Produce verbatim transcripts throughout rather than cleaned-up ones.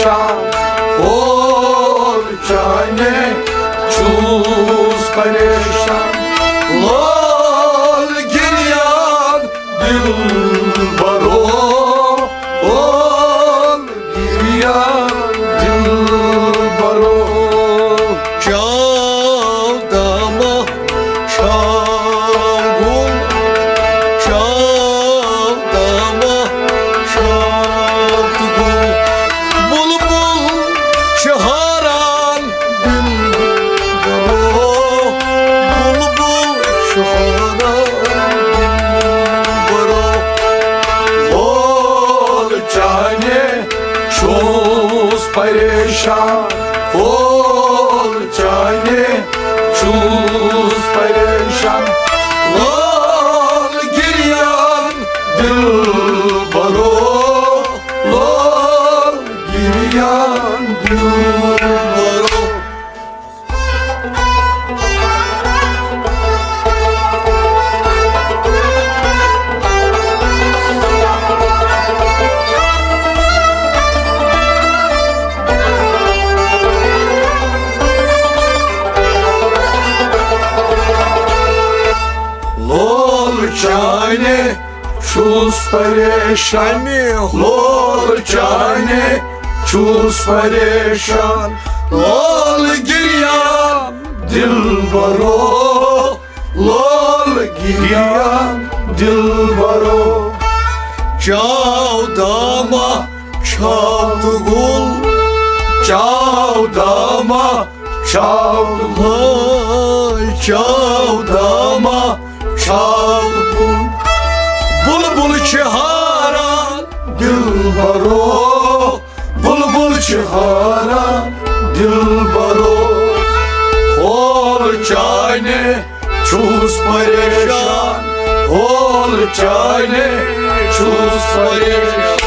پریشان، اول چانے چھُس پریشان، لول گریان دل برو، اول گریان دل برو۔ چاو دامہ چھاو گُل، چاو دامہ چھاو تہٕ گُل۔ بُلبُل چھِ ہاران دِل برو، بُلبُل چھِ ہاران دِل برو۔ وول چانے چھُس پریشان، وول چانے چھُس پریشان، لول گریان دل برو، لول گریان دل برو۔ لول چانے چھُس پریشان، لول چانے چھُس پریشان، لول گریان دل برو، لول گریان دل برو۔ چاو دامہ چھاو تہٕ گُل، چاو دامہ چھاو تہٕ گُل، چاو دامہ چھاو تہٕ گُل۔ بُلبُل چھِ ہاران دل برو، بُلبُل چھِ ہاران دل برو۔ وول چانے چھُس پریشان، وول چانے چھُس پریشان۔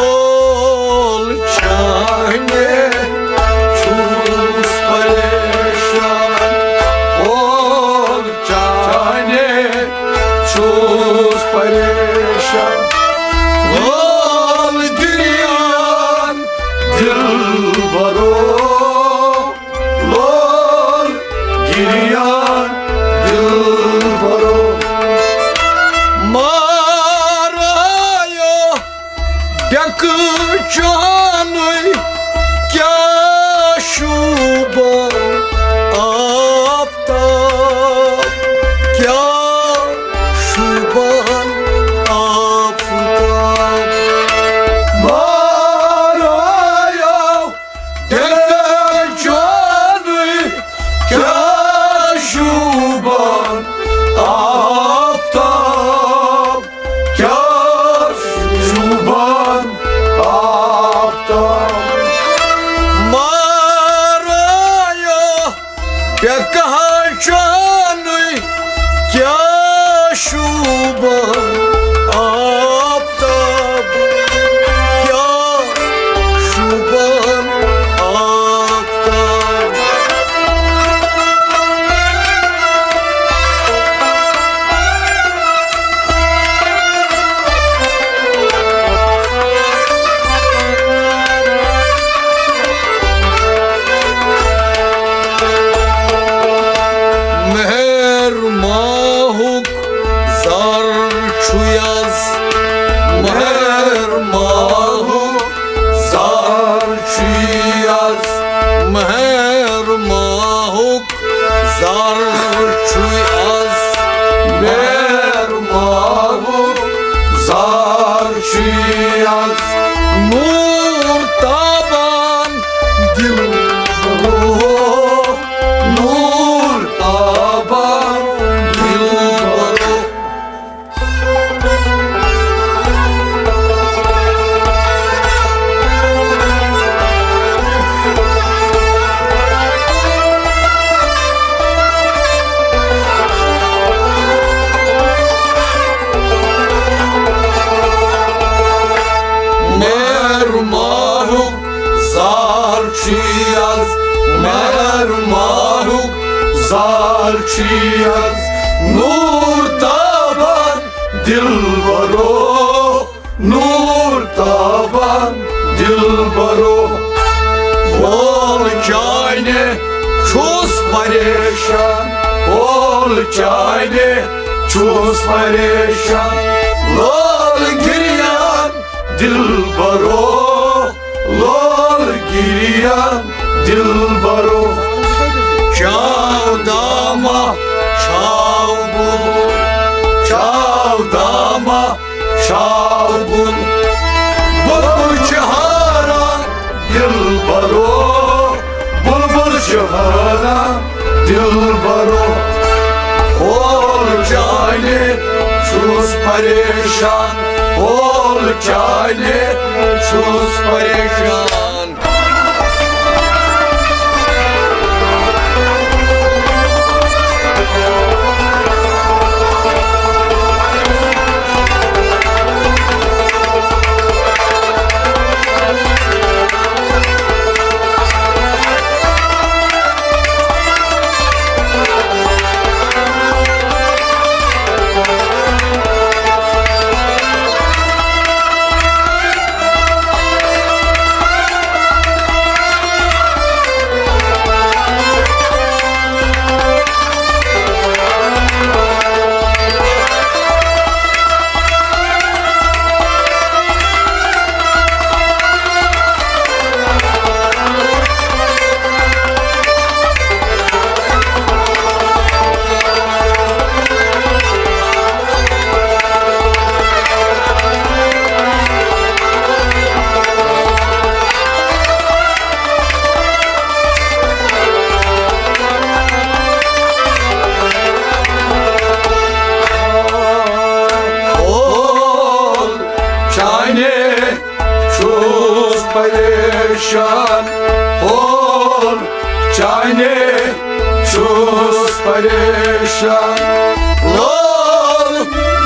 اول چانے چھُس پریشان، اول چانے چھُس پریشان، لول گریان دل برو، لول گریان دل برو۔ مارایو ڈیکہٕ جانٕے کیٛاہ شوٗبان آفتاب، کیٛاہ شوٗبان آفتاب۔ مارایو ڈیکہٕ جانٕے کیٛاہ شوٗبان آفتاب، کیٛاہ شوٗبان آفتاب۔ مارایو ڈیکہٕ جانٕے کیٛاہ شوٗبان آفتاب، کیٛاہ شوٗبان آفتاب۔ ماہُک زر چھُے از، مہر ماہُک زر چھُے از، نور تابان دل برو، نور تابان دل برو۔ مہر ماہُک زار چھی از، مہر ماہُک زار چھی از، نور تابان دل برو، نور تابان دل برو۔ اول چانہِ چھُس پریشان، اول چانہِ چھُس پریشان، لول گریان دل برو، لول گریان دل برو۔ چاو داما، چاو بُل، چاو داما، چاو بُل۔ بُلبُل چھِ ہاران دل برو، بُلبُل چھِ ہاران دل برو۔ اول چانہِ چھُس پریشان، اول چانہِ چھُس پریشان۔ اول چانہِ چھُس پریشان، اول چانہِ چھُس پریشان، لول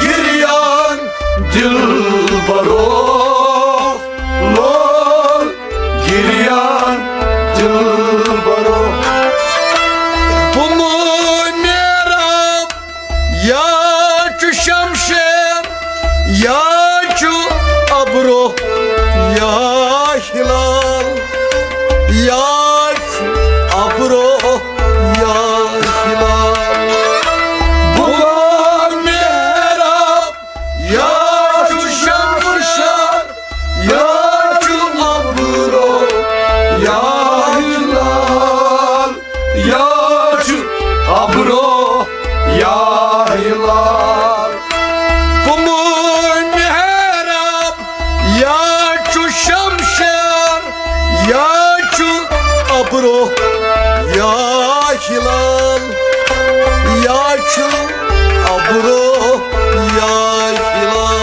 گریان دل برو، لول گریان دل برو۔ بُمہٕ نیراب یا چھُ شمشیر، یا چھُ ابرو، یا ہلال، یا چھُ ابرو، یا ہلال۔ بُمہٕ نیراب یا چھُ شمشیر، یا چھُ ابرو، یا ہلال، یا چھُ ابرو، یا ہلال۔ بُمہٕ محراب یا چھُ شمشیر، یا چھُ ابرو، یا ہلال، یا چھُ ابرو، یا ہلال۔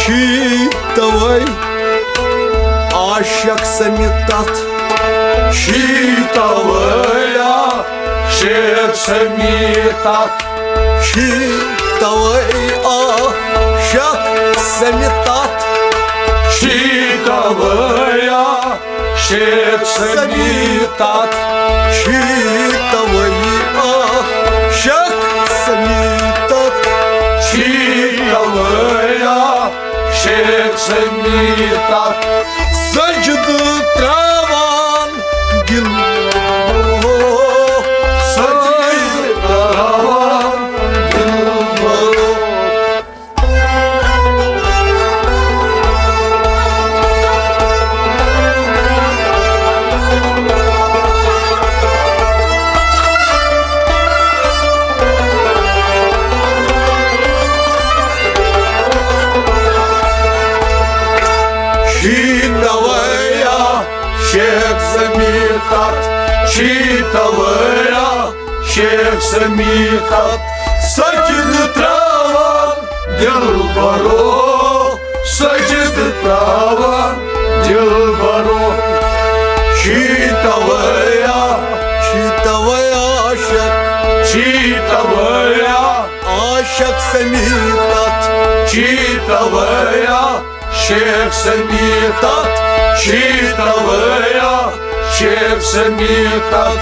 چھی توے عاشق سمت تتھ، چھی توے عاشق سمت تتھ، چھی توے عاشق سمت تتھ، چھی توے عاشق سمت تتھ، چھی توے عاشق سمت تتھ، چھی توے عاشق سمت تتھ۔ سجدٕ تراوان سجدٕ تراوان دِلبرو۔ چھی تویا شیخ سمیٖر تتھ، چھی تویا شیخ سمیٖر تتھ، سجدٕ تراوان دِلبرو، سجدٕ تراوان دِلبرو۔ چھی تویا، چھی تویا عاشق، چھی تویا عاشق سمیٖر تتھ، چھی تویا شیخ سمیٖر تتھ، چھی تویا شیخ سمیٖر تتھ،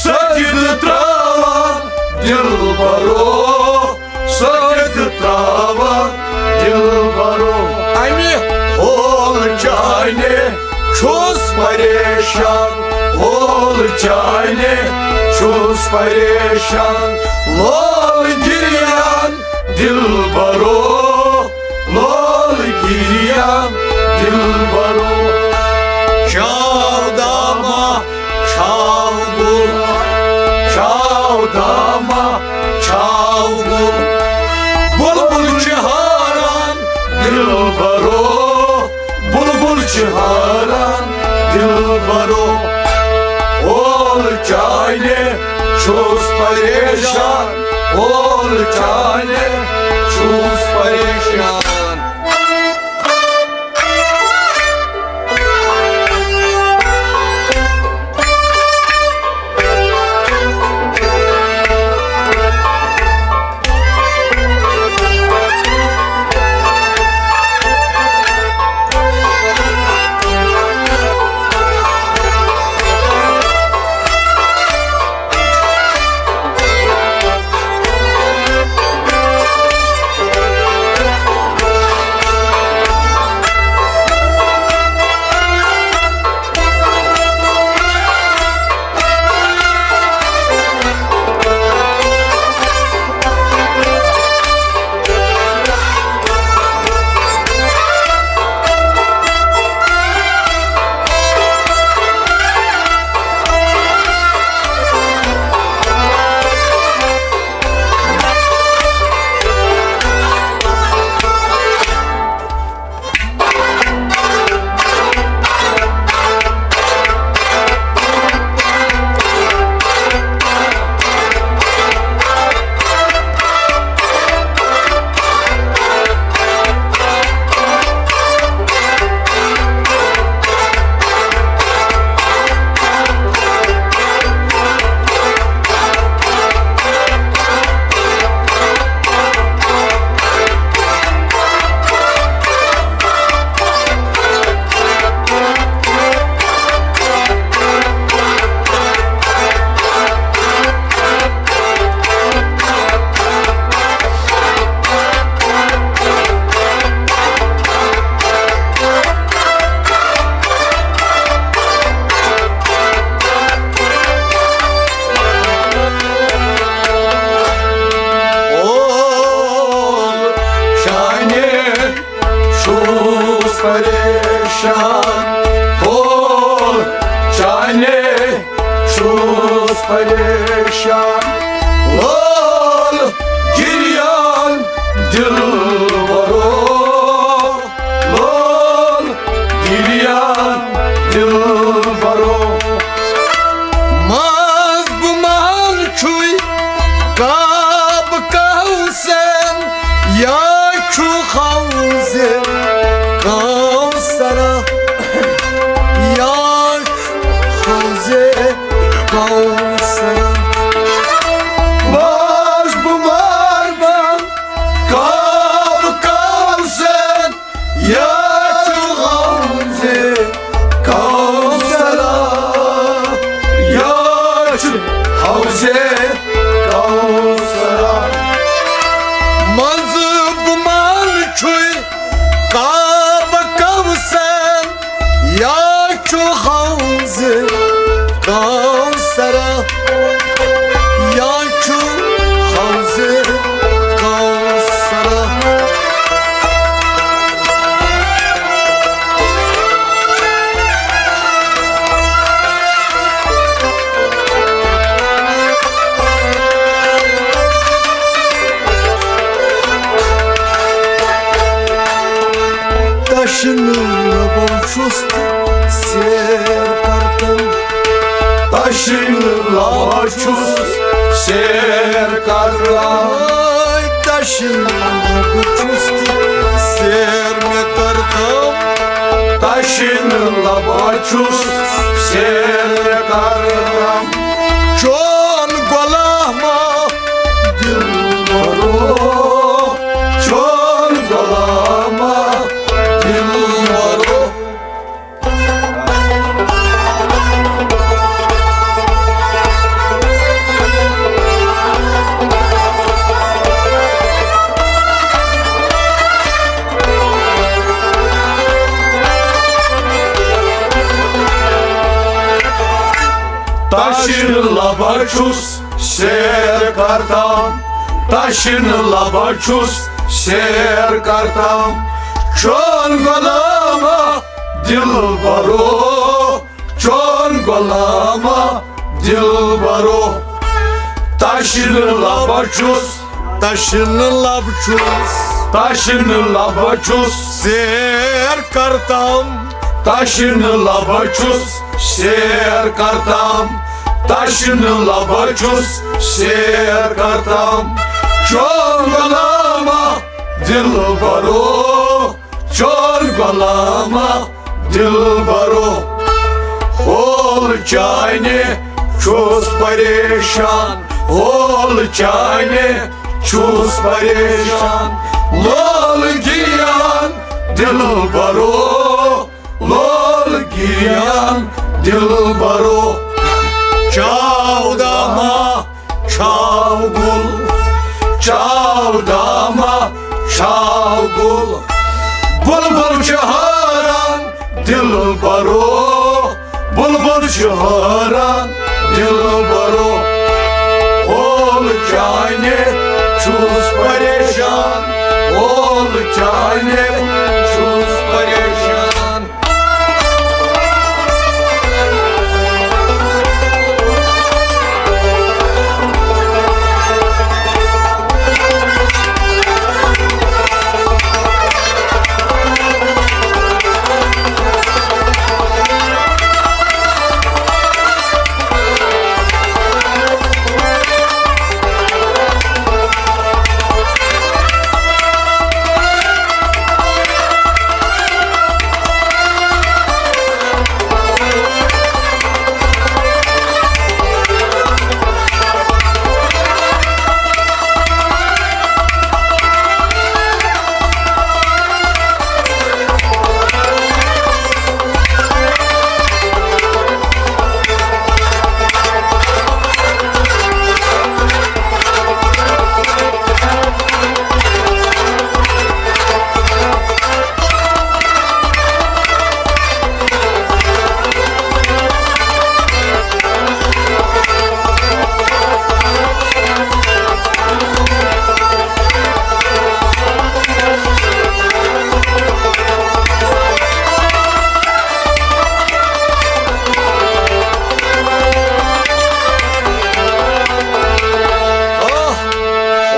سجدٕ تراوان دِلبرو، سجدٕ تراوان دِلبرو۔ امہِ ہول چانہِ چھُس پریشان، ہول چانہِ چھُس پریشان، لول گریان دِلبرو، لول گریان دِلبرو۔ چاو داما چھاو گُل، چاو داما چھاو گُل، بلبل چھِ ہاران دِلبرو، بلبل چھِ ہاران دِلبرو۔ اول چانہِ چھُس پریشان، اول چانہِ چھُس پریشان۔ اول چانہِ چھُس پریشان، اول چانہِ چھُس پریشان، لول گریان دِلبرو، لول گریان دِلبرو۔ منٛز بہٕ مال چھُے کعبہٕ کوثر، یا چھُ حوض کوثر، یا حوض کوثر۔ منٛز بہٕ مال بہٕ کعبہٕ کوثر، یا چھُ حوض کوثر، یا چھُ حوض کوثر۔ منٛزٕ بہٕ مال چھُے کعبہٕ کوثر، یا چھُ حوض دٔچھِنۍ لبہٕ چھُس سیر کران۔ دٔچھِنۍ لبہٕ چھُس سیر مےٚ کرتم۔ دٔچھِنۍ لبہٕ چھُس سیر کران۔ چون غلامہ دلبرو، چون غلامہ دلبرو۔ دٔچھِنۍ لبہٕ چھُس سیر کرتم، دٔچھِنۍ لبہٕ چھُس سیر کرتم۔ چون غلامہ دلبرو، چون غلامہ دلبرو۔ دٔچھِنۍ لبہٕ چھُس، دٔچھِنۍ لبہٕ چھُس، دٔچھِنۍ لبہٕ چھُس سیر کرتم۔ دٔچھِنۍ لبہٕ چھُس سیر کرتم۔ دٔچھِنۍ لبہٕ چھُس سیر کرتم۔ چون غلامہ دلبرو، چون غلامہ دلبرو۔ ہول چانہِ چھُس پریشان، ہول چانہِ چھُس پریشان۔ لول گریان دلبرو، لول گریان دلبرو۔ چاو دامہ چھاو گُل، چاو دامہ چھاو گُل۔ بلبل چھِ حٲران دلبرو، بلبل چھِ حٲران دلبرو۔ ہول چانہِ چھُس پریشان، ہول چانہِ چھُس پریشان۔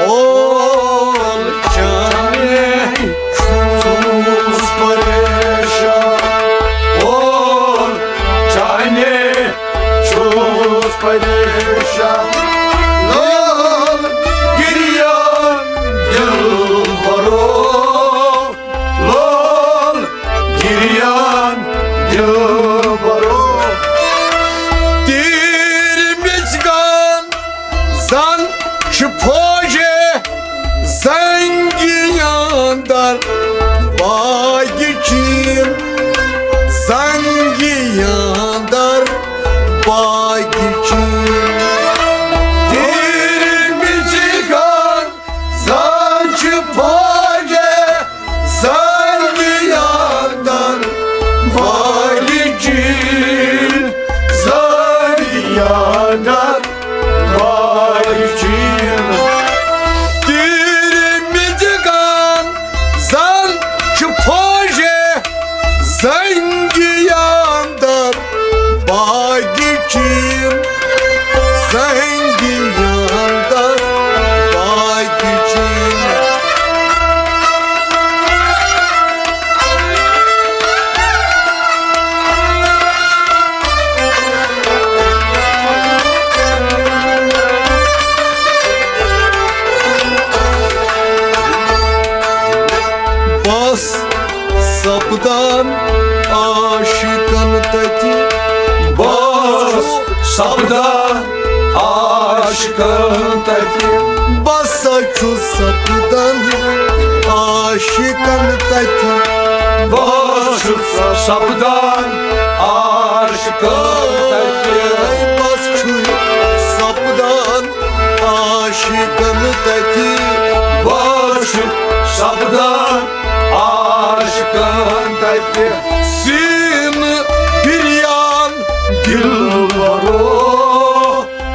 اول چانے چھُس پریشان، اول چانے چھُس پریشان۔ لول گریان دلبرو، لول گریان دلبرو۔ تیرِ مِژگان زن چھِ فوجے زنگی اندر باگہِ چین، زنگی اندر باگہِ چین۔ تیرِ مِژگان زن چھِ فوجے زنگی اندر باگہِ چین، زنگی اندر باگہِ چین۔ تیرِ مِژگان زن چھِ فوجے زنگی اندر باگہِ چین، زنگی اندر باگہِ چین۔ سپدان عاشقن تتہِ۔ بہٕ ہسا چھُس سپدان عاشقن تتہِ۔ بہٕ ہسا چھُس سپدان عاشقن تتہِ۔ بہٕ ہسا چھُس سپدان عاشقن تتہِ۔ بہٕ ہسا چھُس سپدان عاشقن تتہِ۔ سیٖنہٕ بِریان دِلبرو،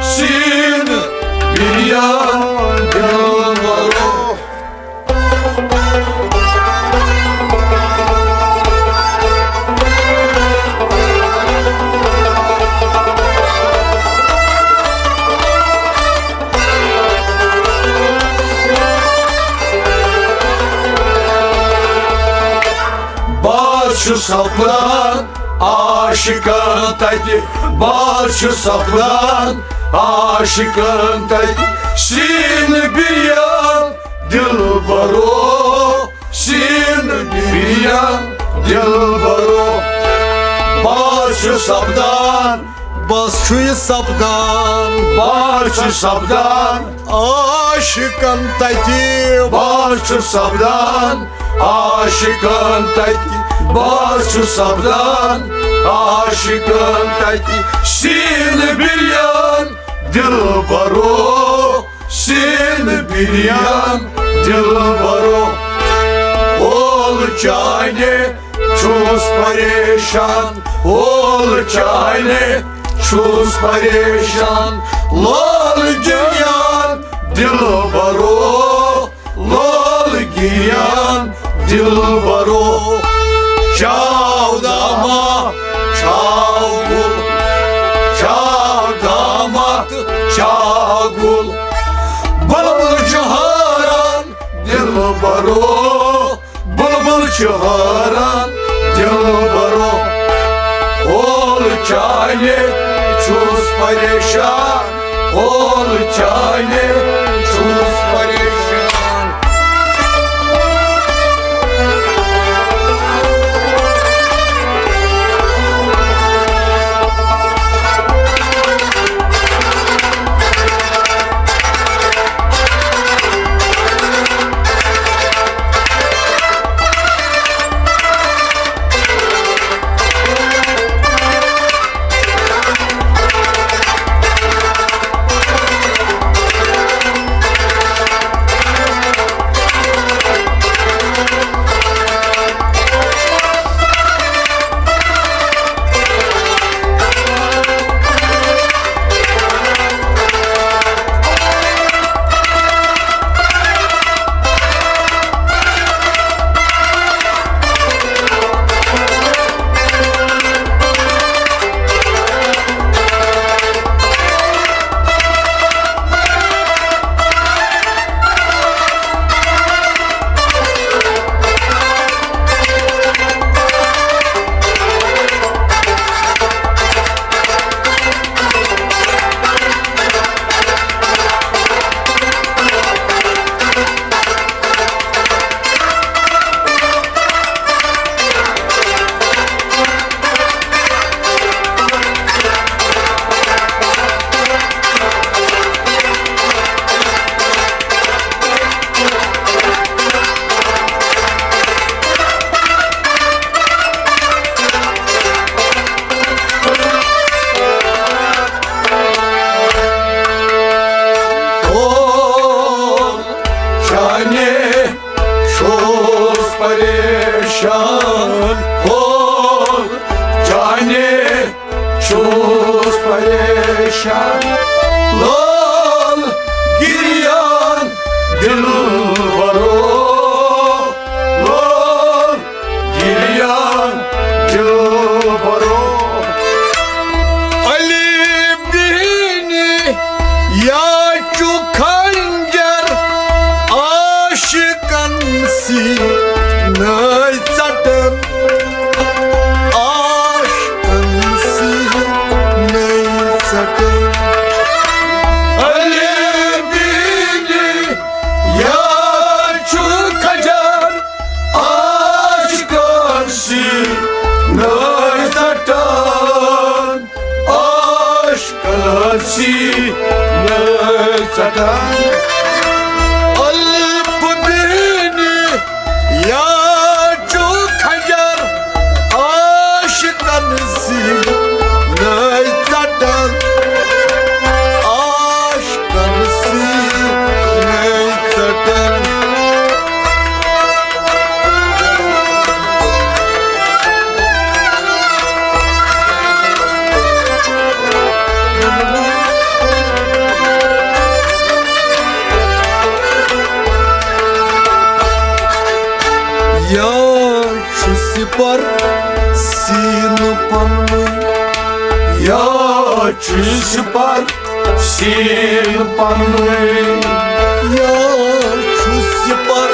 سیٖنہٕ بِریان دِلبرو۔ بہٕ حظ چھُس سپدان عاشقن تتہِ، بہٕ حظ چھُس سپدان عاشقن تتہِ۔ سیٖنہٕ بِریان دِلبرو، سیٖنہٕ بِریان دِلبرو۔ بہٕ حظ چھُس سپدان، بہٕ حظ چھُس سپدان، بہٕ حظ چھُس سپدان عاشقن تتہِ۔ بہٕ حظ چھُس سپدان عاشقن تتہِ، بہٕ حظ چھُس سپدان عاشقن تتہِ۔ سیٖنہٕ بِریان دِلبرو، سیٖنہٕ بِریان دِلبرو۔ اول چانہِ چھُس پریشان، اول چانہِ چھُس پریشان، لال گِریان دِلبرو، لال گِریان دِلبرو۔ چاو داما، چاو گُل، چاو داما، چاو گُل۔ بلبل چھُ حٲران دِلبرو، بلبل چھُ حٲران دِلبرو۔ اول چانہِ چھُس پریشان، اول چانہِ چھُس پریشان۔ او چانہِ چھُس پریشان، او چانہِ چھُس پریشان۔ لال گِریان دِلبرو، لال گِریان دِلبرو۔ علی بیٖنی یا چھُ خنجر عاشقن سیٖنَے ژٹان، عاشقن سیٖنَے ژٹان۔ علی بیٖنی یا سی نٔے ژٹان۔ الف بیٖنی یا چھُ خنجر عاشقن سی نٔے ژٹان۔ عاشقن سی نٔے ژٹان۔ یا چھُ سِپر سیٖنہٕ پننُے۔ یا چھُ سِپر سیٖنہٕ پننُے۔ یا چھُ سِپر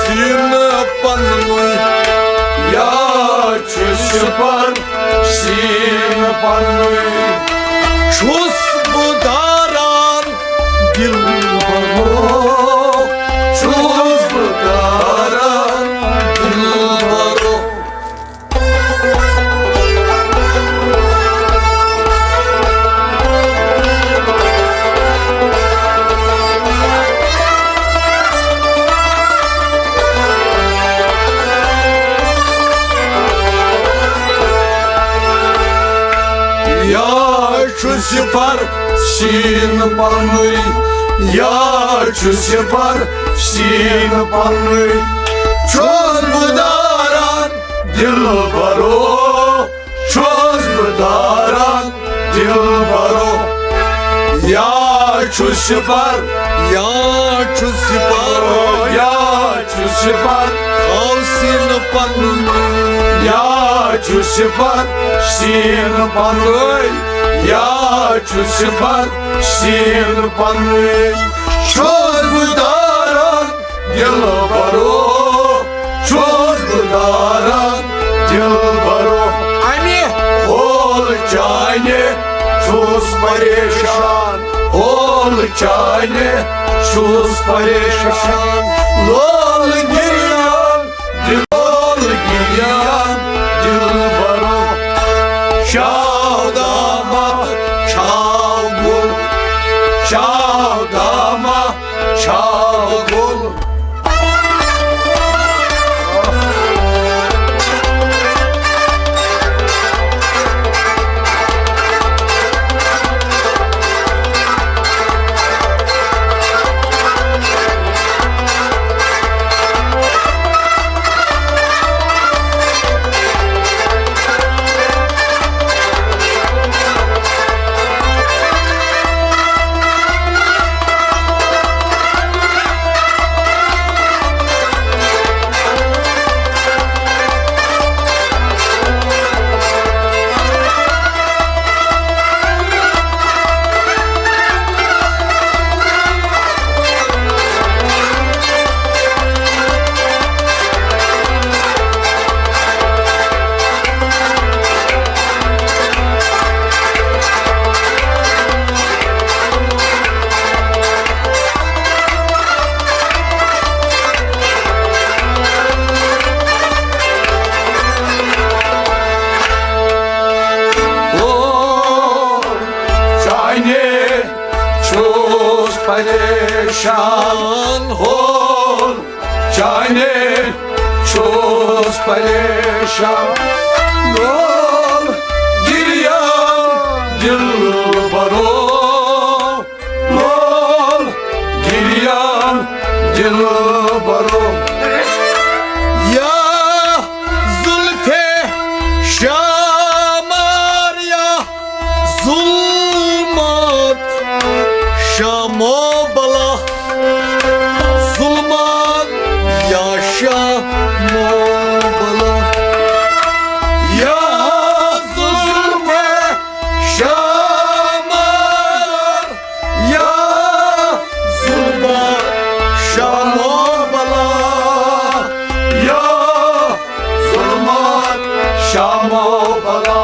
سیٖنہٕ پننُے۔ یا چھُ سِپر سیٖنہٕ پننُے۔ چھُس بہٕ داران دِلبرو، چھُس بہٕ داران دِلبرو۔ یا چھُ سِپر سیٖنہٕ پننُے، یا چھُ سِپر سیٖنہٕ پننُے۔ چھُس بہٕ داران دِلبرو، چھُس بہٕ داران دِلبرو۔ یا چھُ سِپر، یا چھُ سِپر، یا چھُ سِپر، تھاو سیٖنہٕ پنُن۔ یا چھُ سِپر، سیٖنہٕ پنُن۔ یا چھُ سِپر، سیٖنہٕ پنُن۔ چھُس بہٕ داران دِلبرو، چھُس بہٕ داران دِلبرو۔ اَمہِ ہول چانہِ چھُس پریشان، ہول چانہِ چھُس پریشان۔ لول گِریان، دِل، لول گِریان دِلبرو۔ شاو دامات، شاو گُل، شاو دامات، چھاو گُل۔ او چانہِ چھُس پریشان، ہو چانہِ چھُس پریشان۔ لول گِریان دِلبرو، لول گِریان دِلبرو۔ یا زُلفے شامار یا ظُلمات شامو بلا، ظُلمات یا شامو بلا۔ یا ظُلمات شامار، یا ظُلمات شامو بلا، یا ظُلمات شامو بلا۔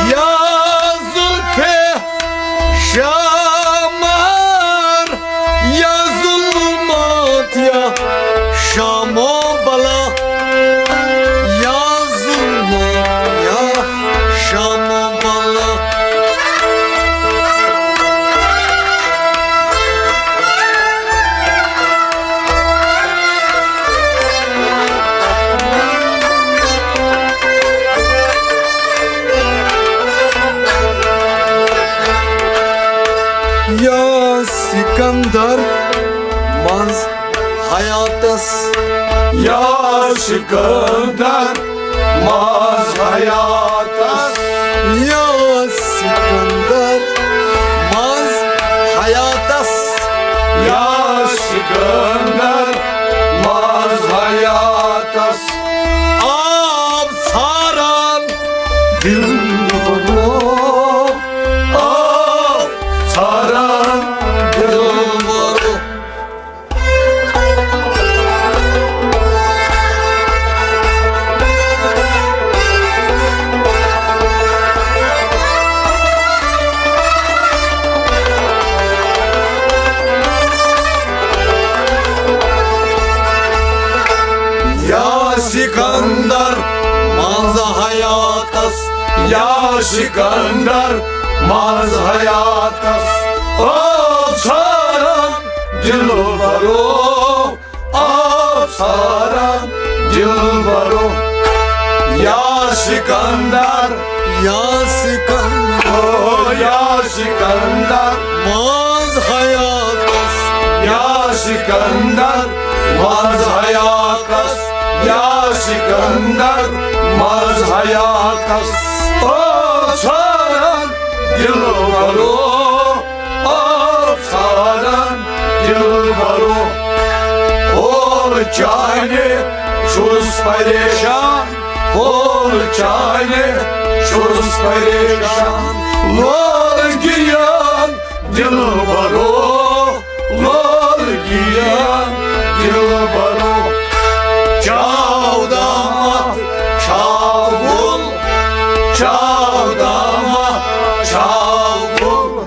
یا زُلفے شامار، یا ظُلمات یا شامو بلا، یا ظُلمات یا شامو بلا۔ سکندر منٛز حیاتس۔ یا سکندر منٛز حیاتس۔ یا سکندر منٛز حیاتس۔ یا سکندر منٛز حیاتس۔ آب ژھاران دِلبرو، آب ژھاران دِلبرو۔ یا سکندر منٛز حیاتس، یا سکندر منٛز حیاتس۔ آب ژھاران دِلبرو، آب ژھاران دِلبرو۔ یا سکندر، یا سکندر، او یا سکندر منٛز حیاتس۔ یا سکندر منٛز حیاتس۔ یا سکندر منٛز حیاتس۔ آب ژھاران دِلبرو، آب ژھاران دِلبرو۔ ہول چانہِ چھُس پریشان، ہول چانہِ چھُس پریشان۔ لول گِریان دِلبرو، لول گِریان دِلبرو۔ چاو دامات چھاو گُل، چاو دامات چھاو گُل۔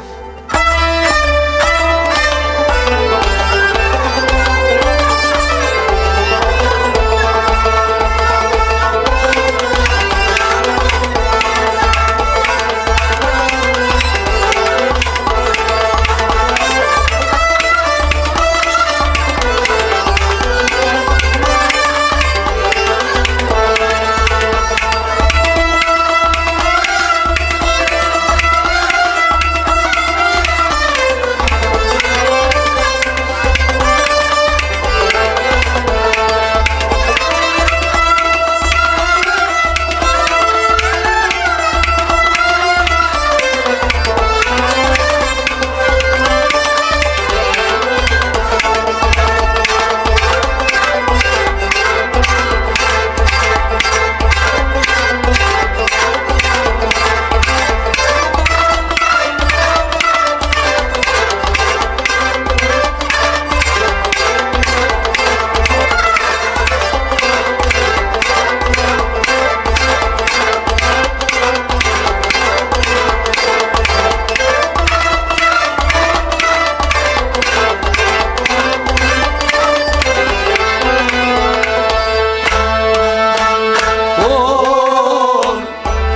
ہول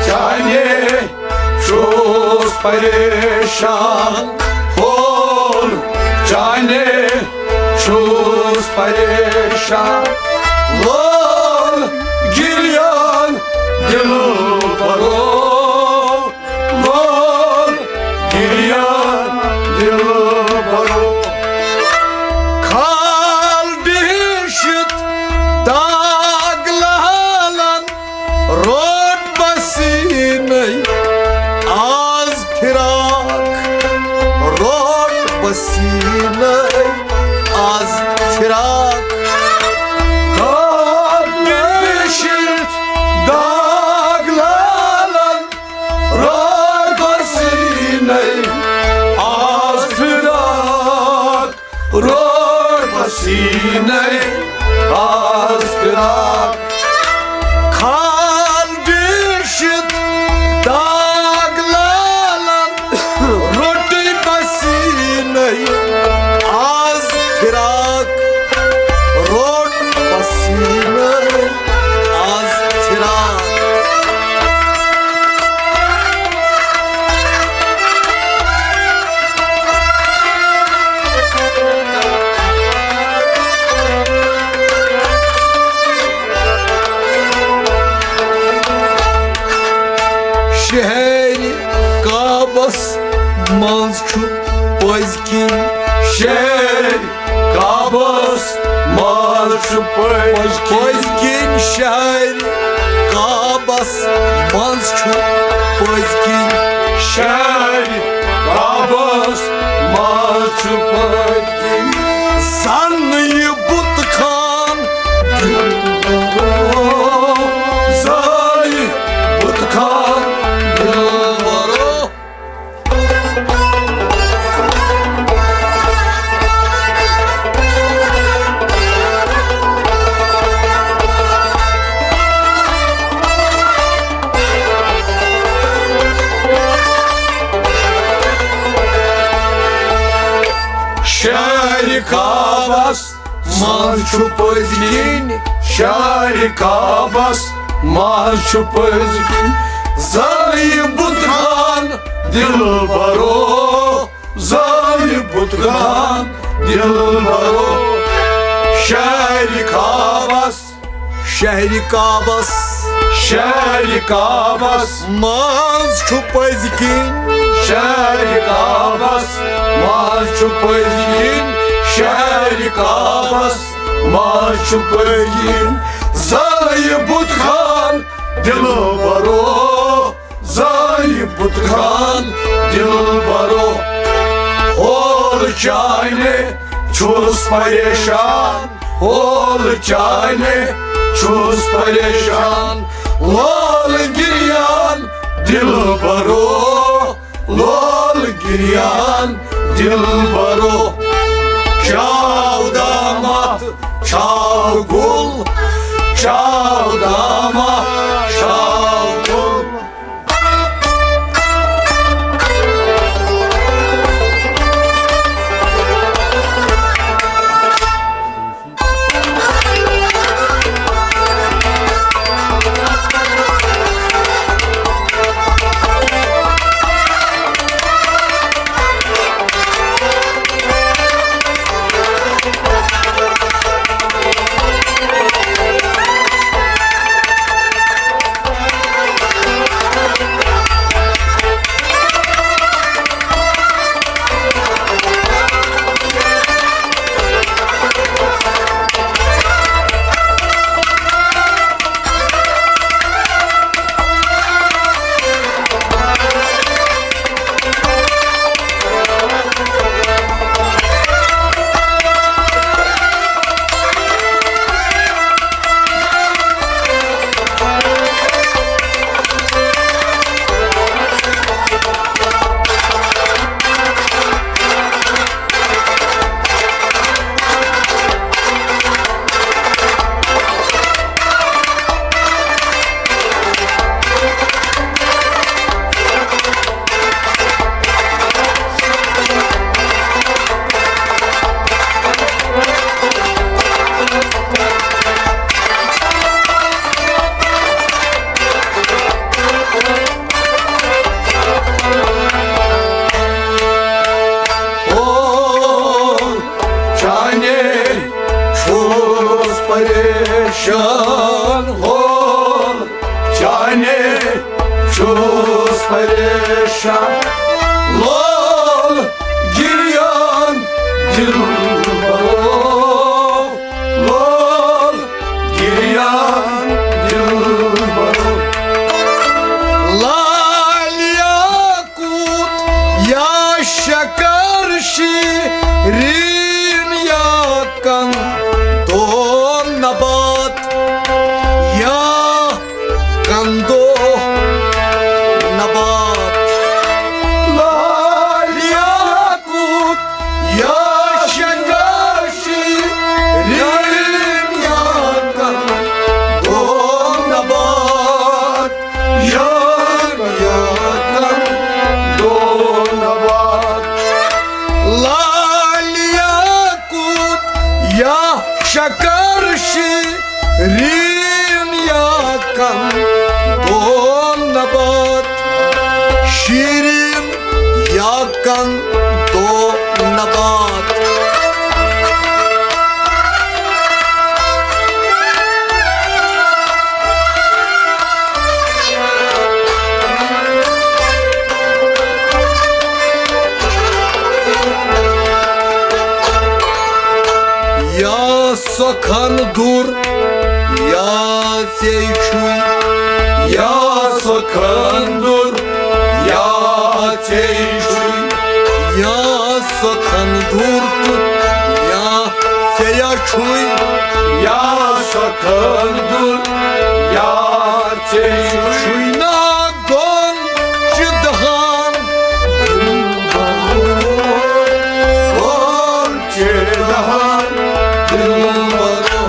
چانے چھُس پریشان، ہول چانے چھُس پریشان۔ لول گِریان دِلبرو، لول گِریان دِلبرو۔ کھال ڈیٖشِتھ داغ لالن، روٚٹ بسیٖنَے آز فراق، روٚٹ بسیٖنَے آز فراق۔ داغ ڈیٖشِتھ داغ لالن، روٚٹ بسیٖنَے آز فراق، روٚٹ بسیٖنَے آز فراق۔ کھال ڈیٖشِتھ داغ لالن، روٚٹٕے بسیٖنَے آز فراق، روٚٹ بسیٖنَے آز فراق۔ شہرِ کعبس منٛز چھُ پٔزۍ کِنۍ شہرِ کعبس منٛز چھُ پٔزۍ، پٔزۍ کِنۍ شہرِ کعبس منٛز چھُ پٔزۍ کِنۍ، شہرِ کعبس منٛز چھُ پٔزۍ کِنۍ زن یہِ بُت خان دِلبرو، زن یہِ بُت خان دِلبرو۔ شہرِ کعبس منٛز چھُ پٔزۍ کِنۍ، شہرِ کعبس منٛز چھُ پٔزۍ کِنۍ زن یہِ بُت خان دِلبرو، زن یہِ بُت خان دِلبرو۔ شہرِ کعبس، شہرِ کعبس، شہرِ کعبس منٛز چھُ پٔزۍ کِنۍ، شہرِ کعبس منٛز چھُ پٔزۍ کِنۍ، شہرِ کعبس منٛز چھُ پٔزۍ کِنۍ زن یہِ بُت خان دِلبرو، زن یہِ بُت خان دِلبرو۔ ہول چانہِ چھُس پریشان، ہول چانہِ چھُس پریشان، لول گریان دِلبرو، لول گریان دِلبرو۔ چھاو دامات، چھاو گُل، چھاو دامات، چھاو گُل۔ ہول چانے چھُس پریشان، ہول چانے چھُس پریشان، لول گریان دِلبرو، لول گریان دِلبرو۔ لالیا کوٗت یا شکر شیرین یا کن دو نبات یا کن دو نبات۔ لالیا کوٗت یا شکر شیرین یا کن دو نبات۔ یار یار دو نبات۔ لالیا کوٗت یا شکر شیرین یا کن دو نبات۔ شیرین یا کن دو نبات۔ سۄ کھنٛدُر یا ژےٚ چھُے، یا سۄ کھنٛدُر یا ژےٚ چھُے، یا سۄ کھنٛدُر تہٕ یا ژےٚ یا چھُے، یا سۄ کھنٛدُر یا ژےٚ چھُے۔ چھُے نا گۄنٛچہِ دہان، گۄنٛچہِ دہان، دِلبرو۔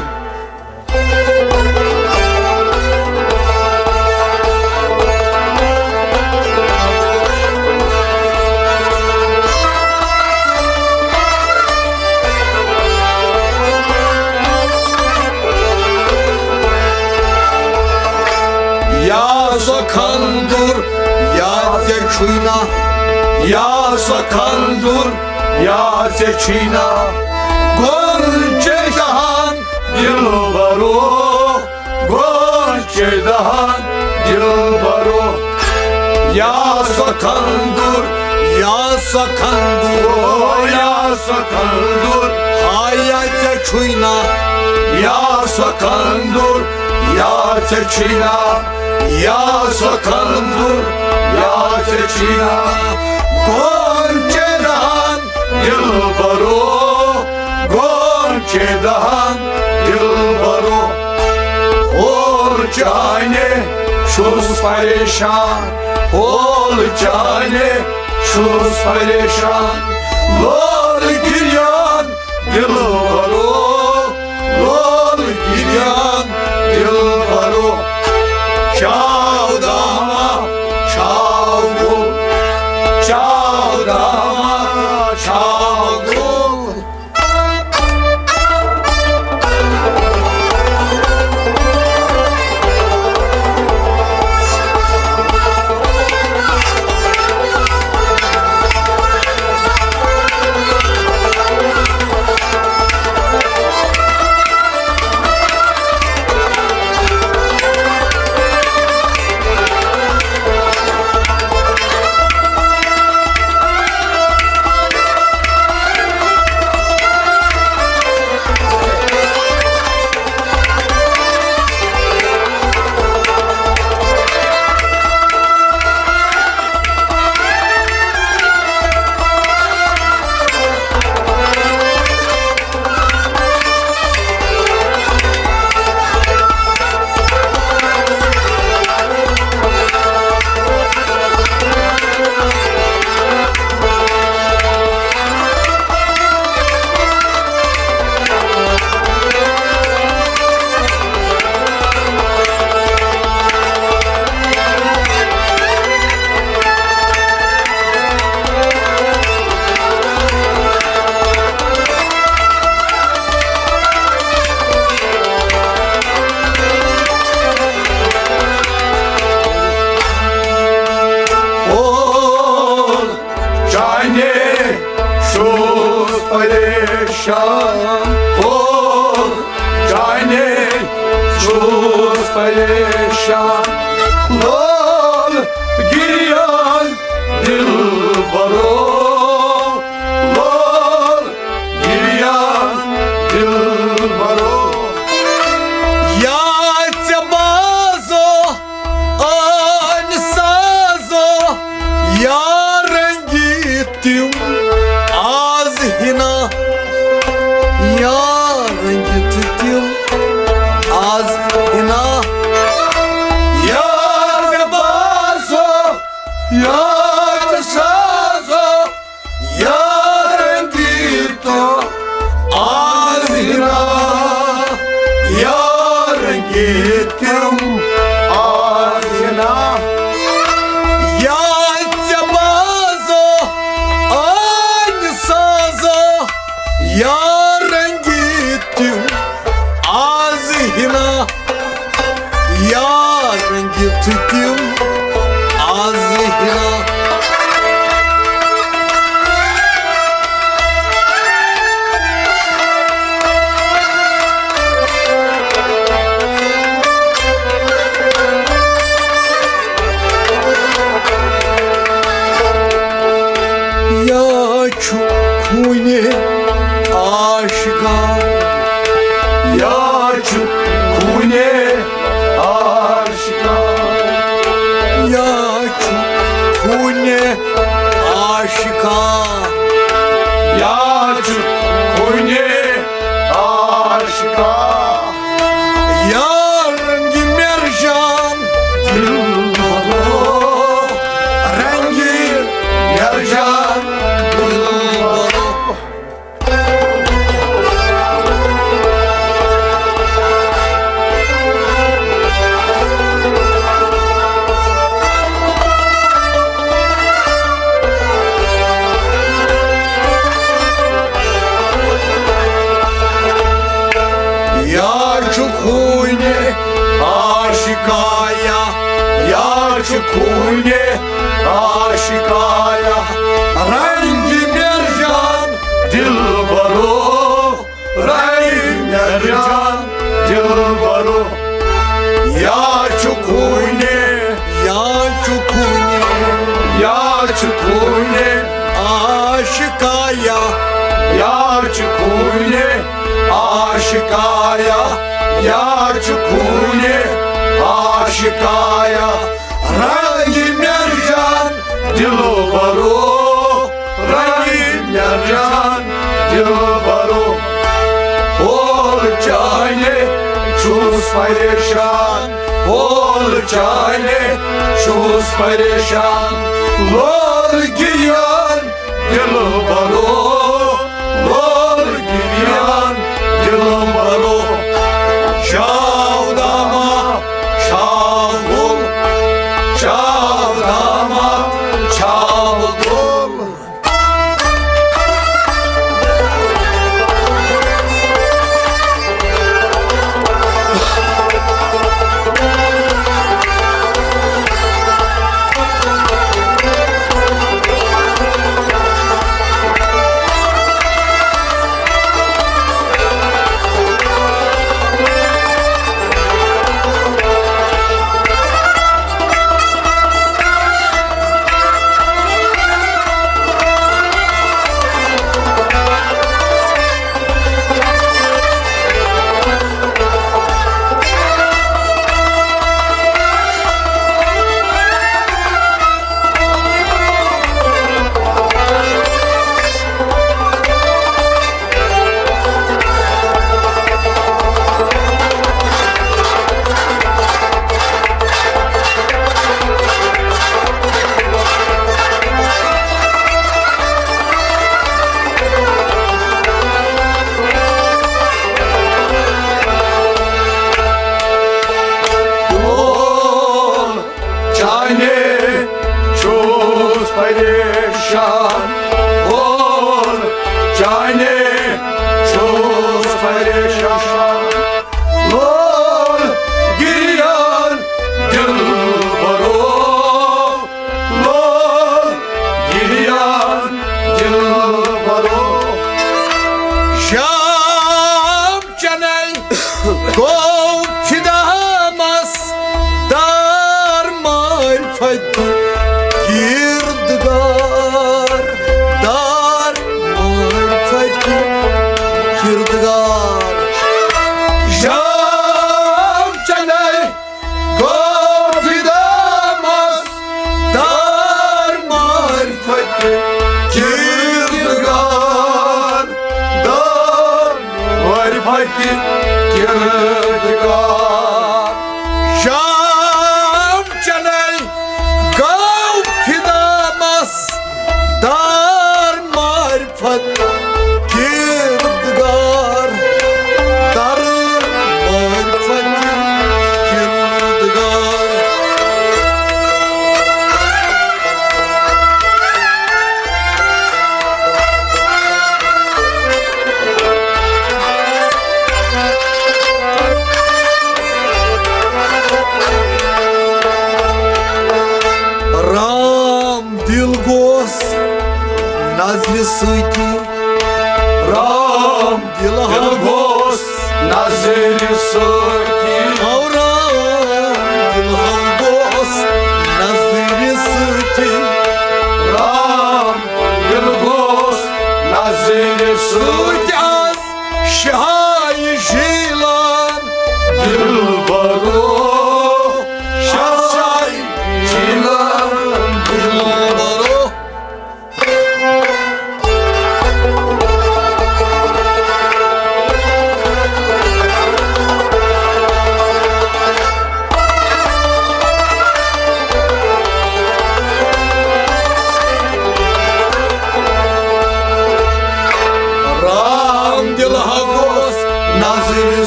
یا سۄ کھنٛدُر یا ژےٚ چھُے نا، یا سۄ کھنٛدُر یا ژےٚ چھُے نا، گۄنٛچہِ دہان دِلبرو، گۄنٛچہِ دہان دِلبرو۔ یا سۄ کھنٛدُر، یا سۄ کھنٛدُر، یا سۄ کھنٛدُر، ہاے یا ژےٚ چھُے نا، یا سۄ کھنٛدُر، یا ژےٚ چھُے نا، یا سۄ کھنٛدُر، یا ژےٚ چھُے نا، گۄنٛچہِ دہان دِلبرو، گۄنٛچہِ دہان دِلبرو۔ اول چانہِ چھُس پریشان، اول چانہِ چھُس پریشان، لول گریان دِلبرو، لول گریان دِلبرو۔ چاو داما، چاو گُل، چاو داما، چاو گُل۔ چانے چھُس پریشان، ہو چانے چھُس پریشان، لول گریان دِلبرو، لول گریان دِلبرو۔ یا ژےٚ بازو آن سازو یا رنگی تِم آز ہنا، یا رنگی تِم آز ہنا۔ یا ژےٚ بازو، یا ژےٚ سازو، یا رنگی تِم آز ہنا، یا رنگی تِم آز ہنا۔ یا ژےٚ بازو آن سازو یا رنگی تِم آز ہنا، یا رنگی تِم آز ہنا۔ یا چھُ خوٗنہِ عاشقان۔ چھُ خوٗنہِ عاشقا۔ یا چھُ خوٗنہِ عاشقا۔ یا چھُ خوٗنہِ عاشقا۔ یا رنگِ مرجان دلبرو، رنگِ مرجان دلبرو۔ یا چھُ خوٗنہِ عاشقایا، یا چھُ خوٗنہِ عاشقایا، رنگِ مرجان دلبرو، رنگِ مرجان دلبرو۔ یا چھُ خوٗنہِ، یا چھُ خوٗنہِ، یا چھُ خوٗنہِ عاشقایا، یا چھُ خوٗنہِ عاشقایا، یا چھُ خوٗنہِ عاشقایا، رنگِ مرجان دلبرو، رنگِ مرجان دلبرو۔ ہول چانہِ چھُس پریشان، ہول چانہِ چھُس پریشان، لول گریان دلبرو، لول گریان دلبرو۔ چاو داما، چاو گل، چاو داما، چاو گل۔ چانے چھُس پریشان، اور چانے چھُس پریشان، لول گریان دلبرو، لول گریان دلبرو۔ شام چنے گوٚو فدا مس دار معرفت کردگار، دار معرفت کردگار۔ شام چنے گوٚو فدا مس دار معرفت کردگار، دار معرفت کردگار۔ شام چنے گوٚو فدا مس دار معرفت کردگار، دار معرفت کردگار۔ رام دل گوس نظرِ سۭتی، رام دل ہم گوس نظرِ سۭتی۔ او رام دل ہم گوس نظرِ سۭتی۔ رام دل گوس نظرِ سۭتۍ۔ سۭتۍ آز شہاے جیلان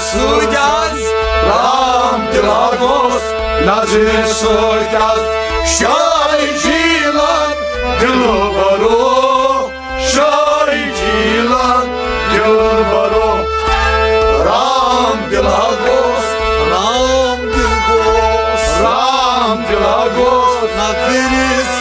سۭتۍ از رام دِلا گوٚژھ نظرِ سۭتۍ از شاہ جیلان دِلبرو، شاہ جیلان دِلبرو۔ رام دِلا گوٚژھ، رام دِل گوٚژھ، رام دِلا گوٚژھ نظرِ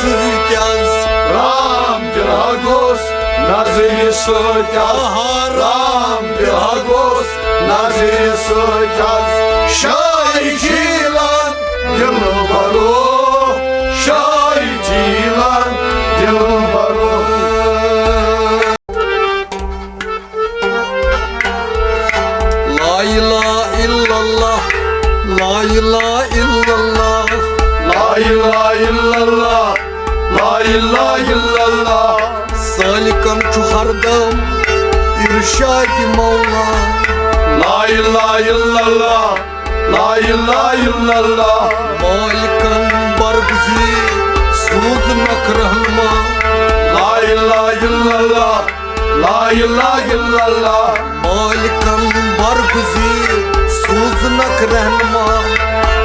سۭتۍ از۔ رام دِلا گوٚژھ نظرِ سۭتۍ از۔ آہا، رام دِلا گوٚژھ نظرِ سۭتۍ از۔ شاہ جیلان دِلبرو، شاہ جیلان دِلبرو۔ لا الہ الا اللہ، لا الہ الا اللہ، لا الہ الا اللہ، لا الہ الا اللہ۔ سالکن چھُ ہردم ارشاد مولا۔ لا الہ الا اللہ، لا الہ الا اللہ۔ مالکن برگزیر سوزنکھ رہنما۔ لا الہ الا اللہ، لا الہ الا اللہ۔ مالکن برگزیر سوزنکھ رہنما۔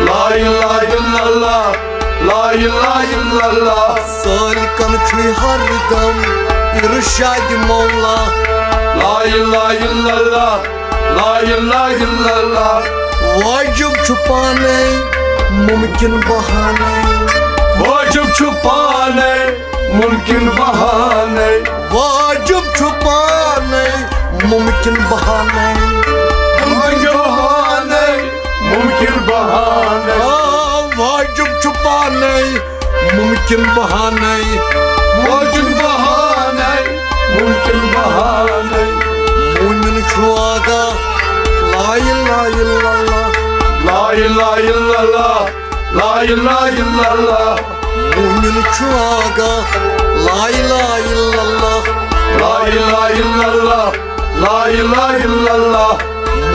لا الہ الا اللہ، لا الہ الا اللہ۔ سالکن چھُے ہردم ارشاد مولا۔ لا الہ الا اللہ، لا الہ الا اللہ۔ واجب چھُ پانے، ممکن بہانے۔ واجب چھُ پانے، ممکن بہانے۔ واجب چھُ پانے، ممکن بہانے۔ ممکن بہانے، ممکن بہانے۔ آ، واجب چھُ پانے، ممکن بہانے۔ ممکن بہانے، ممکن بہانے۔ مومن چھُ آگاہ، لا الہ الا اللہ۔ لا الہ الا اللہ، لا الہ الا اللہ۔ مومن چھُ آگاہ، لا الہ الا اللہ۔ لا الہ الا اللہ، لا الہ الا اللہ۔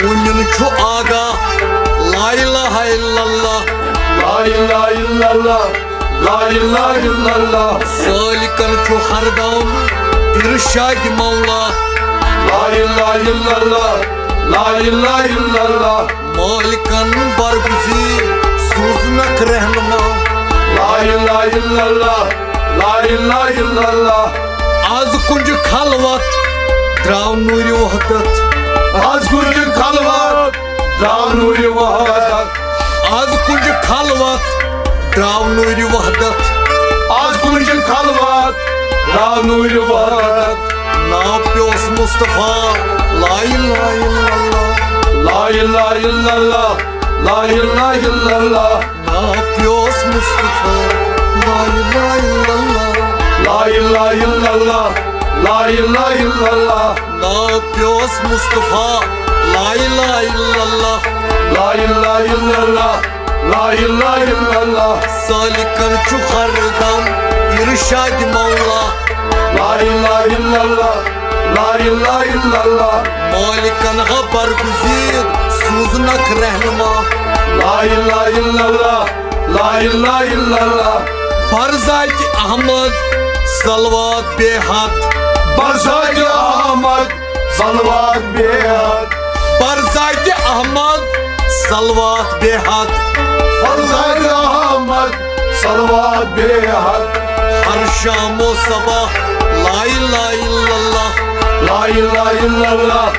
مومن چھُ آگاہ، لا الہ الا اللہ۔ لا الہ الا اللہ، لا الہ الا اللہ۔ سالکن چھُ ہردم ارشاد مولا۔ لا الہ الا اللہ، لا الہ الا اللہ۔ مالکن برگزیر سوزنکھ رہنما۔ لا الہ الا اللہ، لا الہ الا اللہ۔ از کنج خلوت درٛاو نوٗرِ وحدت۔ از کنج خلوت درٛاو نوٗرِ وحدت۔ از کنج خلوت درٛاو نوٗرِ وحدت۔ از کنج خلوت درٛاو نوٗرِ وحدت۔ ناو پیوس مصطفیٰ، لا الہ الا اللہ۔ لا الہ الا اللہ، لا الہ الا اللہ۔ ناو پیوس مصطفیٰ، لا الہ الا اللہ۔ لا الہ الا اللہ، لا الہ الا اللہ۔ ناو پیوس مصطفیٰ، لا الہ الا اللہ۔ لا الہ الا اللہ، لا الہ الا اللہ۔ سالکن چھُ ہردم ارشاد مولا۔ لا الہ الا اللہ، لا الہ الا اللہ۔ مالکن ہا برگزیر سوزنکھ رہنما۔ لا الہ الا اللہ، لا الہ الا اللہ۔ بر ذاتِ احمد صلوات بے حد۔ بر ذاتِ احمد صلوات بے حد۔ بر ذاتِ احمد صلوات بے حد۔ بر ذاتِ احمد صلوات بے حد۔ ہر شام و صبح لا الہ الا اللہ۔ لا الہ الا اللہ،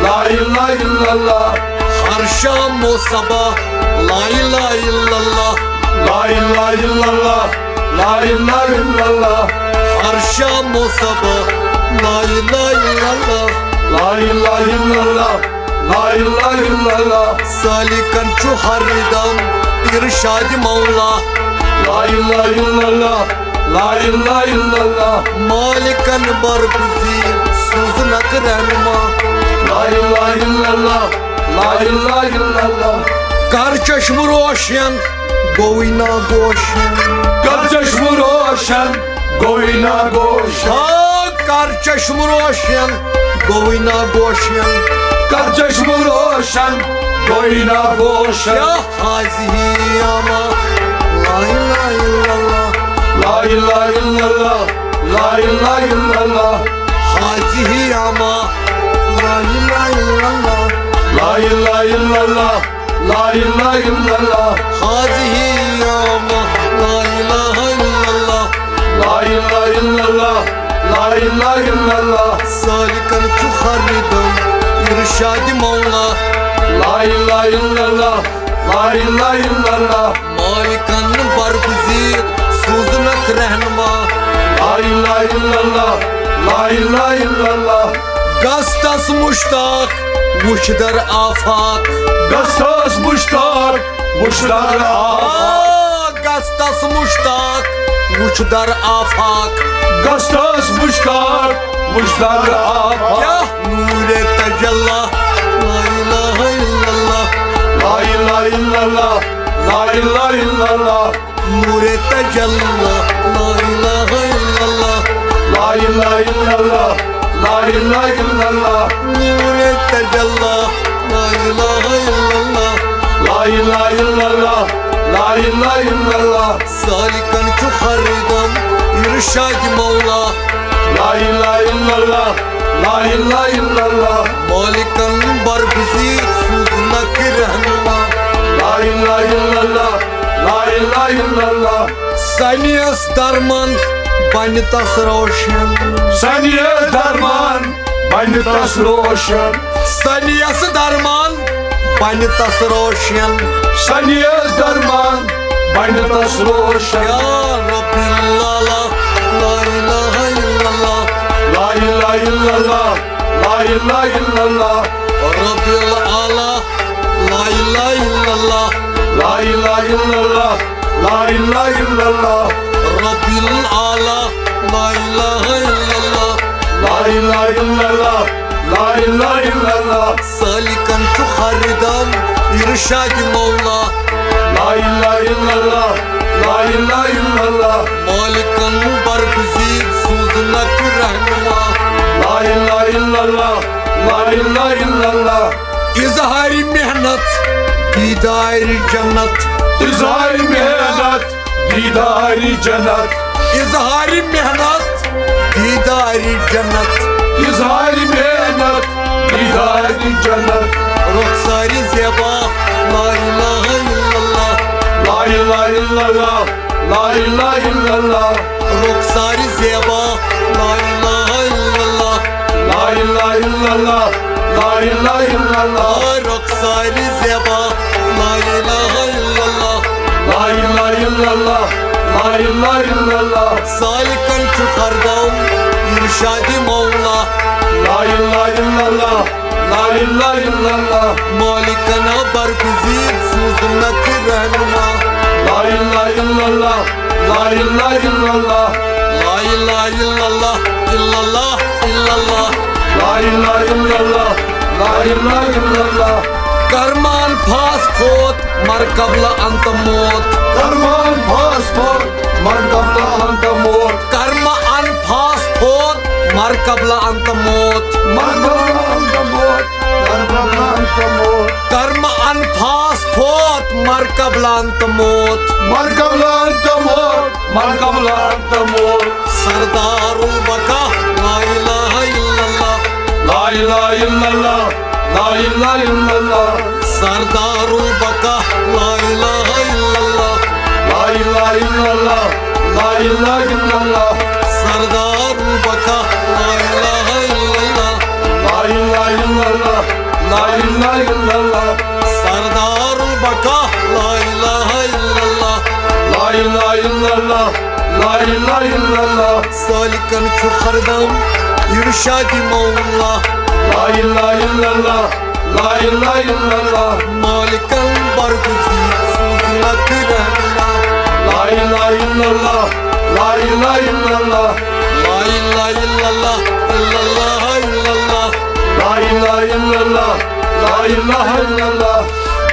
لا الہ الا اللہ۔ ہر شام و صبح لا الہ الا اللہ۔ لا الہ الا اللہ، لا الہ الا اللہ۔ ہر شام و صبح لا الہ الا اللہ۔ لا الہ الا اللہ، لا الہ الا اللہ۔ سالکن چھُ ہردم ارشاد مولا۔ لا الہ الا اللہ، لا الہ الا اللہ۔ مالکن برگزیر سوزنکھ رہنما۔ لا الہ الا اللہ، لا الہ الا اللہ۔ کر چشم روشن گوٚوٕے نا گوشن۔ کر چشم روشن گوٚوٕے نا گوشن۔ ہا، کر چشم روشن گوٚوٕے نا گوشن۔ کر چشم روشن گوٚوٕے نا گوشن۔ یا حاضی آما، لا الہ الا اللہ۔ لا الہ الا اللہ، لا الہ الا اللہ۔ حاضی آما، لا الہ الا اللہ۔ لا لا إله إلا الله، لا إله إلا الله، هذه يوم، لا إله إلا الله، لا إله إلا الله، لا إله إلا الله، سالکن چھُ ہر دم ارشاد مولا۔ لا إله إلا الله، لا إله إلا الله، مالکن برگزید سوزنک رہنما۔ لا إله إلا الله، لا إله إلا الله، گژھ تس مشتاق وچھ در آفاق۔ گژھ تس مشتاق وچھ در آفاق۔ آ، گژھ تس مشتاق وچھ در آفاق۔ گژھ تس مشتاق وچھ در آفاق۔ کیا؟ نور تجلی، لا إله إلا الله، لا إله إلا الله، لا إله إلا الله، نور تجلی، لا إله إلا الله، لا إله إلا الله، لا إله إلا الله، نور تجلی، لا إله إلا الله، لا إله إلا الله، لا إله إلا الله، سالکن چھُ ہر دم ارشاد مولا۔ لا إله إلا الله، لا إله إلا الله، مالکن برگزید سوزنک رہنما۔ لا إله إلا الله، لا إله إلا الله، سنیس درمان بنہِ تس روشن۔ سنیس درمان بنہِ تس روشن۔ سنیس درمان بنہِ تس روشن۔ سنیس درمان بنہِ تس روشن۔ یا رب العالمین، لا إله إلا الله، لا إله إلا الله، لا إله إلا الله، رب العالمين، لا إله إلا الله، لا إله إلا الله، لا إله إلا الله، رب العالمين، لا إله إلا الله، لا إله إلا الله، لا إله إلا الله، سالکن چھُ ہر دم ارشاد مولا۔ لا إله إلا الله، لا إله إلا الله، مالکن برگزید سوزنک رہنما۔ لا إله إلا الله، لا إله إلا الله، اظہار محنت دیدار جنت۔ اظہار محنت دیدار جنت۔ اظہار محنت دیدار جنت۔ اظہار محنت دیدار جنت۔ رخسار زیبا، لا إله إلا الله، لا إله إلا الله، لا إله إلا الله، رخسار زیبا، لا إله إلا الله، لا إله إلا الله، لا إله إلا الله، رخسار زیبا، لا إله إلا الله، لا إله إلا الله، لا إله إلا الله، سالکن چھُ ہر دم ارشاد مولا۔ لا إله إلا الله، لا إله إلا الله، مالکن برگزید سوزنک رہنما۔ لا إله إلا الله، لا إله إلا الله، لا إله إلا الله، إلا الله، إلا الله، لا إله إلا الله، لا إله إلا الله، کرمان پھاس پھوت مر قبل انت موت۔ کرمان پھاس پھوت مر قبل انت موت۔ کرم ان پھاس پھوت مر قبل انت موت۔ مر قبل انت موت، مر قبل انت موت۔ کرم ان پھاس پھوت مر قبل انت موت۔ مر قبل انت موت، مر قبل انت موت۔ سردار البقا، لا إله إلا الله، لا إله إلا الله، لا إله إلا الله، سردار البقا، لا إله إلا الله، لا إله إلا الله، لا إله إلا الله، سردار البقا، لا إله إلا الله، لا إله إلا الله، لا إله إلا الله، سردار البقا، لا إله إلا الله، لا إله إلا الله، لا إله إلا الله، سالکن چھُ ہر دم ارشاد مولا۔ لا إله إلا الله، لا إله إلا الله، مالکن برگزید سوزنک رہنما۔ لا إله إلا الله، لا إله إلا الله، لا إله إلا الله، إلا الله، إلا الله، لا إله إلا الله، لا إله إلا الله،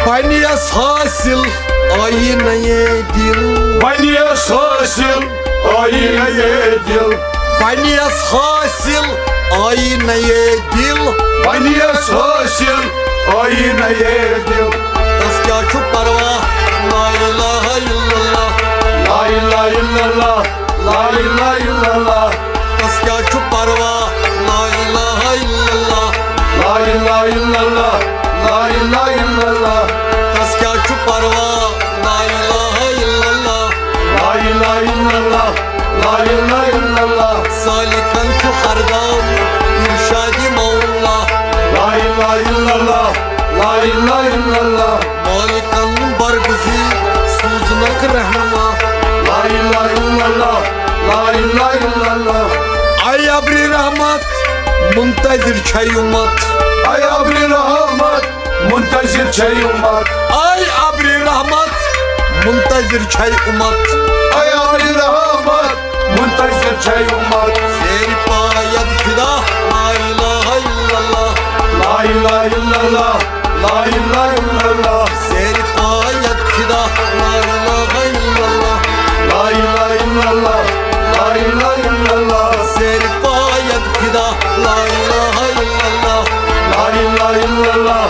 بنیس حاصل آئینہ دل۔ بنیس حاصل آئینہ دل۔ بنیس حاصل آئینہ دل۔ بنیس حاصل آئینہ دل۔ تس کیا چھُ پرواہ؟ لا إله إلا الله، لا إله إلا الله، لا إله إلا الله، تس کیا چھُ پرواہ؟ لا إله إلا الله، لا إله إلا الله، لا منتظر چھے امت۔ اے ابرِ رحمت، منتظر چھے امت۔ اے ابرِ رحمت، منتظر چھے امت۔ اے ابرِ رحمت، منتظر چھے امت۔ زیر پایت فدا، لا الہ الا اللہ۔ لا الہ الا اللہ، لا الہ الا اللہ۔ زیر پایت فدا، لا الہ الا اللہ۔ لا الہ الا اللہ، لا الہ الا اللہ۔ زیر پایت فدا، لا الہ الا اللہ۔ لا الہ الا اللہ،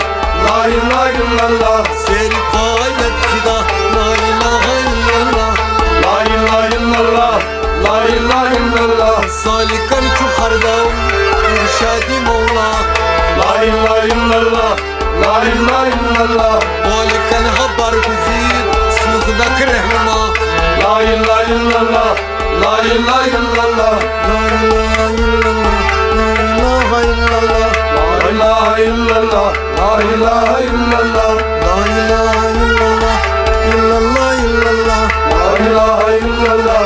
لا الہ الا اللہ۔ زیر پایت فدا، لا الہ الا اللہ۔ لا الہ الا اللہ، لا الہ الا اللہ۔ سالکن چھُ ہردم ارشادِ مولا۔ لا الہ الا اللہ، لا الہ الا اللہ۔ بالکن ہا برگزیر سوزنک رہنما۔ لا الہ الا اللہ، لا الہ الا اللہ۔ لا الہ الا اللہ، لا الہ الا اللہ۔ لا الہ الا اللہ، لا الہ الا اللہ۔ لا الہ الا اللہ، الا اللہ، الا اللہ۔ لا الہ الا اللہ،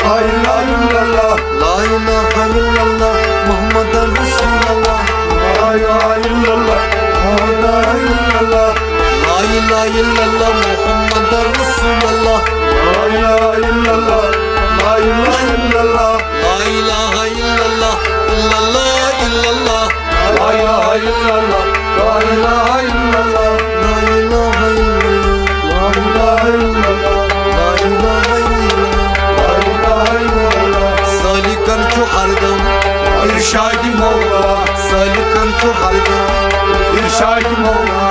لا الہ الا اللہ۔ لا الہ الا اللہ، محمد رسول اللہ۔ لا الہ الا اللہ، لا الہ الا اللہ۔ لا الہ الا اللہ، محمد رسول اللہ۔ لا الہ الا اللہ، لا الہ الا اللہ۔ لا الہ الا اللہ، الا اللہ، الا اللہ۔ لا الہ الا اللہ، لا الہ الا اللہ۔ لا الہ الا اللہ، لا الہ الا اللہ۔ لا الہ الا اللہ، لا الہ الا اللہ۔ سالکن چھُ ہردم ارشادِ مولا۔ سالکن چھُ ہردم ارشادِ مولا۔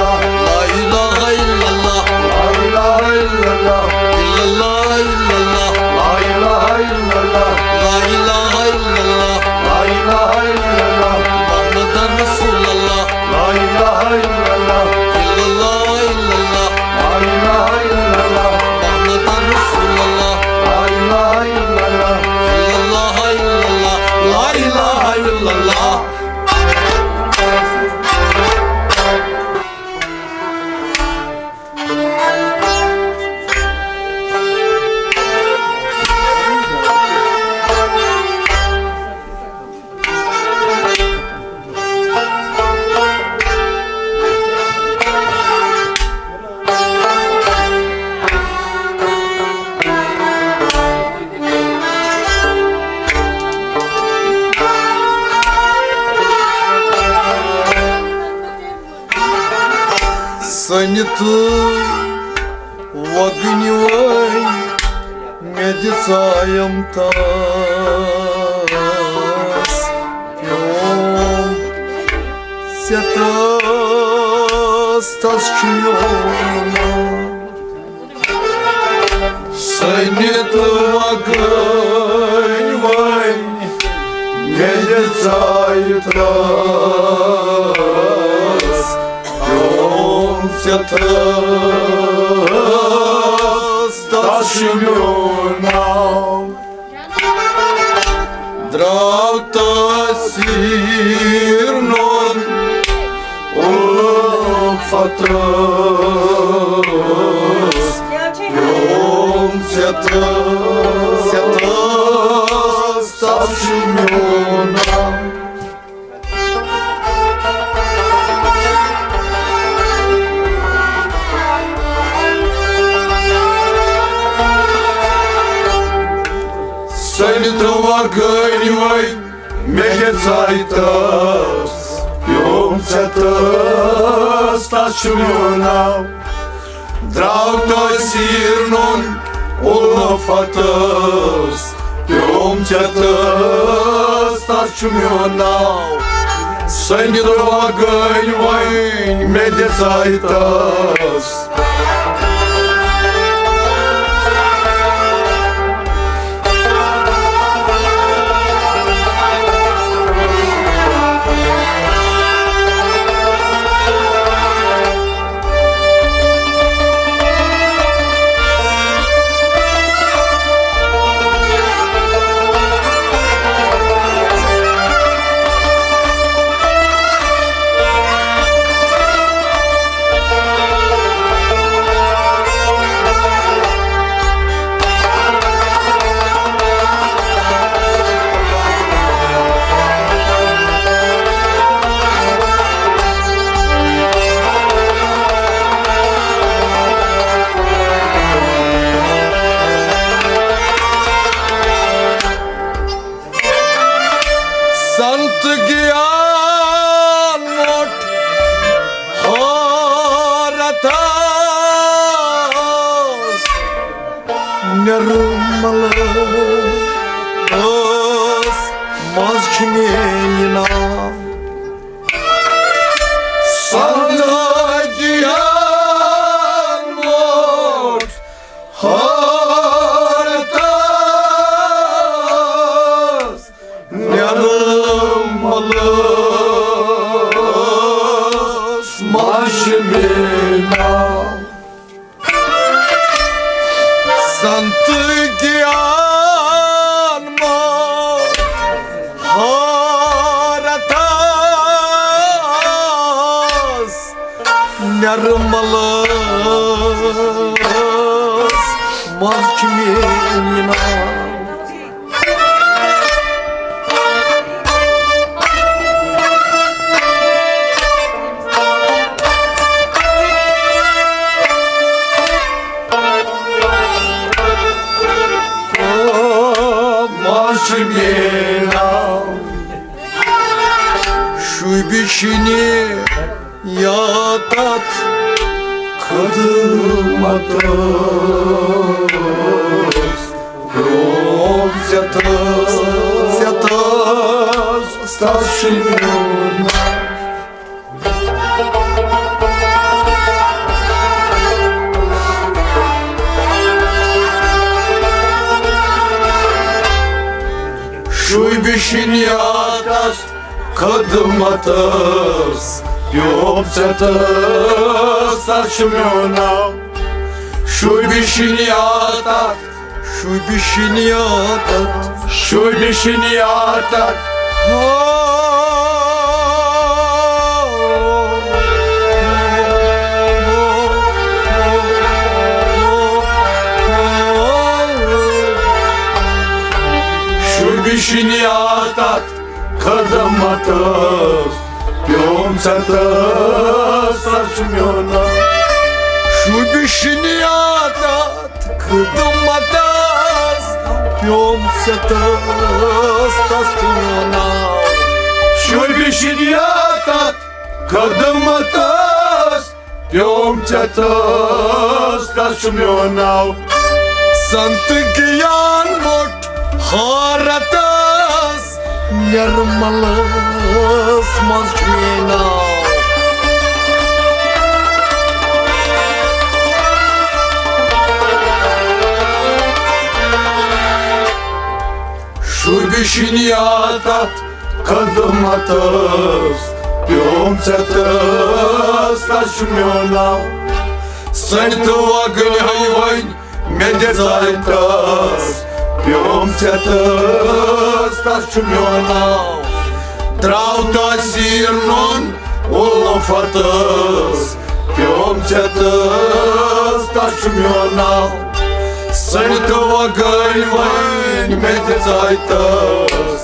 لا الہ الا اللہ، لا الہ الا اللہ۔ الا اللہ، الا اللہ۔ لا الہ الا اللہ، لا الہ الا اللہ۔ لا الہ الا اللہ، محمد رسول اللہ۔ لا الہ الا اللہ، الا اللہ، الا اللہ۔ لا الہ الا اللہ، محمد رسول اللہ۔ لا الہ الا اللہ، الا اللہ، الا اللہ۔ لا الہ الا اللہ۔ سٔنِتھ وۄگٕنۍ وٲے مےٚ دِژایم تس پیوم ژےٚ تس، تس چھُ میون ناو۔ سٔنِتھ وۄگٕنۍ وٲے مےٚ دِژاے تس پیوم ژےٚ تس، تس چھُ میون ناو۔ درٛاو تأثیر نوٚن الفتس پیوم ژےٚ تس، ژےٚ تس، تس چھُ میون ناو۔ سٔنِتھ وۄگٕنۍ وٲے مےٚ دِژاے تس پیوم ژےٚ تس، تس چھُ میون ناو۔ درٛاو تأثیر نوٚن الفتس پیوم ژےٚ تس، تس چھُ میون ناو۔ سٔنِتھ وۄگٕنۍ وٲے مےٚ دِژاے تس۔ یان موٚٹ حٲرتس نِرمل ٲس منٛز چھِ میٲنۍ ناو۔ سنت گیان موٚٹ حٲرتس نِرمل ٲس منٛز چھِ میٲنۍ ناو۔ سنت گیان موٚٹ حٲرتس نِرمل ٲس منٛز چھِ میٲنۍ ناو۔ منٛز چھِ میٲنۍ ناو۔ شوٗبہِ شِنہِ یا تتھ خدمتس۔ روم ژےٚ تس، ژےٚ تس، تس چھُ میون۔ شوٗبہِ شِنہِ یا تتھ خدمتس پیوم ژےٚ تس، تس چھُ میون ناو۔ شوٗبہِ شِنہِ یا تتھ، شوٗبہِ شِنہِ یا تتھ، شوٗبہِ شِنہِ یا تتھ۔ ہو۔ شوٗبہِ شِنہِ یا تتھ خدمتس پیوم ژےٚ تس، تس چھُ میون ناو۔ شوٗبہِ شِنہِ یا تتھ خدمتس پیوم ژےٚ تس، تس چھُ میون ناو۔ شوٗبہِ شِنہِ یا تتھ خدمتس پیوم ژےٚ تس، تس چھُ میون ناو۔ سنت گیان موٚٹ حٲرتس نِرمل ٲس منٛز چھُ میون ناو۔ شوٗبہِ شِنہِ یا تتھ خدمتس پیوم ژےٚ تس، تس چھُ میون ناو۔ سٔنۍ تہٕ وۄگٕلۍ ہٲوۍ وۄنۍ مےٚ دِژاے تس، پیوم ژےٚ تس، تس چھُ میون ناو۔ درٛاو تٲثیٖر نوٚن اُلفتس، پیوم ژےٚ تس، تس چھُ میون ناو۔ سٔنۍ تہٕ وۄگٕلۍ وۄنۍ مےٚ دِژاے تس۔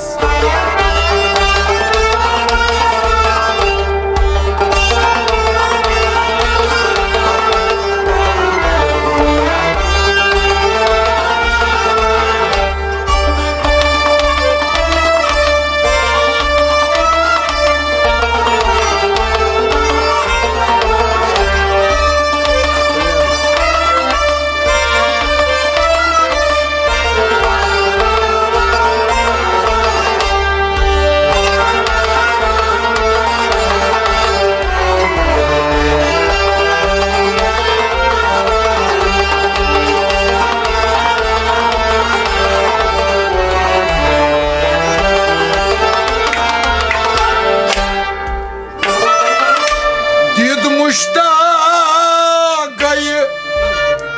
دِد مُشتاق گٔیہِ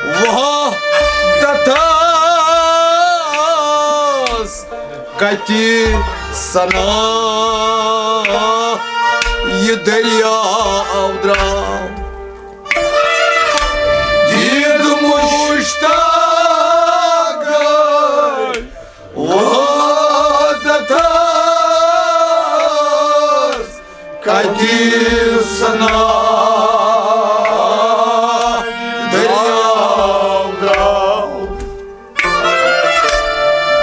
وحدتس، کتہِ سنا یہِ دٔریاو درٛاو۔ دِد مُشتاق گٔیہِ وحدتس، کتہِ سنا دٔریاو درٛاو۔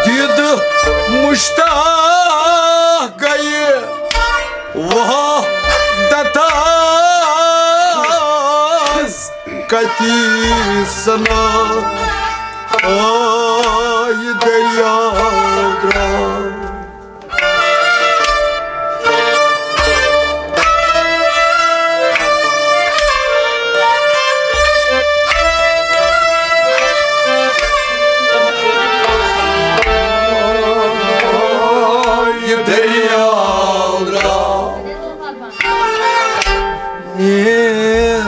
دِد مُشتاق گٔیہِ وحدتس کتی سنا آے دریاو درٛاو۔ یہِ دٔریاو درٛاو۔ نیر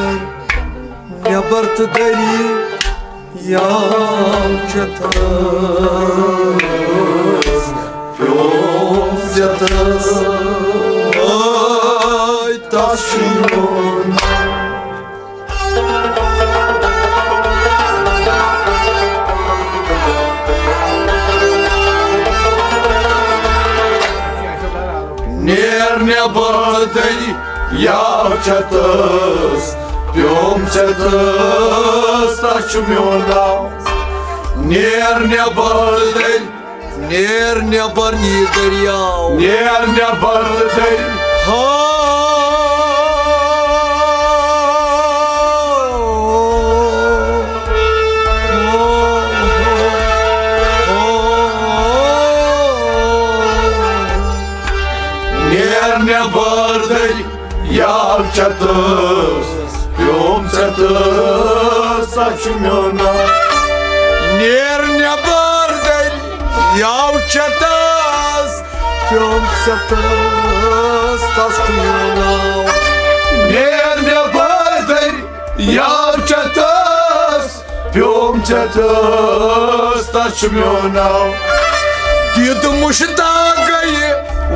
نٮ۪بر تہٕ دٔریاو چتس پیوم ژٮ۪تس۔ آے تس چھُ میون نیر نٮ۪بر دٔریاو چتس پیوم ژٮ۪تس، تس چھُ میون ناو۔ نیر نٮ۪بر دٔرۍ، نیر نٮ۪بر یہِ دٔریاو۔ نیر نٮ۪بر دٔرۍ۔ ہا۔ نیر نٮ۪بر دٔرۍ۔ یاو چتس پیوم ژٮ۪تس، تس چھُ میون ناو۔ نیر نٮ۪بر دٔرۍ۔ یاو چتس پیوم ژٮ۪تس، تس چھُ میون ناو۔ نیر نٮ۪بر دٔرۍ۔ یاو چتس پیوم ژٮ۪تس، تس چھُ میون ناو۔ دید مشتاق گٔیہِ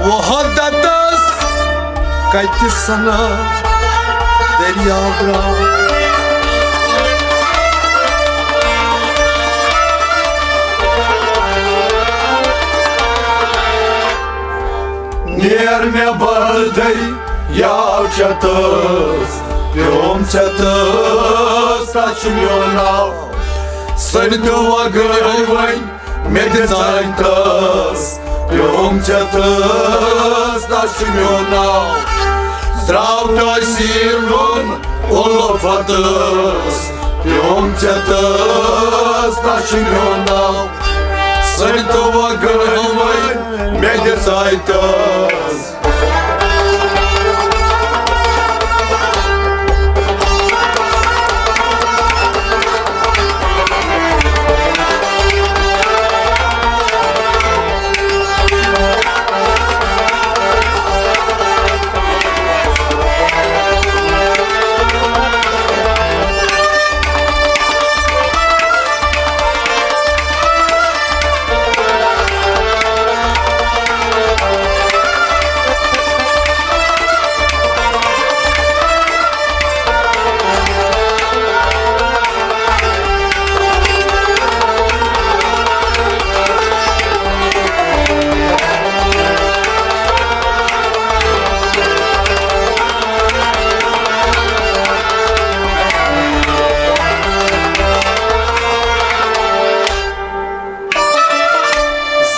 وحدتس، کتہِ سنا دٔریاو درٛاو۔ نیر نٮ۪بر دٔرۍ۔ یاو چتس پیوم ژٮ۪تس، تس چھُ میون ناو۔ سٔنۍ دوا گٔے وۄنۍ مےٚ دِژاے تس، پیوم ژٮ۪تس، تس چھُ میون ناو۔ درٛاو تٲثیٖر میون الفتس، پیوم ژٮ۪تس، تس چھُ میون ناو۔ سٔنۍ دوا گٔے وۄنۍ مےٚ دِژاے تس۔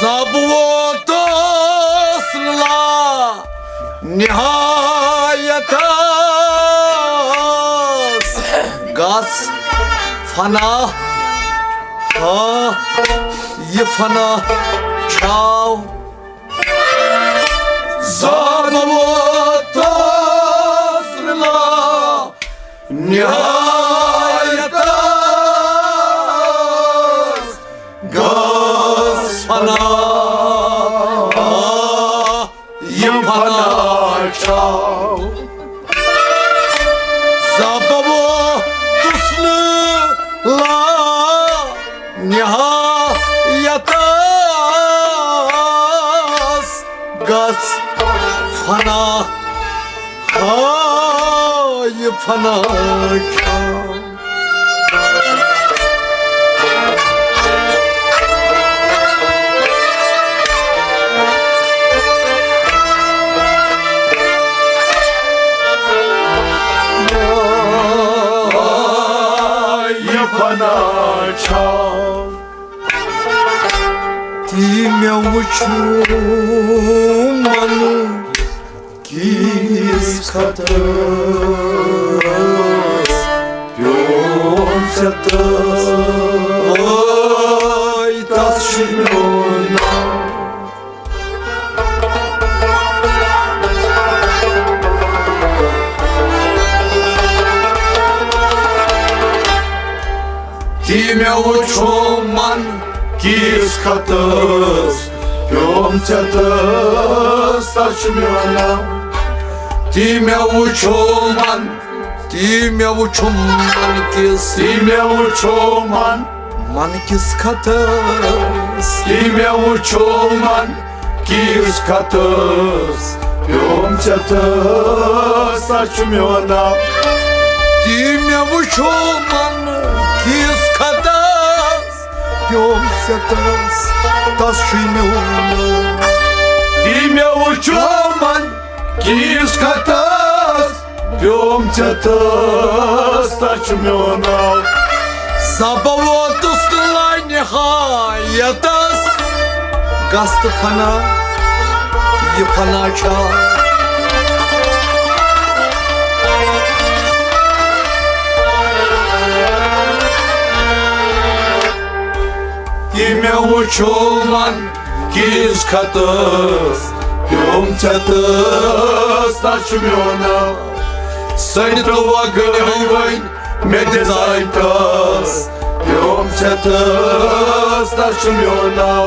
زب ووتُس لا نہایتس، گژھ فنا، ہا، یہِ فنا چھاو۔ زب ووتُس لا نہایتس، گژھ فنا، یہِ فنا چھاو۔ زب ووتُس نہٕ لا نہایتس، گژھ فنا، ہا، یہِ فنا چھاو۔ یہِ فنا چھاو۔ تی مےٚ وُچھُم منُک ییٖژ خطٲس پیوم ژےٚ تہٕ وٲے تس چھُ میون ناو۔ تی مےٚ وُچھُم من کِس خطس پیوم ژےٚ تہٕ تس چھُ میون ناو۔ تی مےٚ وُچھُم من، تی مےٚ وُچھُم من کِس، تی مےٚ وُچھُم من من کِس خطس، تی مےٚ وُچھُم من کِس خطس پیوم ژےٚ تہٕ تس چھُ میون ناو۔ تی مےٚ وُچھُم من کِس خطس پیوم ژےٚ تہٕ تس، تس چھُ میون ناو۔ تی مےٚ وُچھُم من کِس خطس پیوم ژےٚ تہٕ تس، تس چھُ میون ناو۔ زبہ ووتُس نہٕ لانِہایتس، گژھ تہٕ فنا، یہِ فنا چھا؟ یہِ مےٚ وُچھُم من کِس خطس پیوم ژےٚ تہٕ تس، تس چھُ میون ناو۔ سٔنۍ تہٕ وۄگٕنۍ وۄنۍ مےٚ دِژاے تس پیوم ژےٚ تہٕ تس، تس چھُ میون ناو۔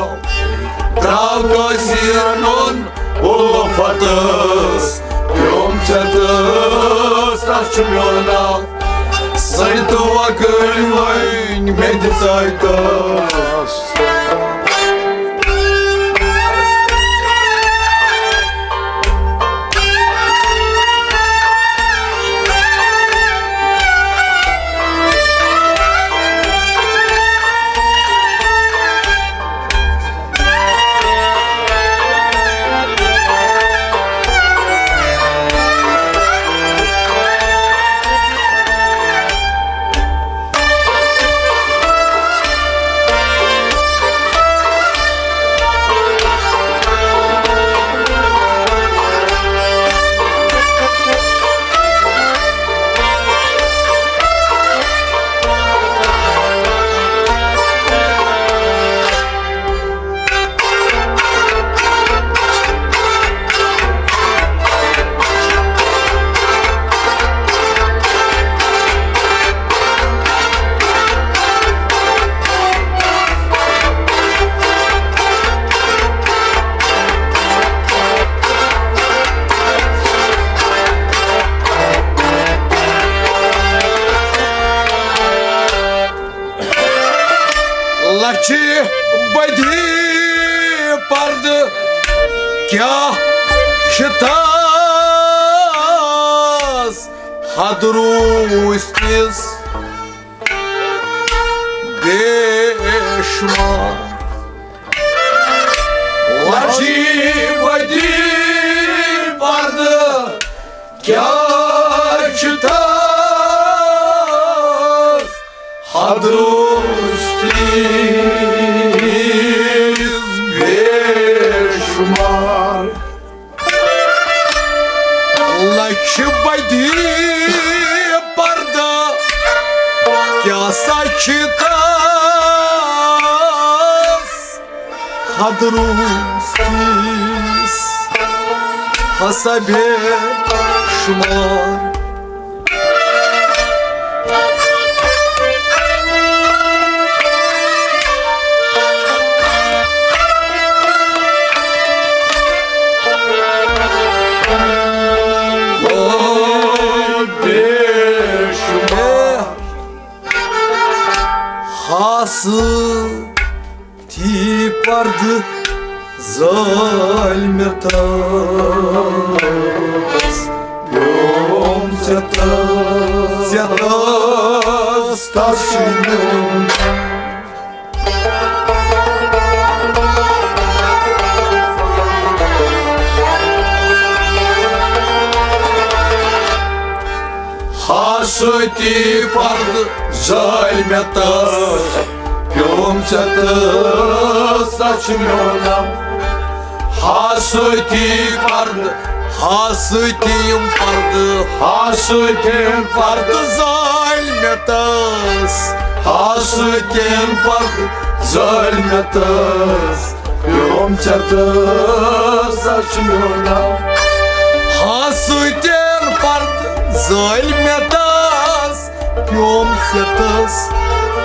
تراو کٲشِر نوٗن اُلفتس پیوم ژےٚ تہٕ تس، تس چھُ میون ناو۔ سٔنۍ تہٕ وۄگٕنۍ وۄنۍ مےٚ دِژاے تس۔ لچھِ بدی پردٕ کیٛاہ چھِ تس حد روٗزتِس بے شمار۔ لچھِ بدی پردٕ کیٛاہ چھِ تس حد روٗزتِس بے شمار۔ لچھِ بدی پردٕ کیٛاہ سا چھِ تس حد روٗزتِس ہسا بے شمار۔ او بے شمار۔ ہاسہٕ تی پردٕ زٲلۍ مےٚ تس، پیوم ژےٚ تس، ژےٚ تس، تس چھُ میون۔ ہاسہٕ تی پردٕ زٲلۍ مےٚ تس، پیوم ژےٚ تس، تس چھُ میون ناو۔ ہاسہٕ تی پردٕ، ہاسہٕ تِم پردٕ، ہاسہٕ تِم پردٕ زٲلۍ مےٚ تس، ہاسہٕ تِم پردٕ زٲلۍ مےٚ تس، پیوم ژےٚ تس، تس چھُ میون ناو۔ ہاسہٕ تِم پردٕ زٲلۍ مےٚ تس، پیوم ژےٚ تس،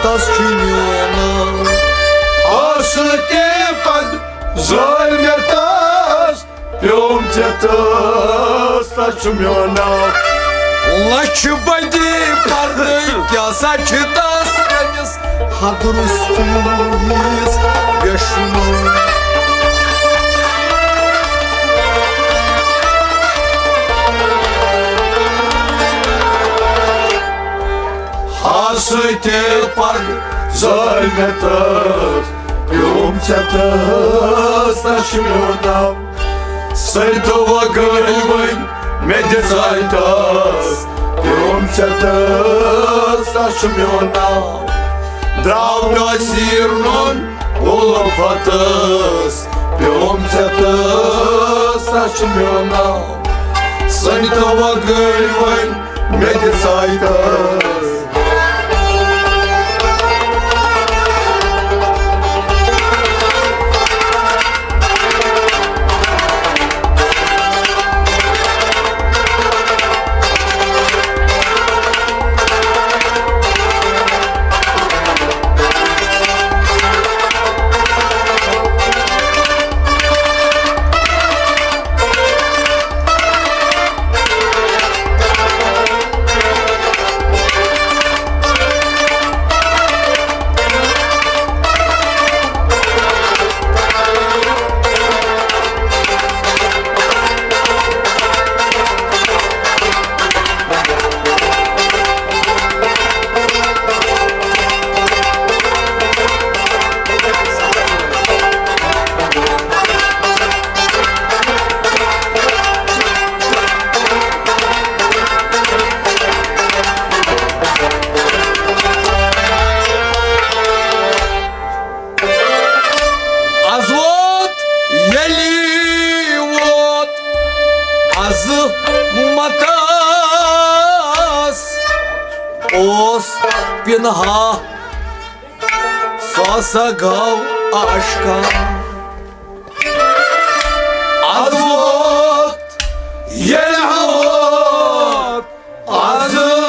تس چھُ میون ناو۔ ہاسہٕ تِم پردٕ زٲلۍ مےٚ تس، پیوم ژےٚ تس، تس چھُ میون ناو۔ لچھِ بٔدی پردٕ کیٛاہ سا چھِ تس کٔمِس، ہتہٕ روٚستُے ییٖژ بے شُمار۔ ہاسہٕ تِم پردٕ زٲلۍ مےٚ تس، پیوم ژےٚ تس، تس چھُ میون ناو۔ سٔتو گٔلۍ وۄنۍ مےٚ دِژاے تس، پیوم ژےٚ تس، تس چھُ میون ناو۔ درٛاو نصیٖر نوٚن اُلفتس، پیوم ژےٚ تس، تس چھُ میون ناو۔ سٔتو گٔلۍ وۄنۍ مےٚ دِژاے تس۔ از ووت ییٚلہِ ووت عظمتس، اوس پِنہا سُہ ہسا گوٚو آشکار۔ از ووت ییٚلہِ ووت عظمتس،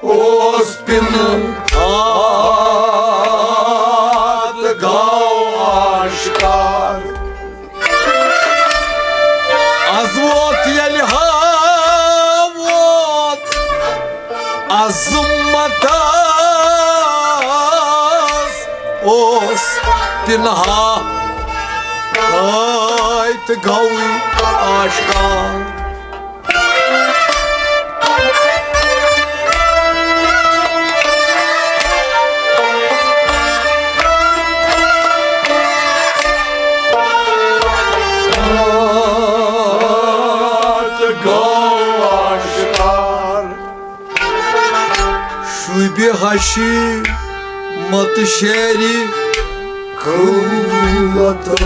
اوس پِنہا تہٕ گوٚو آشکار۔ از ووت ییٚلہِ ہا ووت عظمتس، اوس پِنہا ہاے تہٕ گوٚوٕے آشکار۔ تہٕ گوٚو آشکار۔ شوٗبہِ حشمت شیرِ خلوتس،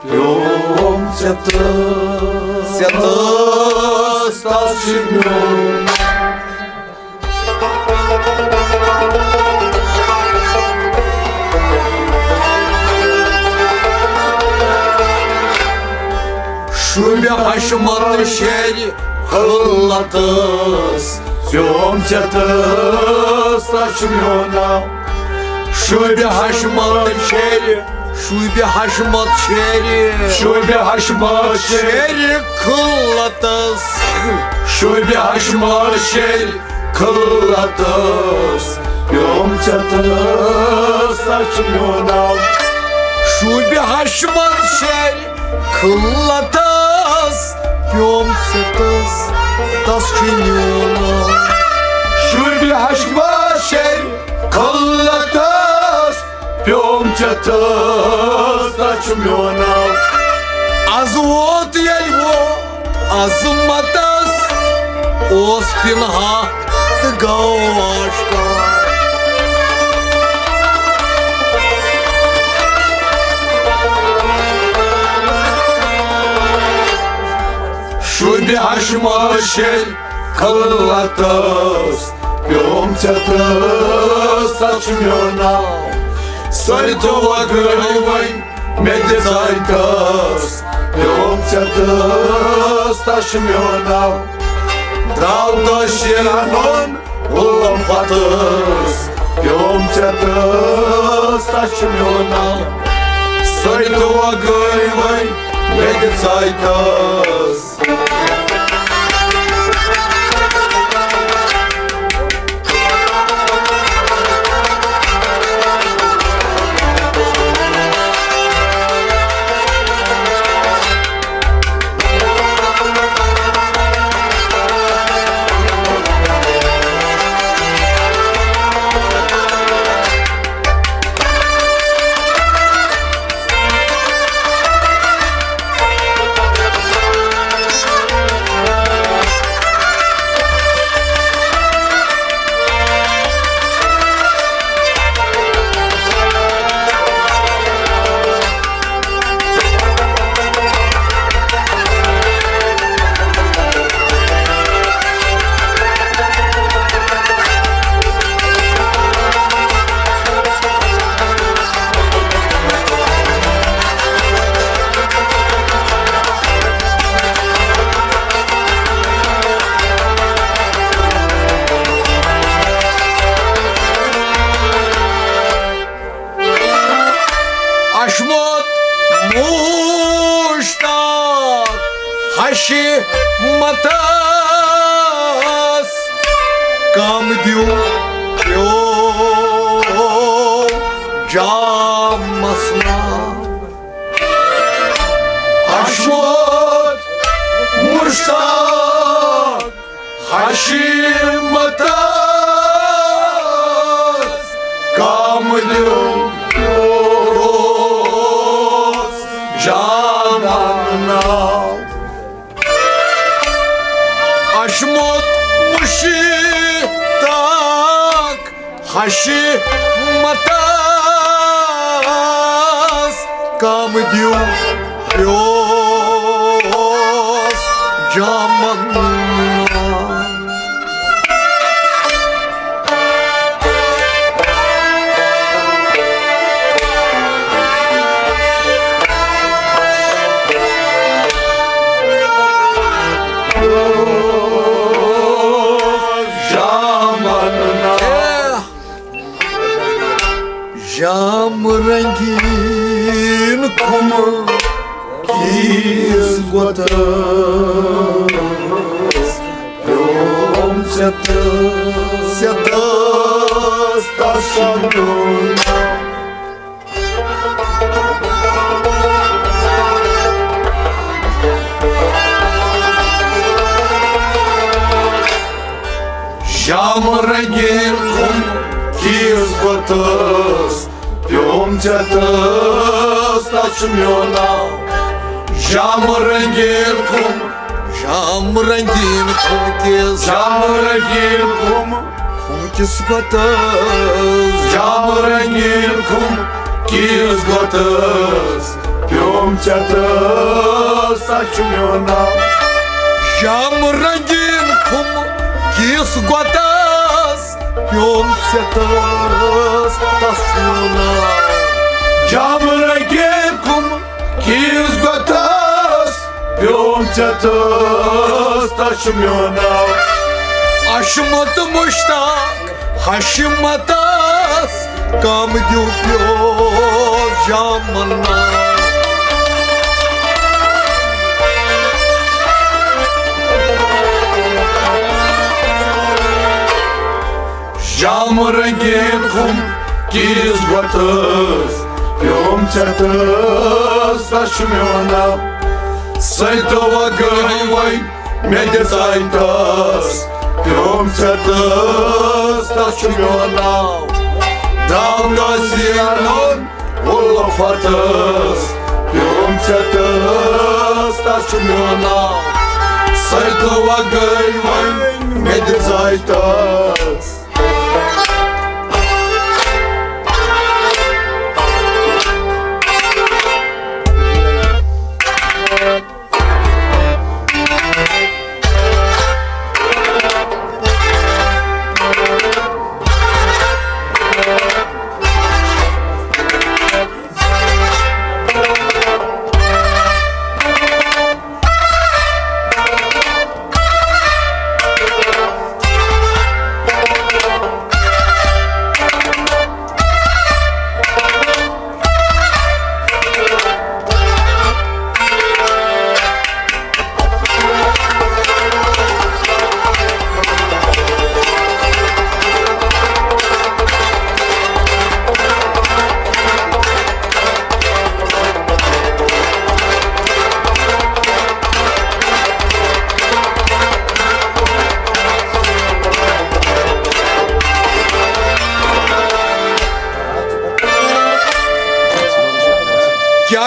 پیوم ژےٚ تس، ژےٚ تس، تس چھُ میون۔ شوٗبہِ حشمت شیرِ خلوتس، پیوم ژےٚ تس، تس چھُ میون ناو۔ شوٗبہِ حشمت شیرِ، شوٗبہِ حشمت شیرِ، شوٗبہِ حشمت شیرِ۔ شیرِ خلوتس۔ شوٗبہِ حشمت شیرِ خلوتس، پیوم ژےٚ تس، تس چھُ میون ناو۔ شوٗبہِ حشمت شیرِ خلوتس، پیوم ژےٚ تس، تس چھُ میون ناو۔ شوٗبہِ حشمت شیرِ خلوتس، پیوم ژےٚ تس، تس چھُ میون ناو۔ از ووت ییٚلہِ ووت عظمتس، اوس پِنہا تہٕ گوٚو آشکار۔ شوٗبہِ ہشمٲشِل خلعتس، پیوم ژےٚ تس، تس چھُ میون ناو۔ سۄے دُعا گٔے وۄنۍ مےٚ دِژاے تس، پیوم ژےٚ تس، تس چھُ میون ناو۔ درٛاو تس یہِ رنُن الفتس، پیوم ژےٚ تس، تس چھُ میون ناو۔ سۄے دُعا گٔے وۄنۍ مےٚ دِژاے تس۔ اشمت مشتاق ہشی متس کم دیو پیو جام مسنا۔ اشمت مشتاق ہشی متس کم دیو پیوس جانان ناو۔ اشمت مشتاق ہشی متس کم دیو پیوس جامن۔ جام رنگین کم کیس گوتس پیوم ژےٚ تس، ژےٚ تس تس سمجھونا۔ شام رنگین کم کیس گوتس پیوم ژےٚ تس، تس چھُ میون ناو۔ شام رنگین کم، شام رنگین کم کیس، شام رنگین کم کس گوتس۔ جام رنگین کم کس گوتس پیوم ژےٚ تس، تس چھُ میون ناو۔ جام رنگین کم کس گوتس پیوم ژےٚ تس، تس چھُ میون ناو۔ جام رنگین کم کس گوتس پیوم ژےٚ تس، تس چھُ میون ناو۔ اشمت مشتاق ہشمتس کم دیو پیو جامن ناو۔ شام رنگین کم کس گوتس پیوم ژےٚ تس، تس چھُ میون ناو۔ سۄے دوا گٔے وۄنۍ مےٚ دِژاے تس، پیوم ژےٚ تس، تس چھُ میون ناو۔ داو تس یارن الفتس پیوم ژےٚ تس، تس چھُ میون ناو۔ سۄے دوا گٔے وۄنۍ مےٚ دِژاے تس۔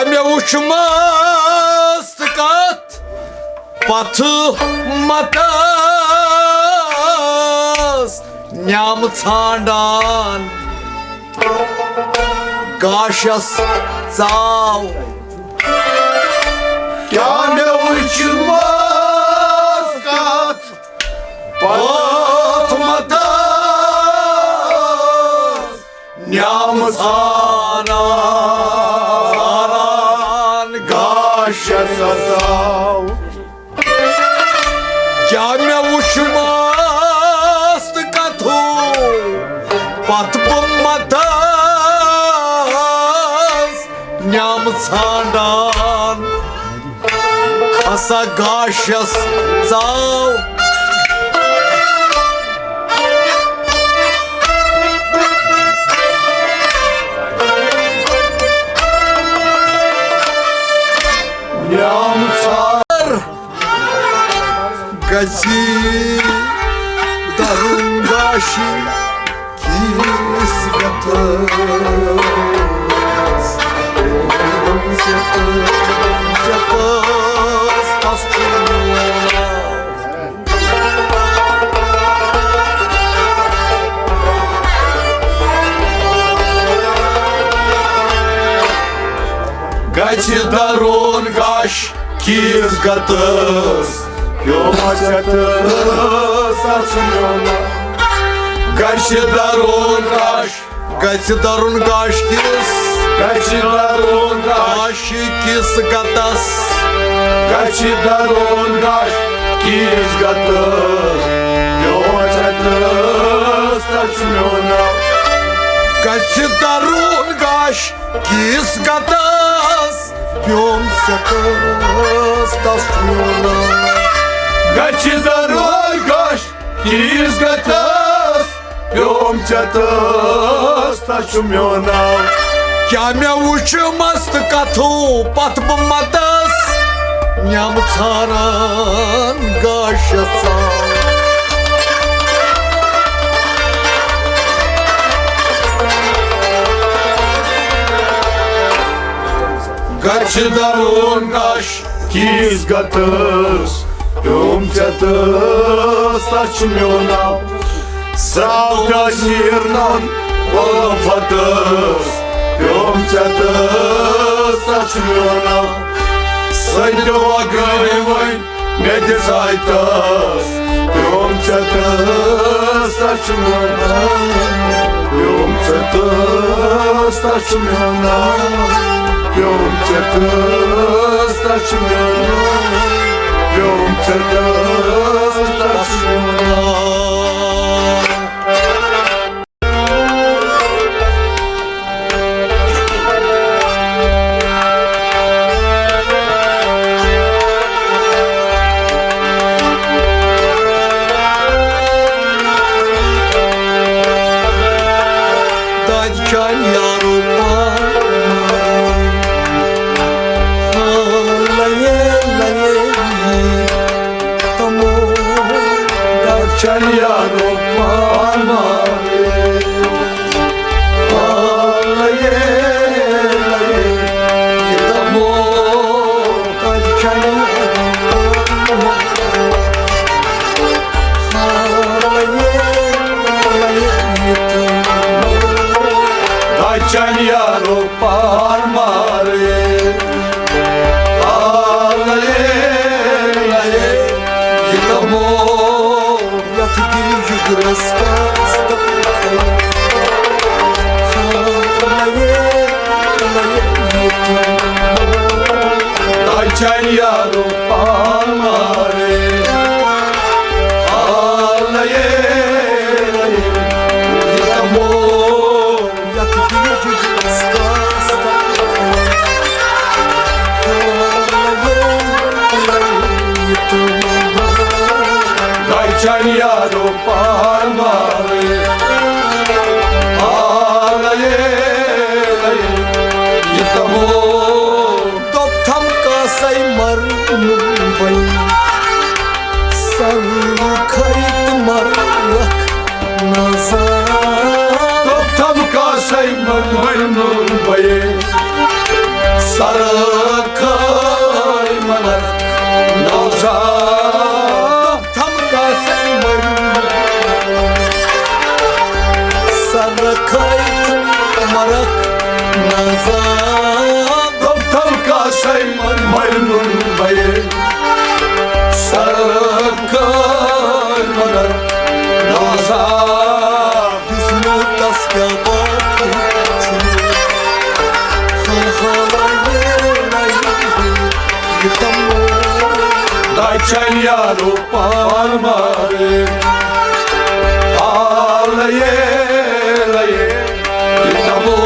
مےٚ وُچھ مست کتھ پتھٕ متس، نیام ژھانڈان گاشس ژاو۔ کیٛاہ مےٚ وُچھ مست کتھ پتھٕ متس، نیام ژھانڈان گاشس ژاو۔ کیٛاہ مےٚ وُچھ مست کتھٕ پتھٕ متس، نیام ژھانڈان ہسا گاشس ژاو۔ نیام ژھانڈان گژھِ درُن گاشہِ کِس گتس۔ ژےٚ پٲس تس چھُ میون ناو۔ گژھِ درُن گاش کِس گتس، پیوم ژےٚ تس تس میون ناو۔ گژھِ درُن گاش، گژھِ درُن گاش کِس، گژھِ درُن گاش کِس گتس۔ گژھِ درُن گاش کِس گتس، پیوم ژےٚ تس تس میون ناو۔ گژھِ درُن گاش کِس گتس، پیوم ژےٚ تس تس میون ناو۔ گژھِ درُن گاش کِس گتس، پیوم ژےٚ تس تس میون ناو۔ کیٛاہ مےٚ وُچھ مست کتھٕ پتھٕ متس، نیام ژھانڈان گاشس ژاو۔ گژھِ درُن گاش کِس گتس، پیوم ژےٚ تس تس میون ناو۔ سرٛاو تأثیٖر نان اُلفتس، پیوم ژےٚ تس تس میون ناو۔ سٔنٛدِ وغٲرِ وۄنۍ مےٚ دِژاے تس، پیوم ژےٚ تس تس میون ناو۔ پیوم ژےٚ تس تس میون ناو۔ پیوم ژےٚ تس تس میون ناو۔ پیوم ژےٚ تس تس میون ناو۔ دادِ چانہِ یارو پان۔ لَیے، لَیے، تمو۔ دادِ چانہِ یارو پان مارے۔ دادِ چانہِ یارو پان مارے۔ آ، لَیے، لَیے، یہِ تمو۔ یتھ دِل جگرس کاس تہٕ لَیے، لَیے، یہِ تمو۔ دادِ چانہِ یارو پان مارے۔ آ، لَیے، لَیے، یہِ تمو۔ یتھ دِل جگرس کاس تہٕ لَیے، لَیے، یہِ تمو۔ دادِ چانہِ یارو پان مارے۔ آ، لَیے، لَیے، یہِ تمو۔ دوٚپ تھم کاسے مرنہٕ بے، سر کھٔتۍ مرکھ نظر۔ دوٚپ تھم کاسے مرنہٕ بے، ترکھے ملک نوزاد تھم کاسے مر۔ سرکھے مرک نوزاد تھم کاسے مر۔ مرنن بے سرکھے مرک نوزاد۔ یُس نہٕ تس کیٛاہ باقٕے چھُ۔ یہِ تمو دچن یارو پان مارے۔ آلے لے یہِ تمو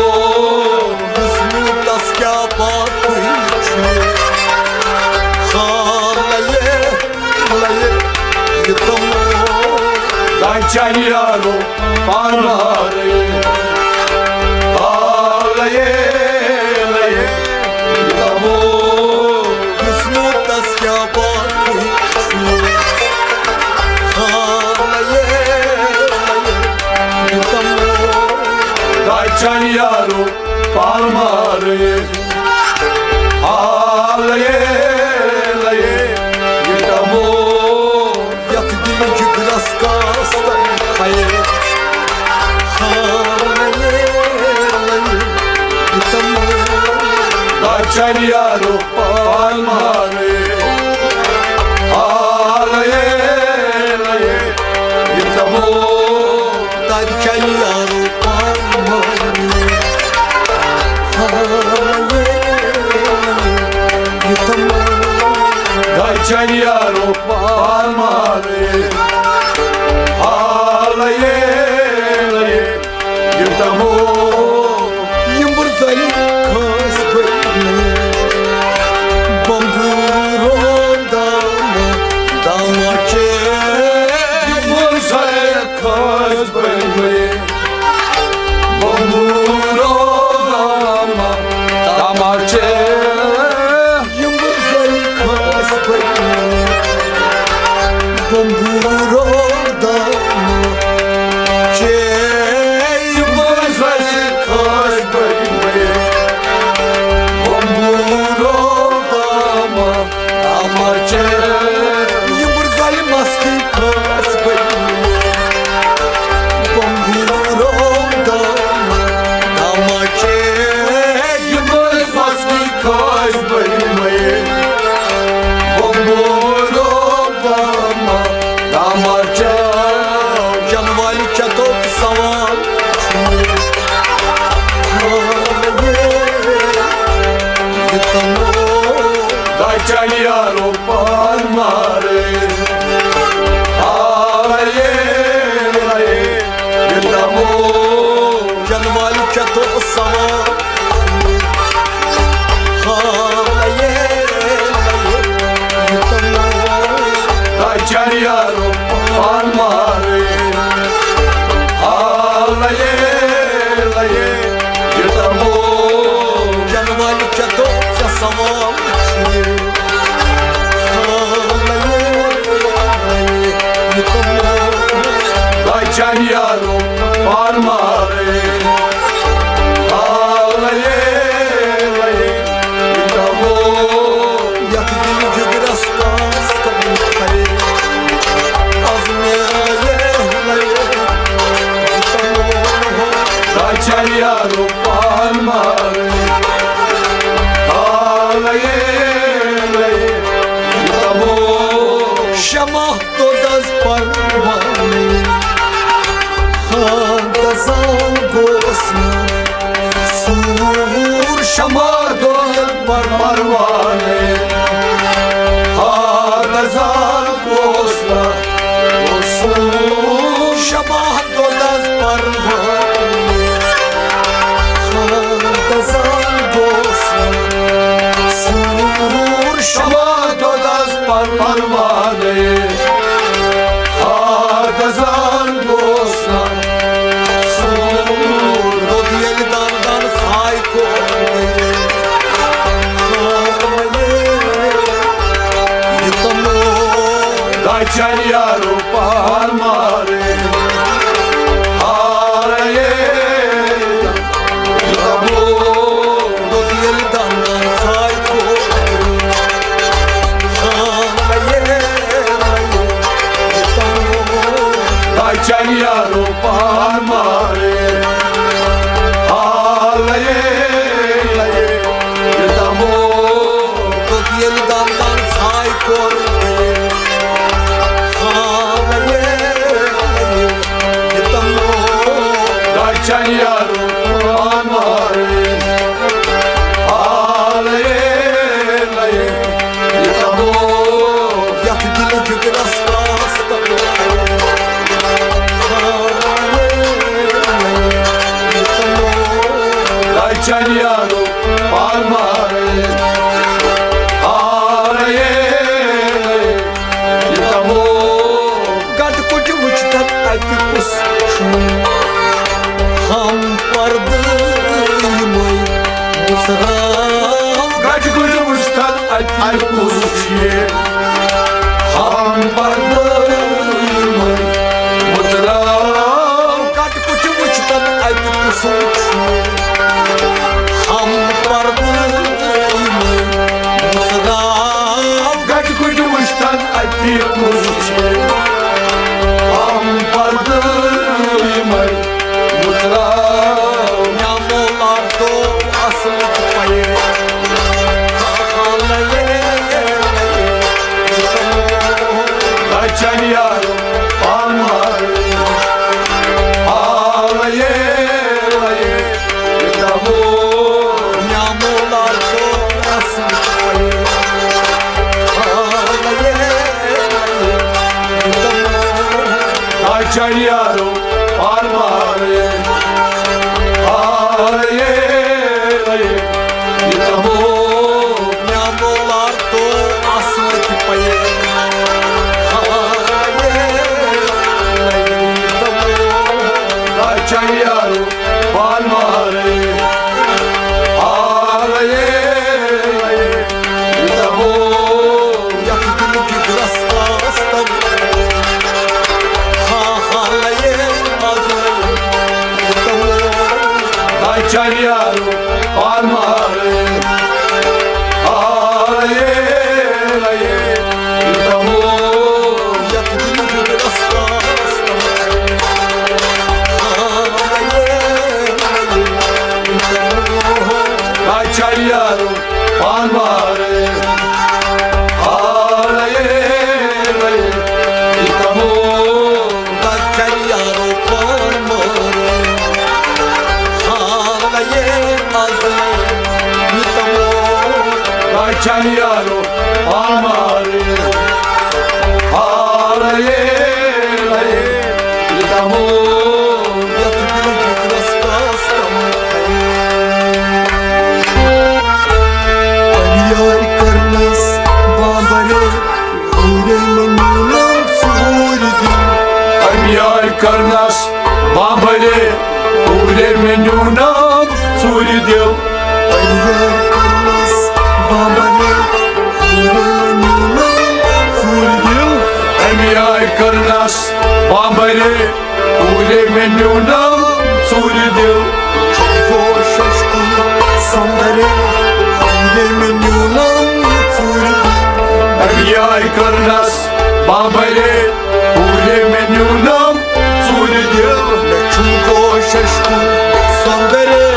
یُس نہٕ تس کیٛاہ باقٕے چھُ۔ آلے لے یہِ تمو دچن یارو پان مارے۔ آ، لے، لے، یہِ تمو قسمتس کیٛاہ باقٕے چھُ۔ آ، لے، لے، یہِ تمو دچن یارو پان مارے۔ آ، لے، لے، یہِ تمو یتھ دِل جگرس کاستن کھیے۔ ہاں، یہِ تمو دچن یارو پان مارے۔ ہاں، یہِ تمو دچن یارو پان مارے۔ ہاں، یہِ تمو دچن یارو پان مارے۔ آ، لے، لے، یہِ تمو یِم بُرزٔلۍ کھٲسۍ بٔلۍ۔ بمبوٗرو دامہ، دامہ چے۔ یِم بُرزٔلۍ کھٲسۍ بٔلۍ۔ بمبوٗرو دامہ، دامہ چے۔ یِم زَن خاص پٲٹھۍ بمبوٗرو دامہ چے۔ یِم زَن خاص پٲٹھۍ بمبوٗرو دامہ، دامہ چے۔ یِم زَن مَستی خاص پٲٹھۍ بمبوٗرو دامہ، دامہ چے۔ یِم ٲسۍ مَستی خٲص بٔرۍ مٕتۍ۔ بمبوٗرو دامہ، دامہ چے۔ چنہٕ والہِ چتوک سوال چھُ۔ یہِ تمو دچن یارو پان مارے۔ آیے، آیے، یہِ تمو۔ چنہٕ والہِ چتوک سوال۔ آیے، آیے، یہِ تمو۔ دچن یارو پان مارے۔ آیے، آیے، یہِ تمو۔ چنہٕ والہِ چتوک سوال۔ دچن یارو پان مارے۔ آ، لے، لے، یہِ تمو۔ یتھ دِلہِ جگرس کاس کرن کھرے۔ از مےٚ لے، لے، یہِ تمو۔ دچن یارو پان مارے۔ آ، لے، لے، یہِ تمو۔ شمع دۄدس پروانہٕ، ہاں، دزان گوس نہٕ۔ سوٗر شمع دۄد پر-، پروانہٕ، ہاں، دزان گوس نہٕ۔ سوٗر شمع دۄدس پروانہٕ، ہاں، دزان گوس نہٕ۔ سوٗر شمع دۄدس پر-، پروانہٕ۔ آ، دزان گوس نہٕ۔ سوٗر دۄد ییٚلہِ دان دان ساے کوٚر۔ یہِ تمو۔ دچن یارو پان مارے۔ آ، یہِ تمو۔ دۄد ییٚلہِ دان دان اَتہِ کُس چھُ یہِ ہم پردٲے مٔنٛزۍ مُژراو؟ کَٹہٕ کُٹھۍ وٕچھتن اَتہِ کُس چھُ یہِ ہم پردٲے مٔنٛزۍ مُژراو؟ کَٹہٕ کُٹھۍ وٕچھتن اَتہِ کُس چھُ یہِ ہم پردٲے مٔنٛزۍ مُژراو؟ مےٚ مول آو تو اصلٕچ پَیہِ۔ لچن یارو پانوار۔ آ، لَیے، لَیے، یہِ دَمو۔ مےٚ مول آو تو اصلٕچ پَیہِ۔ آ، لَیے، لَیے، یہِ دَمو۔ لچن یارو پانوار۔ آ، لَیے، لَیے، یہِ دَمو۔ مےٚ مول آو تو اصلٕچ پَیہِ۔ آ، لَیے، لَیے، یہِ دَمو۔ لچن یارو پانوار۔ آ، لَیے، لَیے، یہِ دَمو۔ یَتھ دِلہٕ جِگرَس آس تَمہِ ہا ہا لَیے، آز لَیے، یہِ دَمو۔ لچن یارو پانوار۔ آ، لَیے، لَیے، یہِ دَمو۔ یَتھ دِلہٕ جِگرَس آس تَمہِ ہا ہا لَیے، لَیے، یہِ دَمو۔ لچن یارو پانوار۔ آ، لَیے، لَیے، یہِ دَمو۔ لچن یارو پانوار۔ آ، لَیے، آز لَیے، یہِ دَمو۔ لچن یارو پانوار۔ آ، لَیے، لَیے، یہِ دَمو۔ یَتھ دِلہٕ جِگرَس آس تَمہِ ہا۔ اَمہِ یارِ کٔرنَس بامبرے، ہورے مےٚ نیونم ژوٗرِ دِل۔ اَمہِ یارِ کٔرنَس بامبرے، ہورے مےٚ نیونم ژوٗرِ دِل۔ اَمہِ یارِ کٔرنَس بامبرے، ہورے مےٚ نیونم ژوٗرِ دِل۔ اَمہِ یارِ کٔرنَس بامبرے، ہورے مےٚ نیونم ژوٗرِ دِل۔ چھُم کوشش کُن سندرے، ہورے مےٚ نیونم ژوٗرِ دِل۔ اَمہِ یارِ کٔرنَس بامبرے، ہورے مےٚ نیونم ژوٗرِ دِل۔ مےٚ چھُم کوشش کُن سندرے،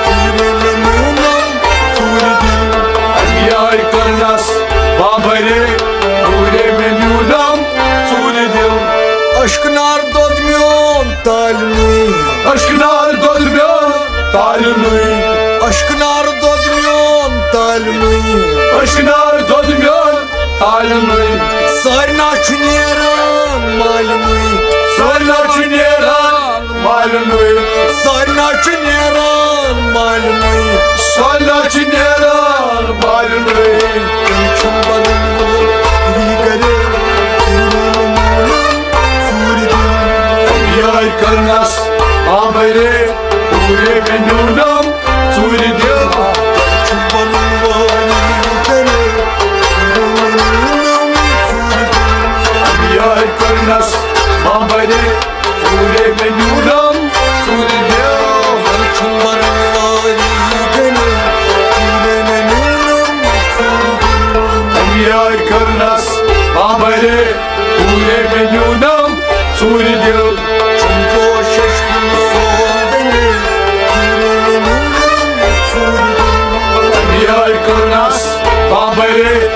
ہورے مےٚ نیونم ژوٗرِ دِل۔ اَمہِ یارِ کٔرنَس بامبرے، ہورے مےٚ نیونم ژوٗرِ دِل۔ اشکنار دۄد میون تالنٕے۔ اشکنار دۄد میون تالنٕے۔ اشکنار دۄد میون تالنٕے۔ اشکنار دۄد میون تالنٕے۔ سارنہ چھُ نیران مالنٕے۔ سارنہ چھُ نیران مالنٕے۔ سارنہ چھُ نیران مالنٕے۔ سارنہ چھُ نیران مالنٕے۔ تٔمۍ چھُم بنومُت ری گرے، ژوٗرِ دِل۔ یارِ کٔرنَس بامبرے، ہورے مےٚ نیونم ژوٗرِ دِل۔ تٔمۍ چھُم بنومُت ری گرے، ژوٗرِ دِل۔ یارِ کٔرنَس بامبرے، ہورے مےٚ نیونم ژوٗرِ دِل۔ تٔمۍ چھُم بنومُت ری گرے، ژوٗرِ مےٚ نیونم ژوٗرِ دِل۔ أمۍ یارِ کٔرنَس بامبرے، ہورے مےٚ نیونم ژوٗرِ دِل۔ چھُم کوشش کُن سون دِل، ہورے مےٚ نیونم ژوٗرِ دِل۔ أمۍ یارِ کٔرنَس بامبرے،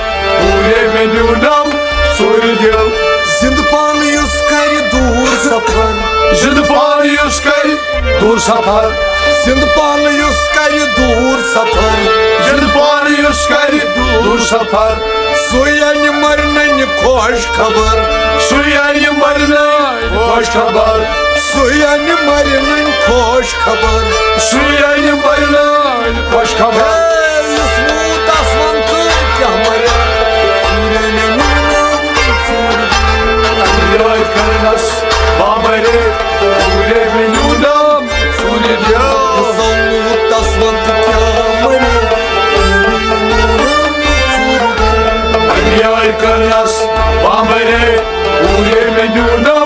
ہورے مےٚ نیونم ژوٗرِ دِل۔ زِندٕ پانہٕ یُس کرِ دوٗر سفر۔ زِندٕ پانہٕ یُس کرِ دوٗر سفر۔ زِندٕ پانہٕ یُس کرِ دوٗر سفر۔ زِندٕ پانہٕ یُس کرِ دوٗر سفر۔ سُے اَنہِ مرنٕنۍ خۄش خبر۔ سُے اَنہِ مرنٕنۍ خۄش خبر۔ سُے اَنہِ مرنٕنۍ خۄش خبر۔ سُے اَنہِ مرنٕنۍ خۄش خبر۔ ہے، یُس موٗد آسمان تہٕ کیٛاہ مرِ۔ ژوٗرِ مےٚ نیونم ژوٗرِ۔ یارِ کٔرنَس بامبرے، ژوٗرِ مےٚ نیونم ژوٗرِ دِل۔ یُس موٗد آسمان تہٕ کیٛاہ مرِ۔ ژوٗرِ مےٚ نیونم ژوٗرِ۔ کرنس بامبرے، اوٗرے مےٚ نیوٗنم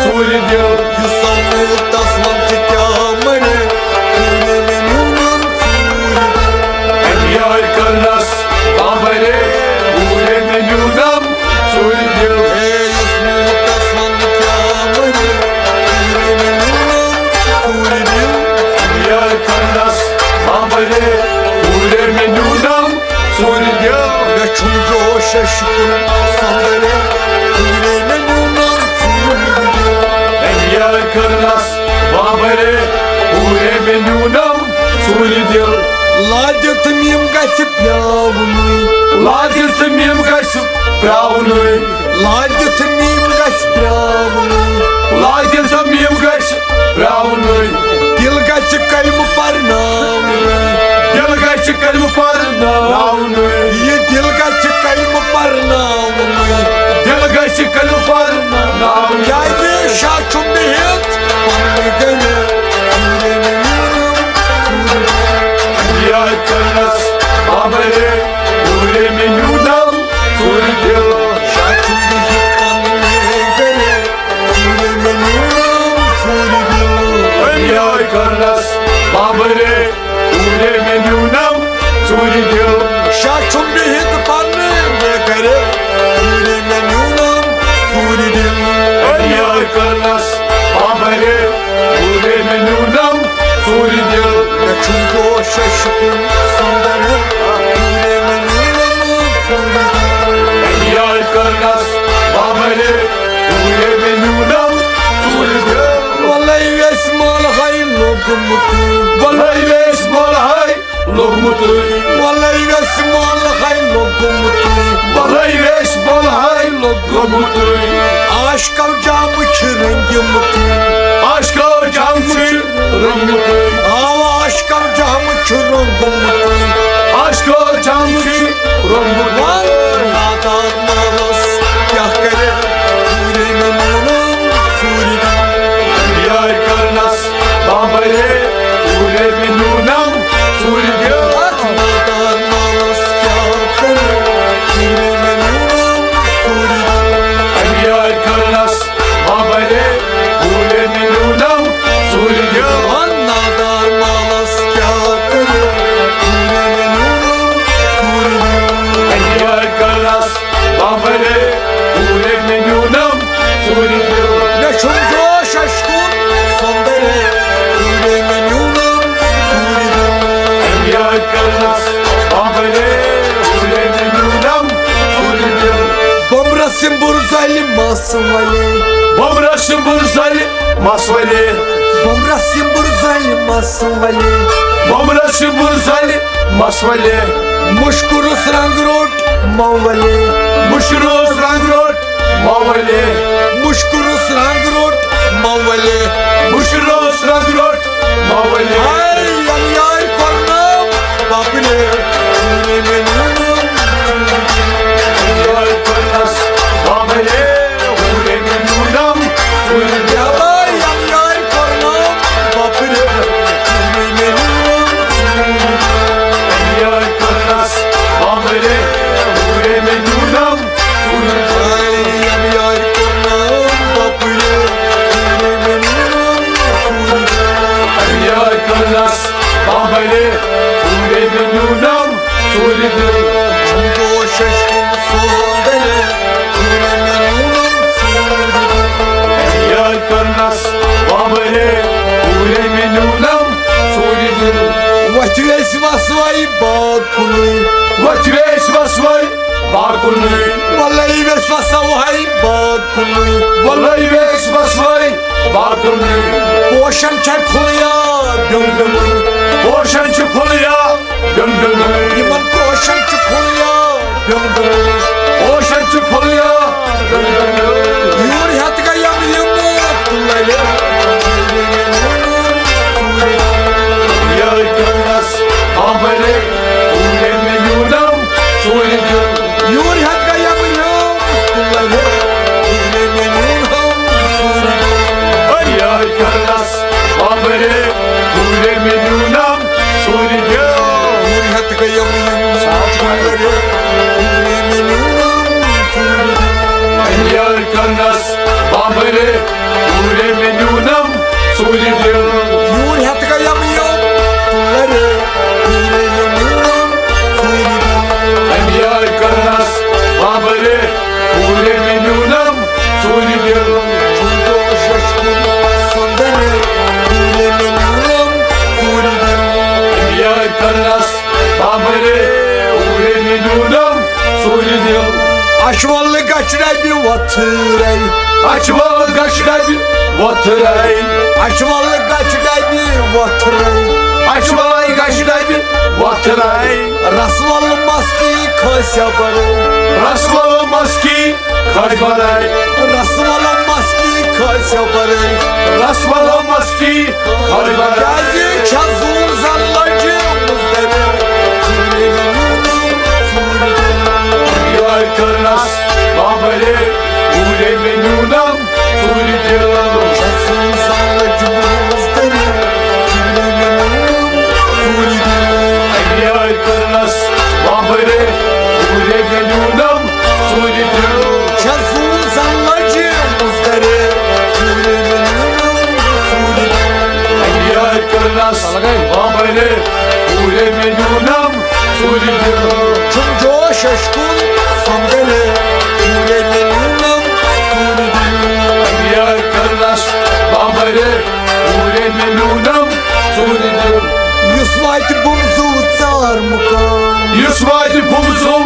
ژوٗرِ دِل۔ یُس آمُت تس وَن تہِ کیٛاہ مَرِ، اوٗرے مےٚ نیوٗنم ژوٗرِ دِل۔ اَمہِ یارِ کرنس بامبرے، اوٗرے مےٚ نیوٗنم ژوٗرِ دِل۔ اے یُس موٗد تس وَن تہِ کیٛاہ مَرِ، اوٗرے مےٚ نیوٗنم ژوٗرِ دِل۔ اَمہِ یارِ کرنس بامبرے، اوٗرے مےٚ نیوٗنم ژوٗرِ دِل۔ مےٚ چھُم جوش عشقُن سۄندرے، اوٗرے مےٚ نیوٗنم ژوٗرِ دِل۔ أمۍ یارِ کٔرنس بامبرے، اوٗرے مےٚ نیوٗنم ژوٗرِ دِل۔ لادِ تہٕ میم گژھِ پرٛاونُے۔ لادِ تہٕ میم گژھِ پرٛاونُے۔ لادِ تہٕ میم گژھِ پرٛاونُے۔ لادِ تہٕ میم گژھِ پرٛاونُے۔ دِل گژھِ کلمہٕ پرناونُے۔ دِل گژھِ کلمہٕ پرناونُے۔ یہِ دِل گژھِ کلمہٕ پرناونُے۔ دِل گژھِ کلمہٕ پرناونُے۔ کیٛازِ شاہ چھُم بِہِتھ پننہِ گرِ۔ یاد کرنس بامبرے، اوٗرے مےٚ نیوٗنم ژوٗرِ دِل۔ شاہ چھُم بِہِتھ پننہِ گرِ۔ أمۍ یارِ کٔرنس بامبرے، اوٗرے مےٚ نیوٗنم ژوٗرِ دِل۔ شاہ چھُم بِہِتھ پننہِ گرِ، اوٗرے مےٚ نیوٗنم ژوٗرِ دِل۔ أمۍ یارِ کٔرنس بامبرے، اوٗرے مےٚ نیوٗنم ژوٗرِ دِل۔ مےٚ چھُم جوش عشقُن سۄندرے، اوٗرے مےٚ نیوٗنم ژوٗرِ دِل۔ أمۍ یارِ کٔرنس بامبرے، اوٗرے مےٚ نیوٗنم ژوٗرِ دِل۔ وَلَے ویس مال ہاے لوٚگمُت۔ وَلَے ویس مال ہاے لوٚگمُت۔ وَلَے ویس مال ہاے لوٚگمُت۔ وَلَے ویس مال ہاے لوٚگمُت۔ عاشقو جام چھِ رٔنگمُت۔ عاشقو جام چھِ رٔنگمُت۔ آو عاشقو جام چھُ رنٛگمُت۔ عاشقو جام چھُ رنٛگمُت۔ وَن نادان مالس کیٛاہ کرِ، ژوٗرِ مےٚ نیوٗنم ژوٗرِ دِل۔ یارِ کرنس بامبرے، ژوٗرِ مےٚ نیوٗنم ژوٗرِ دِل۔ اَتھ نادان مالس کیٛاہ کرِ، ژوٗرِ مےٚ نیوٗنم ژوٗرِ دِل۔ یارِ کرنس بامبرے، ژوٗرِ مےٚ نیوٗنم ژوٗرِ دِل۔ وَن نادان مالس کیٛاہ کٔرِو، ژوٗرِ مےٚ نیوٗنم ژوٗرِ دِل۔ یارِ کرنس بامبرے، ژوٗرِ مےٚ نیوٗنم ژوٗرِ دِل۔ مےٚ چھُم جوش عشقُن سۄندرے، ژوٗرِ مےٚ نیوٗنم ژوٗرِ دِل۔ یارِ کرنس بامبرے، ژوٗرِ مےٚ نیوٗنم ژوٗرِ دِل۔ بمبرس سِمبُر زلہِ مس ولے۔ بمبرس سِمبُر زلہِ مس ولے۔ بمبرس سِمبُر زلہِ مس ولے۔ بمبرس سِمبُر زلہِ مس ولے۔ مُشکُرُس رنگ روٚٹ مو ولے۔ مُشکُرُس رنگ روٚٹ مو ولے۔ مُشکُرُس رنگ روٚٹ مو ولے۔ مُشکُرُس رنگ روٚٹ مو ولے۔ ہاے، یم یارِ کورنو بابلے، ژوٗرِ مےٚ نیوٗنم۔ یارِ کورنس بابلے، ژوٗرِ مےٚ نیوٗنم۔ ژوٗرِ دِل۔ ہاے، یم یارِ کورنو بابلے، ژوٗرِ مےٚ نیوٗنم۔ یارِ کورنس بابلے، ژوٗرِ مےٚ نیوٗنم۔ ژوٗرِ دِل۔ ہاے، یم یارِ کورنو بابلے، ژوٗرِ مےٚ نیوٗنم۔ ژوٗرِ دِل۔ یارِ کورنس بامبرے، ژوٗرِ مےٚ نیوٗنم ژوٗرِ دِل۔ چھُم جوش عشقُن سۄندرے، ژوٗرِ مےٚ نیوٗنم ژوٗرِ دِل۔ یارِ کٔرنس بامبرے، ژوٗرِ مےٚ نیوٗنم ژوٗرِ دِل۔ وۄتھِ ویسہِ وسوے باغ کُنُے۔ وۄتھِ ویسہِ وسوے باغ کُنُے۔ وَلَے ویسہِ وسوے باغ کُنُے۔ وَلَے ویسہِ وسوے باغ کُنُے۔ پوشن چھےٚ پھُلیار بیوٚن بیوٚنُے۔ پوشن چھِ پھُلیار بیوٚن بیوٚنُے۔ یِمن پوشن چھِ پھُلیار بیوٚن بیوٚنُے۔ پوشن چھِ پھُلیار بیوٚن بیوٚنُے۔ یور ہٮ۪تھ گٔیم یِم تُلرِ۔ یارِ کٔرنس بامبرے، ژوٗرِ مےٚ نیوٗنم ژوٗرِ دِل۔ یور ہٮ۪تھ گٔیم یِم تُلرِ۔ ژوٗرِ مےٚ نیوٗنم ژوٗرِ دِل۔ ہے یارِ کٔرنس بامبرے، ژوٗرِ مےٚ نیوٗنم ژوٗرِ دِل۔ یور ہٮ۪تھ گٔیم یِم تُلرِ۔ ژوٗرِ مےٚ نیوٗنم اچھول گچھ ڈبہِ وۄتھرے۔ اچھول گچھ ڈبہِ وۄتھرے۔ اچھول گچھ ڈبہِ وۄتھرے۔ اچھول گچھ ڈبہِ وۄتھرے۔ رسول مسکی کھسیا برے۔ رسول مسکی کھسیا برے۔ رسول مسکی کھسیا برے۔ رسول مسکی کیازِ چھےٚ زوٗن زن لجہِ مُزدرِ؟ یار کٔرنس بامبرِ، اوٗرے مےٚ نیوٗنم ژوٗرِ دِل۔ چھےٚ زوٗن زن لجہِ مُزدرِ، اوٗرے مےٚ نیوٗنم ژوٗرِ دِل۔ یار کٔرنس بامبرِ، اوٗرے مےٚ نیوٗنم ژوٗرِ دِل۔ چھےٚ زوٗن زن لجہِ مُزدرِ، اوٗرے مےٚ نیوٗنم ژوٗرِ دِل۔ یار کٔرنس بامبرِ، اوٗرے مےٚ نیوٗنم ژوٗرِ دِل۔ چھُم جوش اَسہِ کُن سۄنٛدرِ، اوٗرے مےٚ نیوٗنم ژوٗرِ دِل۔ یار کٔرنس بامبرِ، اوٗرے مےٚ نیوٗنم ژوٗرِ دِل۔ یُس واتہِ بُمزُو ژار مُقام۔ یُس واتہِ بُمزُو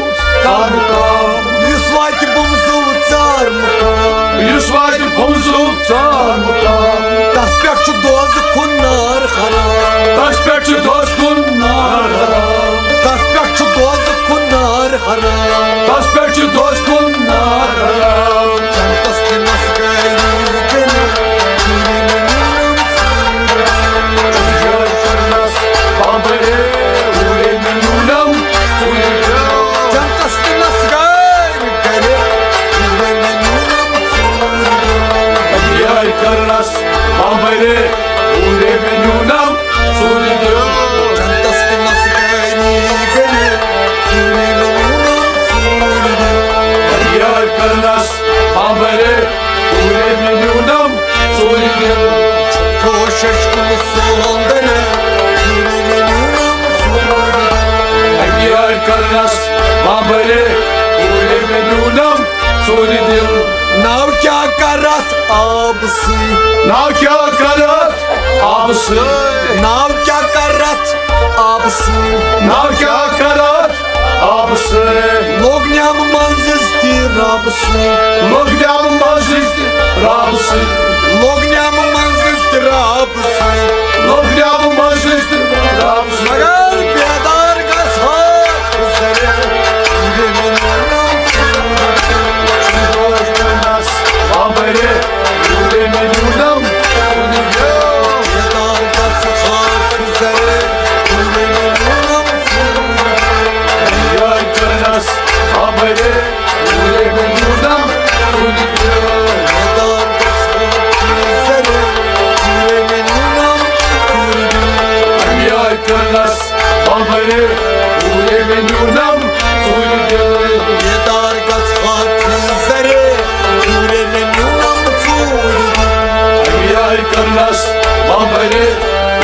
ژار مُقام۔ یُس واتہِ بُمزُو ژار مُقام۔ یُس واتہِ بُمزُو ژار مُقام۔ تس پٮ۪ٹھ چھُ دوزٕ کُن نار حرام۔ تس پٮ۪ٹھ چھُ دوزٕ کُن نار حرام۔ تس پٮ۪ٹھ چھُ دوزٕ کُن نار حرام۔ تس پٮ۪ٹھ چھُ دوزٕ کُن نار حرام۔ جنتس تہِ نس گری گٔلہِ، گٔلہِ نہٕ نیٖلم ژوٗرِ۔ جنتس بامبرِ، اوٗرے مےٚ نیوٗنم ژوٗرِ۔ جنتس تہِ نس گری گٔلہِ، اوٗرے مےٚ نیوٗنم ژوٗرِ۔ یار کٔرنس بامبرِ، اوٗرے مےٚ نیوٗنم ژوٗرِ دِل۔ جنتس تہِ نس گری گٔلہِ، اوٗرے مےٚ نیوٗنم ژوٗرِ دِل۔ یار کٔرنس بامبرِ، اوٗرے مےٚ نیوٗنم ژوٗرِ دِل۔ کوشش کُن سوندرِ، اوٗرے مےٚ نیوٗنم ژوٗرِ دِل۔ یار کٔرنس بامبرِ، اوٗرے مےٚ نیوٗنم ژوٗرِ دِل۔ ناو کیٛاہ کرتھ آبہٕ سۭتۍ؟ ناو کیٛاہ کرتھ آبہٕ سۭتۍ؟ ناو کیٛاہ کرتھ آبہٕ سۭتۍ؟ ناو کیٛاہ کرتھ آبہٕ سۭتۍ؟ لوٚگ نیمہٕ منٛزس تہِ ربہٕ سۭتۍ۔ لوٚگ نیمہٕ منٛزس تہِ ربہٕ سۭتۍ۔ لوٚگ نیمہٕ منٛزس تہِ ربہٕ سۭتۍ۔ لوٚگ نیمہٕ منٛزس تہِ ربہٕ سۭتۍ۔ مگر بیدار گژھ ہا۔ بامبرِ، اوٗرے مےٚ نیوٗنم ژوٗرِ دِل۔ بیدار گژھ ہاتھ زرے، اوٗرے مےٚ نیوٗنم ژوٗرِ دِل۔ یارِ کٔرنس بامبرِ،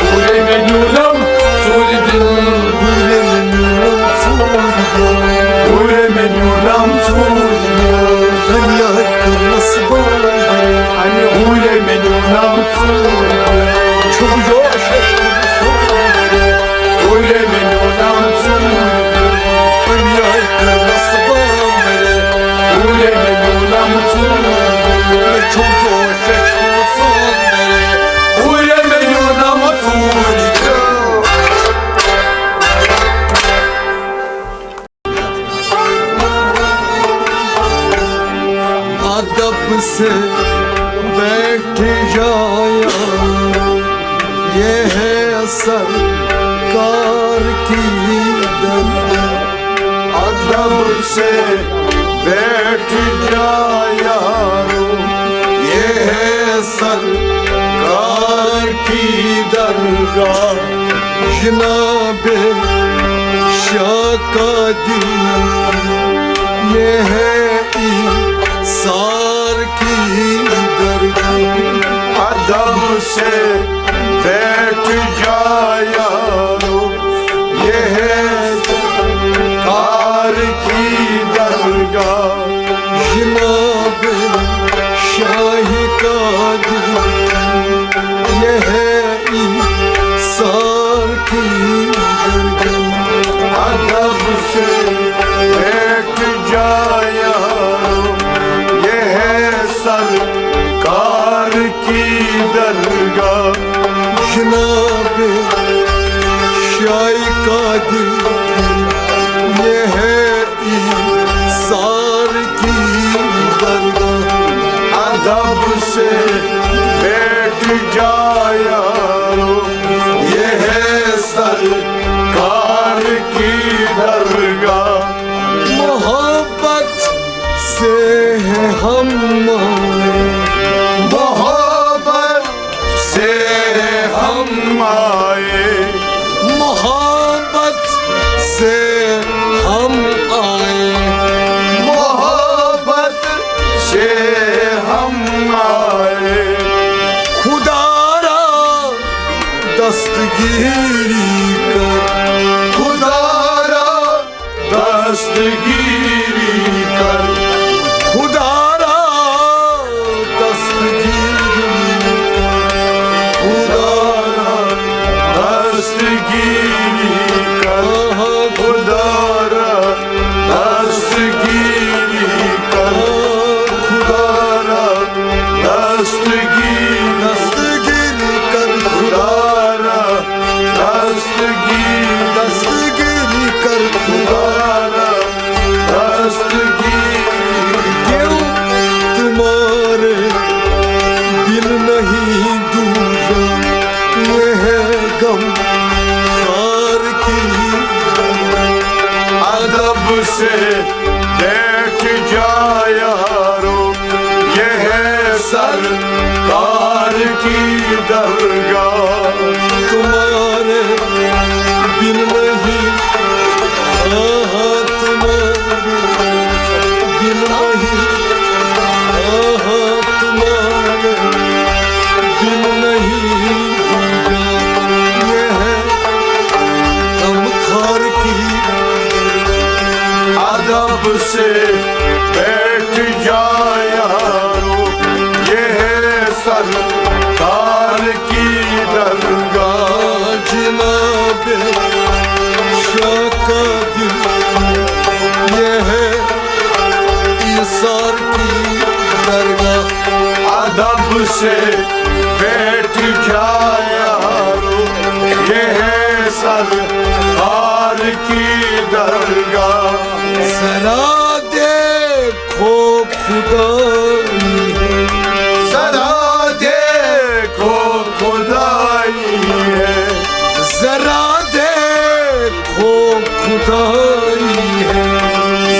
اوٗرے مےٚ نیوٗنم ژوٗرِ دِل۔ اوٗرے مےٚ نیوٗنم ژوٗرِ دِل۔ اوٗرے مےٚ نیوٗنم ژوٗرِ دِل۔ یارِ کٔرنس بامبرِ، اوٗرے مےٚ نیوٗنم ژوٗرِ دِل۔ چھُم جوش اوٗرے مےٚ نیوٗنم ژوٗرِ دِل۔ دُنیاہٕے کٔرنس بامبرِ۔ اوٗرے مےٚ نیوٗنم ژوٗرِ دِل۔ مےٚ چھُم جوش، مےٚ چھُم سُندرِ۔ اوٗرے مےٚ نیوٗنم ژوٗرِ دِل۔ ادب سے بیٹھ جایا، یہ ہے سرکار کی درد۔ ادب سے بیٹھ جایا، یہ ہے سرکار کی درگاہ۔ جناب شاہ کا دل، یہ ہے ایثار کی درگاہ۔ ادب سے بیٹھ جا یارو، یہ ہے سرکار کی درگاہ۔ جناب شاہ کا دل، یہ ہے ایثار کی درگاہ۔ ادب سے بیٹھ جا یارو، ادب سے بیٹھ جا یارو، یہ ہے سرکار کی درگاہ۔ محبت سے ہم آئے، محبت سے ہم آئے، محبت سے ہم آئے، محبت سے ہم آئے۔ خدا را دستگیری کر، خدا را دستگیری کر، خدا را دستگیری کر، خدا را دستگیری کر، خدا را دستگیری کر، خدا را دستگیری، دستگیری کر، خدا را دستگیری، دستگیری کر، خدا را دستگیری۔ کیوں تمہارے بن نہیں دوجا، یہ ہے غم خار کی۔ ادب سے بیٹھ جا یارو، یہ ہے سرکار کی درگاہ۔ تمہارے بن نہیں، آہا، تمہارے بن نہیں، آہا، تمہارے بن نہیں، یہ ہے غم خار کی۔ ادب سے بیٹھ جا یارو، یہ ہے سرکار کی درگاہ۔ جناب شاہ قادر، یہ ہے ایثار کی درگاہ۔ ادب سے بیٹھ جا یارو، یہ ہے سرکار کی درگاہ۔ ذرا دیکھو خدائی ہے، ذرا دیکھو خدائی ہے، ذرا دیکھو خدائی ہے،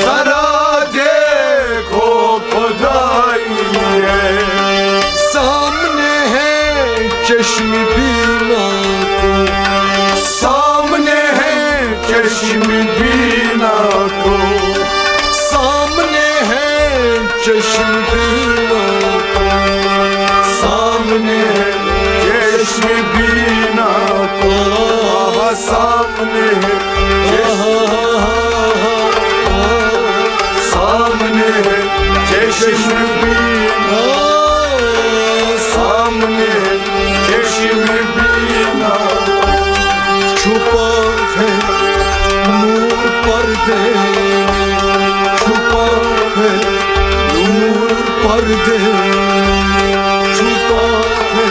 ذرا دیکھو خدائی ہے۔ سامنے ہے چشم بینا کو، سامنے ہے چشم بینا کو، سامنے ہے چشم بینا کو، سامنے ہے چشم بینا کو، سامنے ہے چشم، سامنے ہے چشم بینا، سامنے ہے چشم بینا۔ چھپا ہے نور پردے میں، چھپا ہے نور پردے میں، چھپا ہے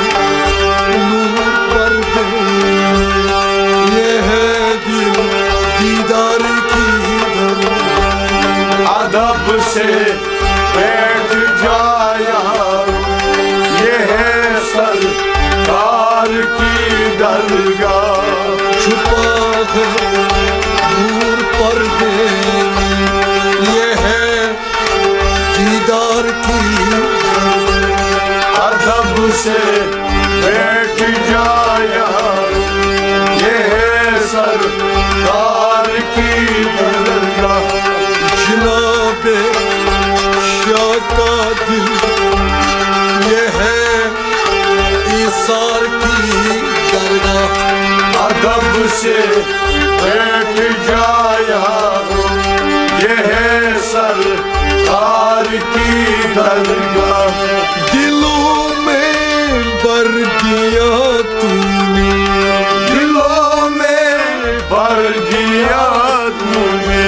نور پردے میں۔ یہ ہے دل دیدار کی در۔ ادب سے بیٹھ جا یارو، یہ ہے سرکار کی درگاہ۔ چھپا ہے نور پردے میں، یہ ہے دیدار کی۔ ادب سے بیٹھ جا یارو، یہ ہے سرکار کی درگاہ۔ جناب شاہ قادر، یہ ہے ایثار کی درگاہ۔ ادب سے بیٹھ جا یارو، یہ ہے سرکار کی درگاہ۔ دلوں میں بر دیا تو نے، دلوں میں بر دیا تو نے،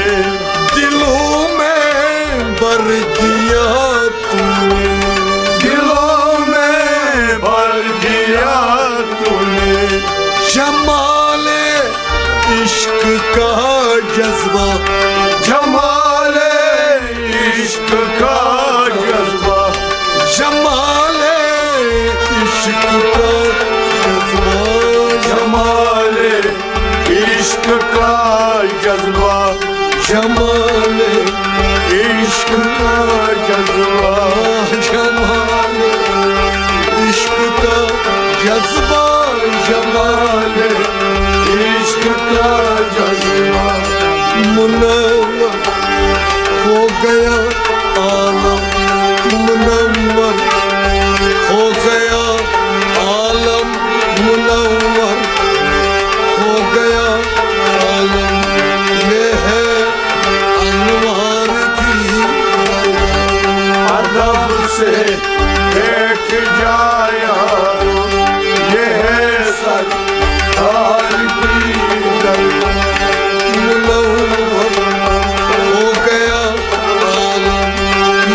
دلوں میں بر دیا تو نے، دلوں میں بر دیا تو نے۔ جمال عشق کا جذبہ، جمال عشق کا جذبہ، جمال گیا عالم منور، ہو گیا عالم منور، ہو گیا عالم، یہ ہے انوار کی ادب سے بیٹھ جایا، یہ ہے سرکار کی درگاہ۔ منور ہو گیا عالم،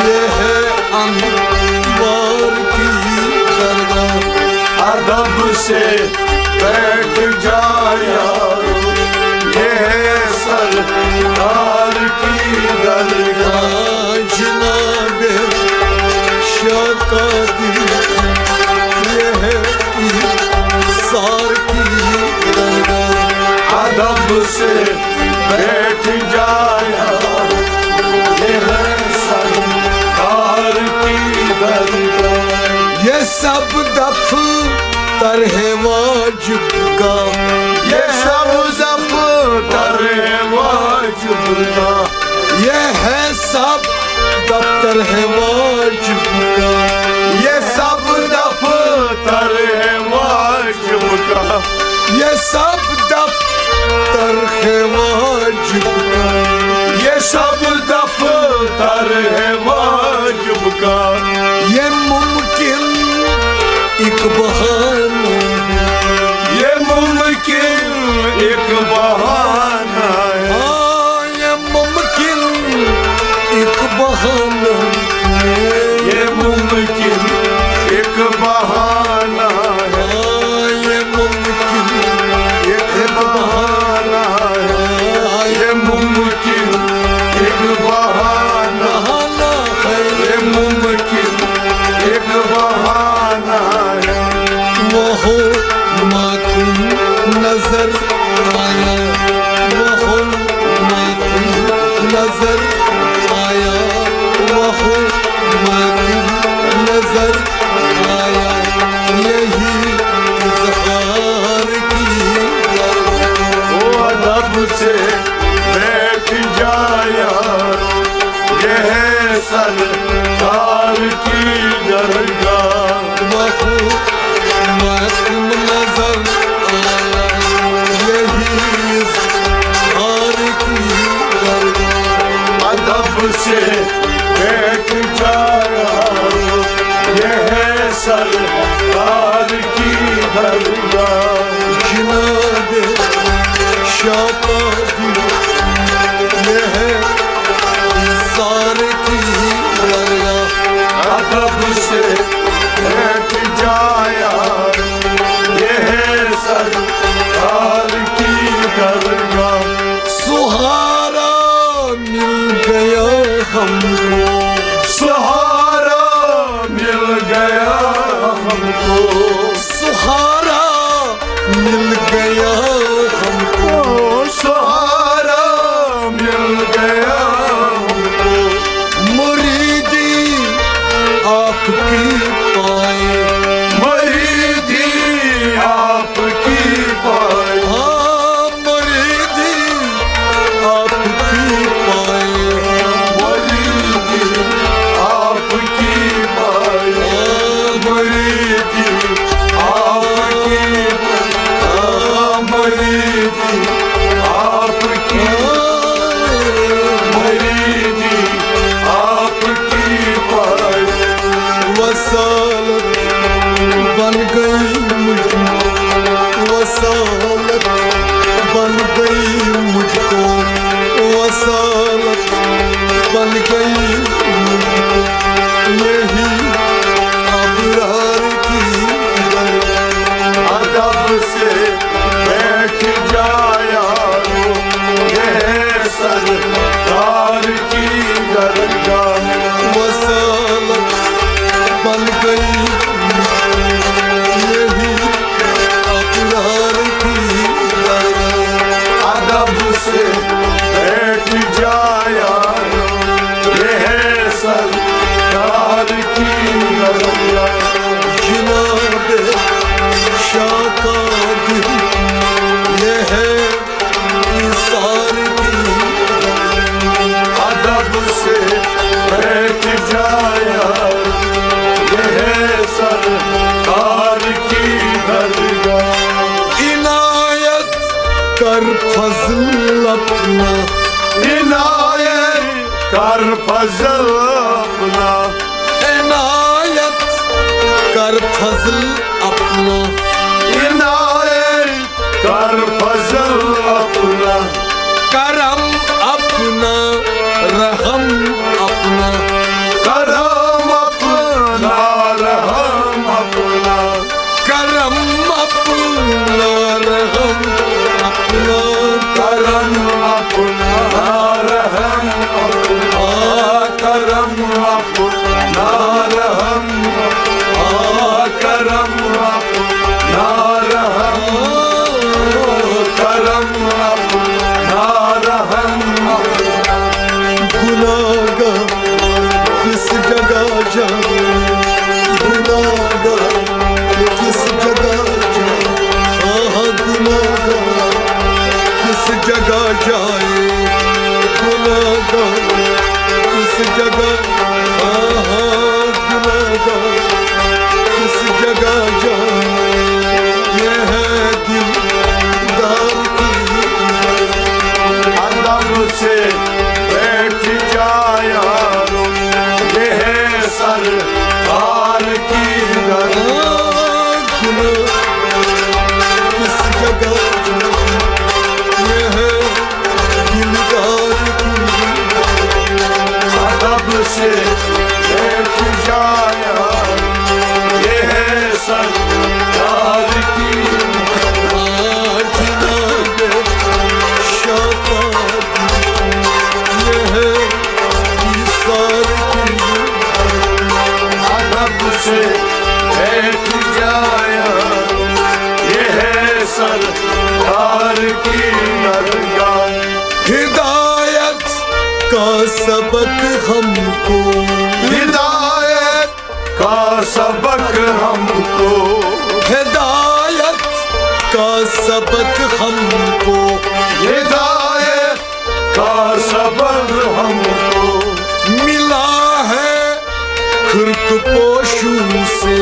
یہ ہے انوار کی درگاہ۔ ادب سے بیٹھ جایا، یہ ہے سرکار کی درگاہ۔ جناب شاہ قادر، یہ ہے ایثار کی درگاہ۔ ادب سے بیٹھ جایا، یہ ہے سرکار کی درگاہ۔ یہ سب دفتر ہے واجب کا، یہ سب دفتر ہے واجب کا، یہ ہے سب دفتر ہے واجب کا، یہ سب دفتر ہے واجب کا، یہ سب دفتر ہے واجب کا، یہ سب دفتر ہے واجب کا۔ یہ ممکن ایک بہانہ ہے، یہ ممکن ایک بہانہ ہے۔ ہاں، یہ ممکن ایک بہانہ ہے، یہ ممکن ایک بہانہ ہے۔ ہاں، یہ ممکن ایک بہانہ ہے، یہ ممکن ایک بہانہ ہے، یہ ممکن ایک بہانہ ہے۔ وہ ہو ماتم نظر آیا، وہ ہو ماتم نظر آیا، وہ ہو ماتم نظر آیا، یہی اظہار کی۔ او ادب سے بیٹھ جایا، یہ ہے سرکار کی درگاہ۔ وہ ہو ماتم نظر آیا، یہی اظہار کی درگاہ۔ ادب سے بیٹھ جایا، یہ ہے سرکار کی درگاہ۔ جناب شاہ قادر، یہ ہے ایثار کی درگاہ۔ ادب سے بیٹھ جایا، یہ ہے سرکار کی درگاہ۔ سہارا مل گیا ہم کو، سہارا مل گیا ہم کو، سہارا مل گیا ہم کو، سہارا مل گیا ہم کو۔ مریدی آپ کی پائے، مریدی آپ کی پائے، ہاں، مریدی آپ کی پائے، مریدی آپ کی پائے، مریدی آپ کی پائے، مریدی آپ کی، مریدی آپ کی پائے۔ وصالت بن گئی مجھ کو، وصالت بن گئی مجھ کو، وصالت بن گئی مجھ کو۔ یہی ابرار کی درگاہ۔ ادب سے بیٹھ جایا، یہ سرکار کی درگاہ۔ وصالت بن گئی یہی ابرار کی درگاہ۔ ادب سے بیٹھ جایا، یہ ہے کر فضل اپنا، عنایت کر فضل اپنا، عنایت کر فضل اپنا، کرم اپنا، رحم اپنا، کرم اپنا، رحم اپنا، کرم اپنا، رحم اپنا، کرم اپنا، رحم اپنا، کرم اپنا، رحم اپنا، کرم اپنا، رحم، کرم اپنا، رحم اپنا۔ گناہگار کس جگہ جائے، گناہگار کس جگہ جائے، آہا، گناہگار کس جگہ جائے، گناہگار کس جگہ، آہا، گناہگار کس جگہ جائے۔ یہ ہے دلدار کی ادب سے بیٹھ جا یارو، یہ ہے سرکار کی درگاہ۔ کس جگہ یہ ہے دلدار کی ادب سے بیٹھ جا یارو، یہ ہے سرکار کی آجنا شفاعت، یہ ہے ایثار کی ادب سے بیٹھ جا یارو، یہ ہے سرکار کی درگاہ۔ ہدایت کا سبق ہم کو، ہدایت کا سبق ہم کو، ہدایت کا سبق ہم کو، ہدایت کا سبق ہم کو ملا ہے خرقہ پوشوں سے،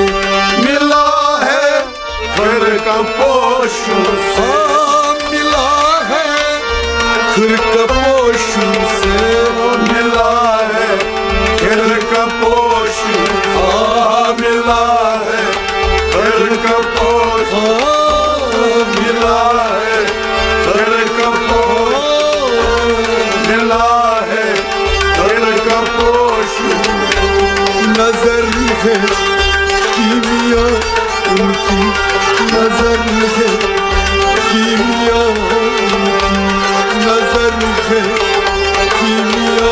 ملا ہے خرقہ پوشوں سے، ہاں، ملا ہے خرقہ پوشوں سے، ملا ہے خرقہ پوشوں سے، ہاں، ملا ہے خرقہ پوشوں سے، ہاں، ملا ہے خرقہ پوشوں سے، ملا ہے خرقہ پوشوں سے۔ نظر ہے کیمیا ان کی، نظر ہے کیمیا ان کی، نظر ہے کیمیا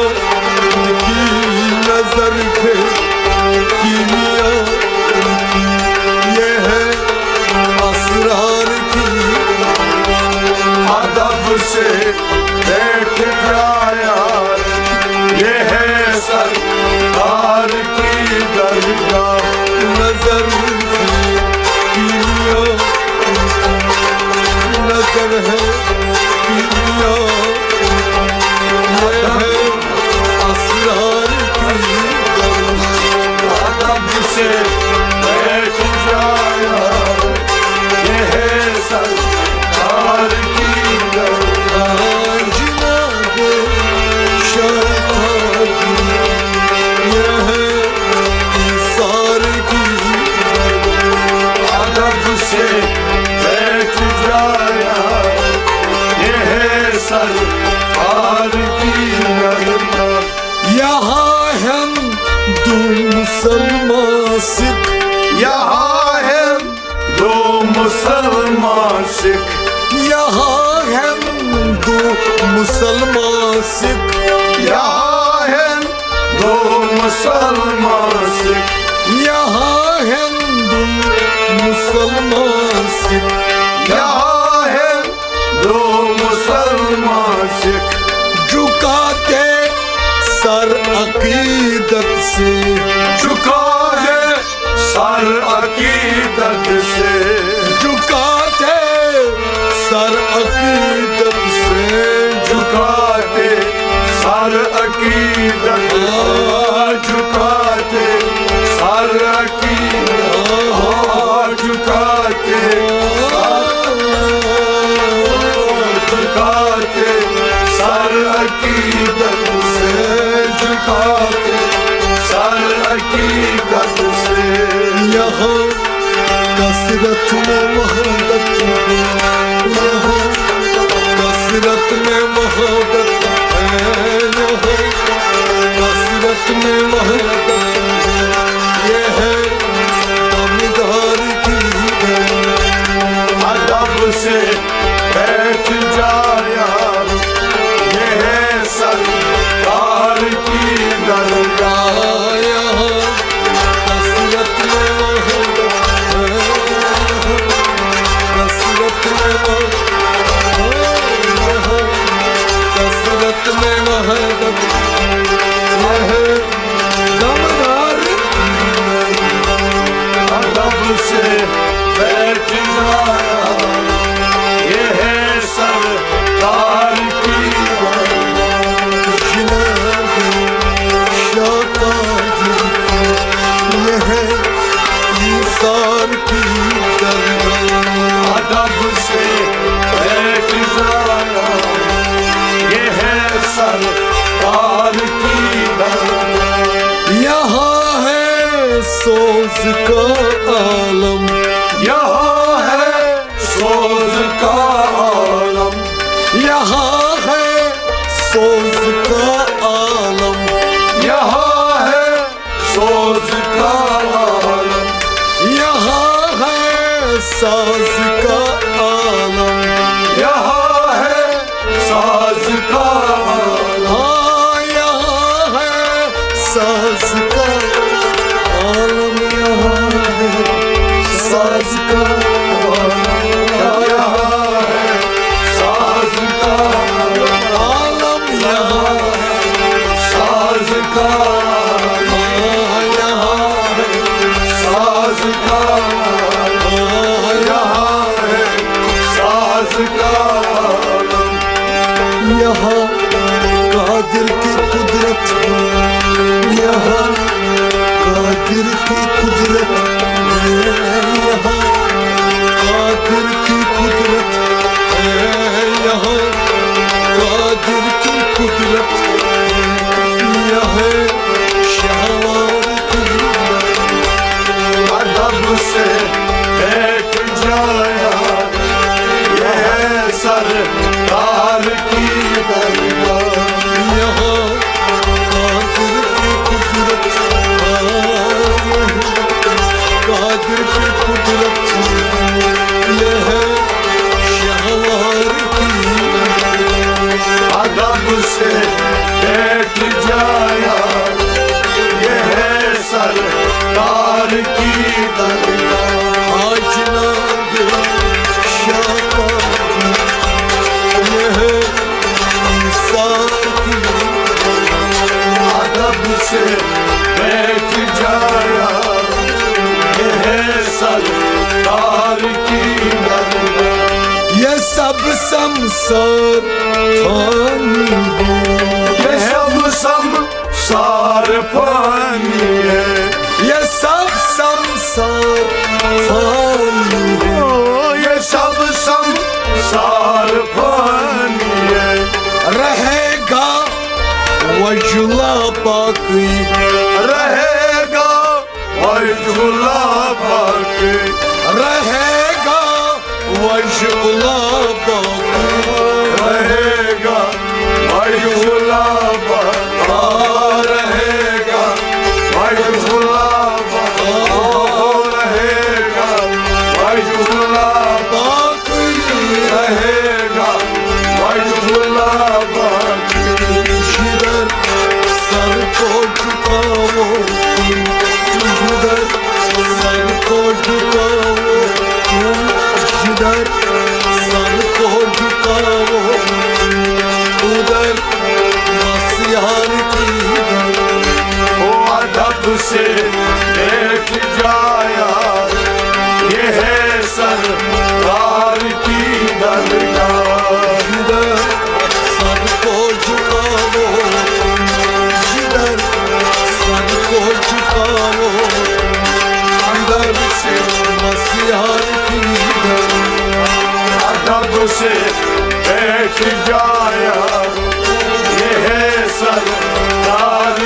ان کی، نظر ہے کیمیا ان کی، یہ ہے اسرار کی ادب سے بیٹھ جا یار، یہ ہے سرکار کی درگاہ۔ نظر ہے کیمیا، نظر ہے کیمیا، یہ ہے اسرار کی درگاہ۔ ادب سے بیٹھ جا یار، یہ ہے سرکار کی درگاہ۔ آج نہ دے شفاعت، یہ ہے ایثار کی درگاہ۔ ادب سے بیٹھ جا یار، یہ ہے سرکار کی درگاہ۔ یہاں ہندو مسلمان سکھ، یہاں ہندو مسلمان سکھ، یہاں ہندو مسلمان سکھ، یہاں ہندو مسلمان سکھ، یہاں ہندو مسلمان سکھ، یہاں ہندو مسلمان سکھ، جھکاتے سر عقیدت سے، جھکاتے سر عقیدت سے، جھکاتے سر عقیدت سے، جھکاتے سر عقیدت سے، جھکاتے سر عقیدت، جھکاتے سر، جھکاتے سر عقیدت سے، سر عقیدت سے۔ یہاں کثرت میں وحدت ہے، یہاں کثرت میں وحدت ہے، یہاں کثرت میں وحدت ہے۔ یہ ہے دمدار کی دلیل۔ ادب سے بیٹھ جایا، یہ ہے سرکار کی درگاہ۔ یہاں کثرت میں وحدت ہے، کثرت میں وحدت ہے، یہاں کثرت میں وحدت ہے۔ دمدار ادب سے بیٹھ جایا، یہ ہے سرکار کی جناب شاہ تاج، یہ ہے ایثار کی درگاہ۔ ادب سے بیٹھ جایا، یہ ہے سرکار کی درگاہ۔ یہاں ہے سوز کا عالم، یہاں ہے سوز کا عالم، یہاں ہے سوز کا عالم، یہاں ہے سوز کا عالم، یہاں ہے ساز کا عالم، یہاں ہے ساز کا عالم۔ ہاں، یہاں ہے ساز کا عالم، یہاں ہے ساز کا عالم، یہاں ہے ساز کا عالم، یہاں ہے ساز کا عالم، یہاں ہے ساز کا عالم، یہاں ہے ساز کا عالم۔ یہاں قادر کی قدرت، یہاں قادر کی قدرت، یہاں قادر کی قدرت، یہاں قادر کی قدرت، یہاں شہوار کی ادب سے بیٹھ جایا، یہ ہے سرکار کی درگاہ۔ یہاں قادر کی قدرت، قادر کی قدرت، یہ ہے شہوار کی۔ ادب سے بیٹھ جایا، یہ ہے سرکار کی درگاہ۔ آج نہ دل شاہ تاج، یہ ہے ایثار کی۔ ادب سے بیٹھ جایا، یہ ہے سرکار کی درگاہ۔ یہ سب سمسار فانی ہے، یہ سب سمسار فانی ہے، یہ سب سمسار فانی ہے، او، یہ سب سمسار فانی ہے۔ رہے گا وجہ اللہ باقی، رہے گا وجہ اللہ باقی، رہے گا وجہ اللہ باقی، رہے گا وجہ اللہ باقی، رہے گا وجہ اللہ باقی، رہے گا وجہ اللہ باقی، رہے گا وجہ اللہ باقی۔ جدھر سر کو جھکاؤ، جدھر سر کو جھکاؤ، جدھر سر کو جھکاؤ، ادھر بس یار کی درگاہ۔ او ادب سے بیٹھ جایا، یہ ہے سرکار کی درگاہ۔ جدھر سر کو جھکاؤ، جدھر سر کو جھکاؤ، اندر سے مسیحا کی درگاہ۔ ادب سے بیٹھ جایا، یہ ہے سرکار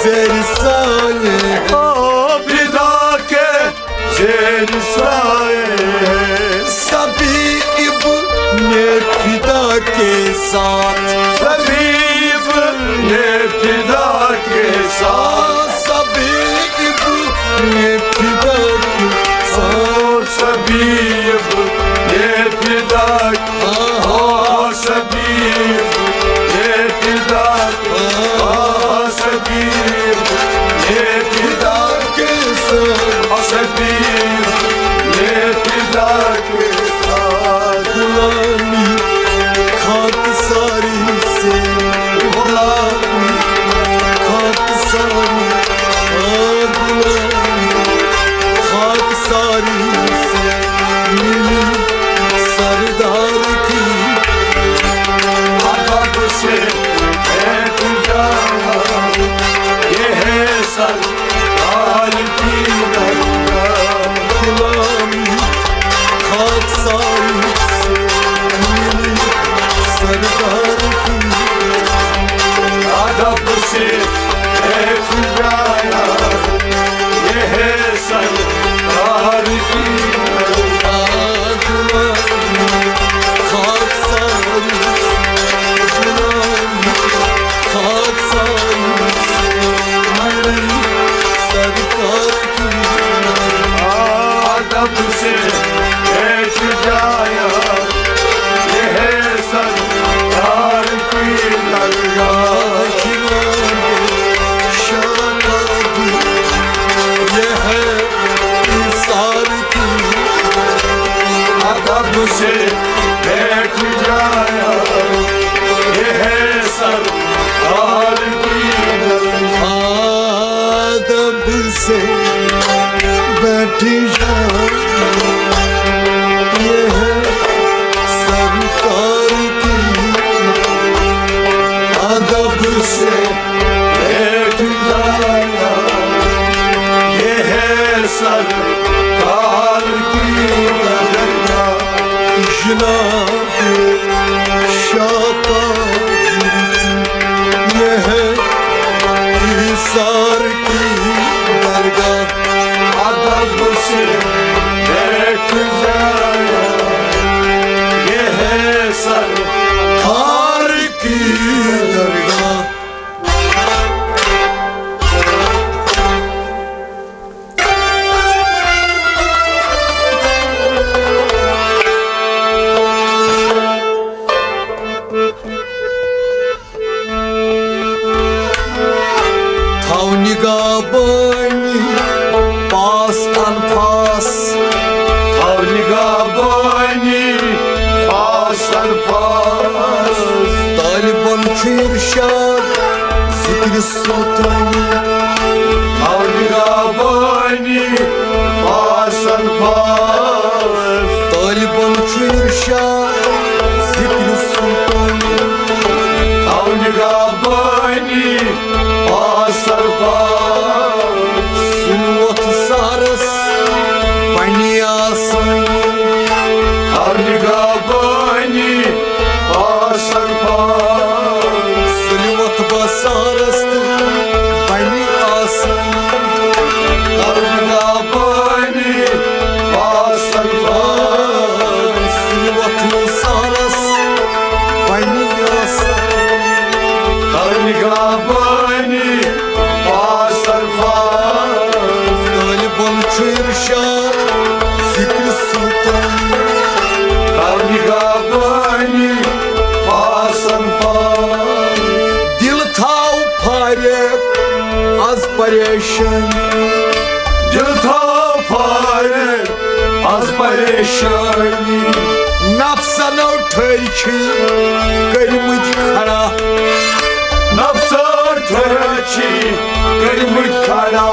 زیر سایے، او فدا کے زیر سایے، سبیب نے فدا کے ساتھ، سبیب نے فدا کے ساتھ، سبیب نے فدا کے ساتھ، سبیب نے فدا کے، او سبیب نے فدا کے، او سبیب نے فدا کے ساتھ، او سبیب نے فدا کے ساتھ، غلامی خاک ساری سے، غلامی خاک ساری، آ، غلامی خاک ساری سے ملی سردار کی۔ ادب سے ہے تجارت، یہ ہے سردار کی درگاہ۔ غلامی خاک ساری سے ملی سردار کی۔ ادب سے ہے تجارت، یہ ہے سردار کی۔ خاک ساری، خاک ساری، سرکار کی۔ ادب سے پیش جایا، یہ ہے سرکار کی درگاہ۔ شاداب، یہ ہے نثار کی۔ ادب سے بیٹھ جایا، یہ ہے سرکار کی درگاہ۔ ادب سے بیٹھ جایا، یہ ہے سرکار کی۔ ادب سے بیٹھ جایا، یہ ہے سرکار کی درگاہ۔ جناب شاہ قادر، یہ ہے ایثار کی درگاہ۔ ادب سے بیٹھ جایا، یہ ہے سرکار کی درگاہ۔ تھاو نگاہ بانی پاس انفاس۔ تھاو نگاہ بانی پاس انفاس۔ طالبن چھُ ارشاد ذکر سلطانی۔ تھاو نگاہ بانی پاس انفاس۔ طالبن چھُ ارشاد ذکر سلطانی۔ تھاو نگاہ بانی پاس انفاس۔ سُہ ووت سارس بنی آسان۔ تھاو نگاہ بانی پاس انفاس۔ سُہ ووت بسارس تہٕ بنی آسان۔ تھاو نگاہ بانی پاس انفاس۔ سُہ ووت سارس بنی آسان۔ تھاو نگاہ بانی پاس انفاس۔ طالبن چھُ ارشاد ذکر سلطان۔ تھاو نگاہ بانی پاس انفاس۔ دل تھاو فارغ از پریشانی۔ دل تھاو فارغ از پریشانی۔ نفسن ٹھٔرۍ چھِ کٔرمٕتۍ کھڑا۔ نفسن ٹھٔرۍ چھِ کٔرمٕتۍ کھڑا۔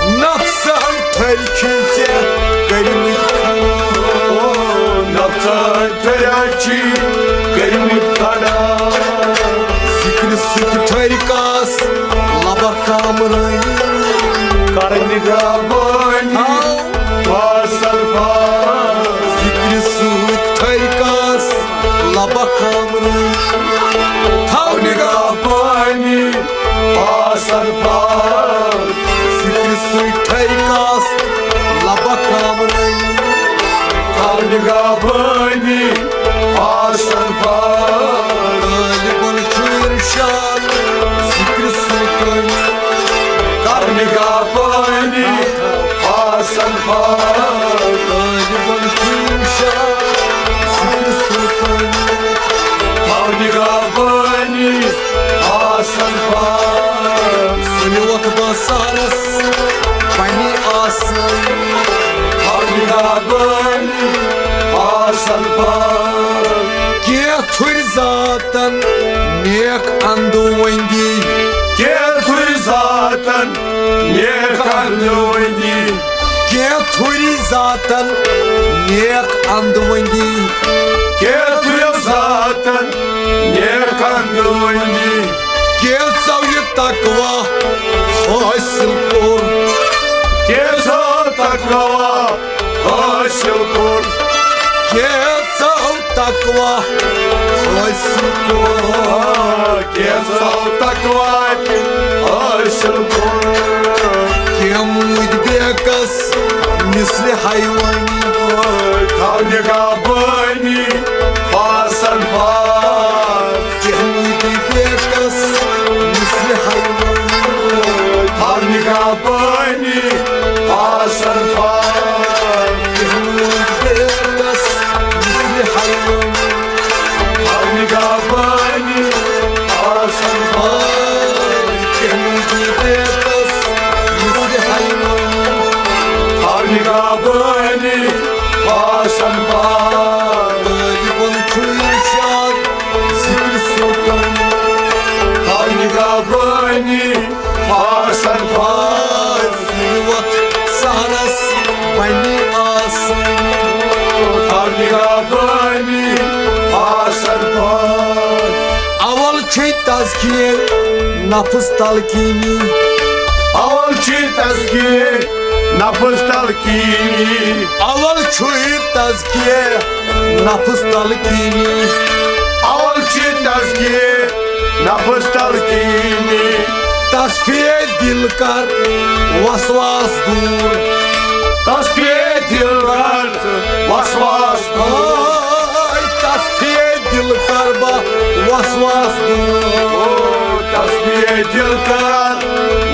نفسن ٹھٔرۍ چھِ ژےٚ کٔرمٕتۍ کھڑا۔ او نفسن ٹھٔرۍ چھِ کٔرمٕتۍ کھڑا۔ ذکرِ سۭتۍ ٹھٔرۍ کاس لبہ کامرٲنی۔ کر نگاہ بٲنی۔ ہاو۔ فاصل فاصل۔ ذکرِ سۭتۍ ٹھٔرۍ کاس لبہ کامرٲنی۔ تھاو نگاہ بٲنی۔ فاصل ذِکرِ سۭتۍ ٹھیکاس لبہ کامرٲنی۔ تھاو نگاہ بٲنی فاسن فاس۔ طالبن چھُ ارشاد ذِکرِ سُلطٲنی۔ کر نگاہ بٲنی فاسن فاس۔ طالبن چھُ ارشاد ذِکرِ سُلطٲنی۔ تھاو نگاہ بٲنی فاسن فاس۔ سُلہِ ووت بصارس بنی آسٲنی۔ تھاو نگاہ بٲنی فاسن فاس۔ کینٛہہ تھُرۍ ذاتن نیک اندوندی۔ کینٛہہ تھُرۍ ذاتن نیک اندوندی۔ کینٛہہ تھُرۍ ذاتن نیک اندوندی۔ کینٛہہ تھُرۍ ذاتن نیک اندوندی۔ کینٛژو یہِ تقوی حٲصِل کوٚر۔ کینٛژو تقوی حٲصِل کوٚر۔ کینٛژو تقوی حٲصِل کوٚر۔ کینٛژو تقوی تہِ حٲصِل کوٚر۔ کینٛہہ موٗدۍ بیکس مثلِ حیوٲنی۔ تھاو نگاہ بٲنی فاسن فاس۔ کینٛہہ موٗدۍ بیکس مثلِ حیوٲنی۔ تھاو نگاہ بٲنی فاسن فاس۔ کینٛہہ موٗدۍ بیکس مثلِ حیوٲنی۔ تھاو نگاہ بٲنی فاسن فاس۔ کینٛہہ موٗدۍ بیکس مثلِ حیوٲنی۔ تھاو نگاہ بٲنی فاسن فاس۔ طالبن چھُ ارشاد ذِکرِ سُلطٲنی۔ تھاو نگاہ بٲنی فاسن فاس۔ سُلہِ ووت سحرس بنی آسٲنی۔ تھاو نگاہ بٲنی فاسن فاس۔ اول چھُے تزکیہ نفس تلقینی۔ اول چھُے تزکیہ نفس تلقینی۔ اول چھُے تزکیہ نفس تلقینی۔ اول چھُے تزکیہ نفس تلقینی۔ تصفیہ دل کر وسواس دور۔ تصفیہ دل کر وسواس دور۔ آے تصفیہ دل کر با وسواس دور۔ او تصفیہ دل کر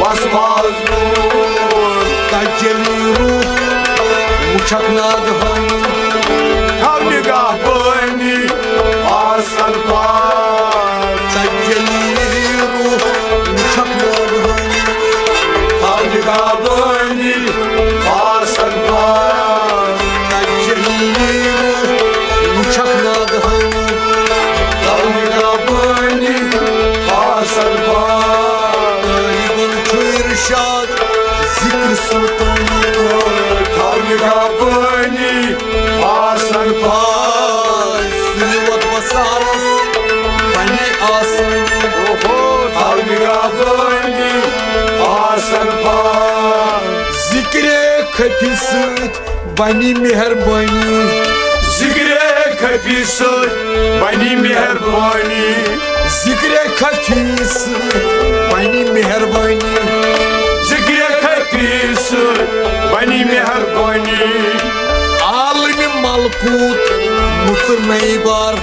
وسواس دور۔ تجلی روح وچھکھ ناگہانی۔ تھاو نگاہ بٲنی فاسن فاس۔ تجلی روح وچھکھ ناگہانی۔ تھاو نگاہ بٲنی فاسن فاس۔ تجلی روح وچھکھ ناگہانی۔ تھاو نگاہ بٲنی فاسن فاس۔ طالبن چھُ ارشاد ذِکرِ سُلطٲنی۔ تھاو نگاہ بٲنی فاسن فاس۔ سُلہِ ووت بصارس بنی آسٲنی۔ اوہو، تھاو نگاہ بٲنی فاسن فاس۔ ذِکرِ خفی سۭتۍ بنی مہربٲنی۔ ذِکرِ خفی سۭتۍ بنی مہربٲنی۔ ذِکرِ خفی سۭتۍ بنی مہربٲنی۔ ذِکرِ خفی سۭتۍ بنی مہربٲنی۔ عالمِ ملکوت مُژر نئی بار۔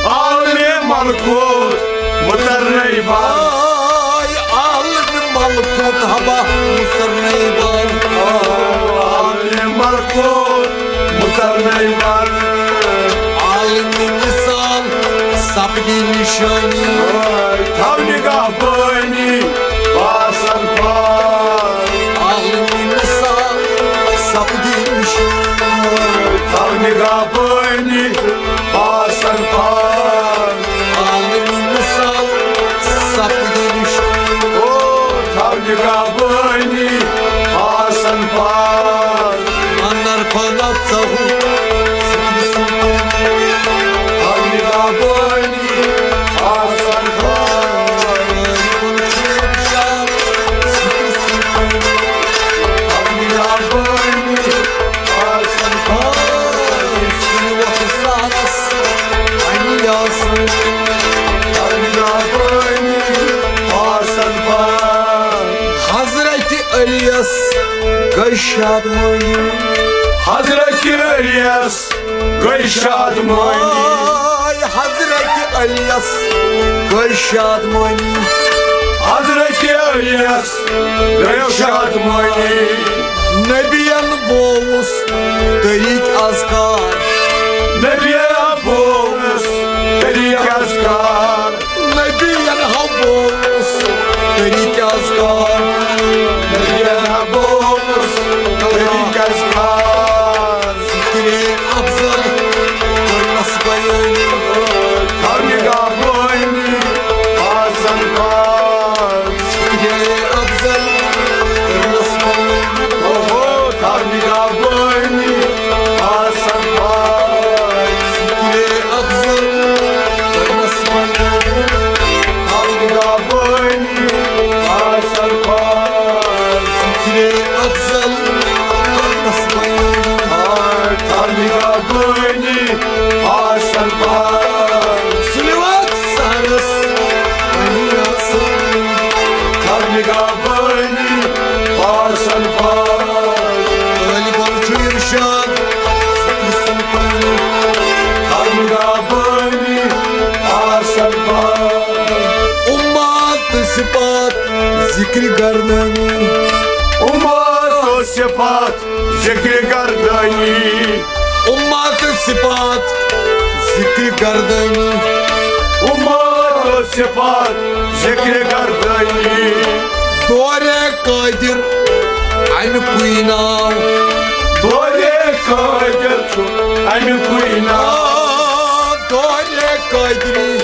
عالمِ ملکوت مُژر نئی بار۔ آے عالمِ ملکوت ہبا مُژر نئی بار۔ عالمِ ملکوت مُژر نئی بار۔ عالمِ مثال سپدی نشانی۔ تھاو نگاہ بٲنی فاسن فاس۔ عالمِ مثال سپدی نشانی۔ تھاو نگاہ بٲنی فاسن فاس۔ عالمِ مثال سپدی نشانی۔ او تھاو نگاہ بٲنی فاسن فاس۔ اندر فنا ژوٚو ذِکرِ سُلطٲنی۔ تھاو نگاہ بٲنی فاسن فاس۔ گٔے شادمٲنی۔ حضرت علیس گٔے شادمٲنی۔ آے حضرت علیس گٔے شادمٲنی۔ حضرت علیس گٔے شادمٲنی۔ نبیَن بووُس طریٖق اذکار۔ نبیَن بووُس طریٖق اذکار۔ نبیَن ہا بووُس طریٖق اذکار۔ نبیَن ہا بووُس طریٖق اذکار۔ ذکرِ افضل کٔرنَس بیٲنی۔ تھاو نگاہ بٲنی آسن پاس۔ ذکرِ افضل کٔرنَس بیٲنی۔ اوہو، تھاو نگاہ بٲنی آسن پاس۔ ذکرِ افضل کٔرنَس بیٲنی۔ تھاو نگاہ بٲنی آسن پاس۔ ذکرِ افضل کٔرنَس بیٲنی۔ آ، تھاو نگاہ بٲنی آسن پاس۔ صلوات سرس علی آسن۔ تھاو نگاہ بٲنی آسن پاس۔ طالبن چھُ ارشاد سلطان۔ تھاو نگاہ بٲنی آسن پاس۔ امت صفات ذکرِ گردانی۔ امت صفات ذکرِ گردانی۔ امت صفات ذکرِ گردانی۔ امت صفات ذکرِ گردانی۔ دورِ قادر اَمیُکُے ناو۔ دورِ قادر چھُ اَمیُکُے ناو۔ آ، دورِ قادری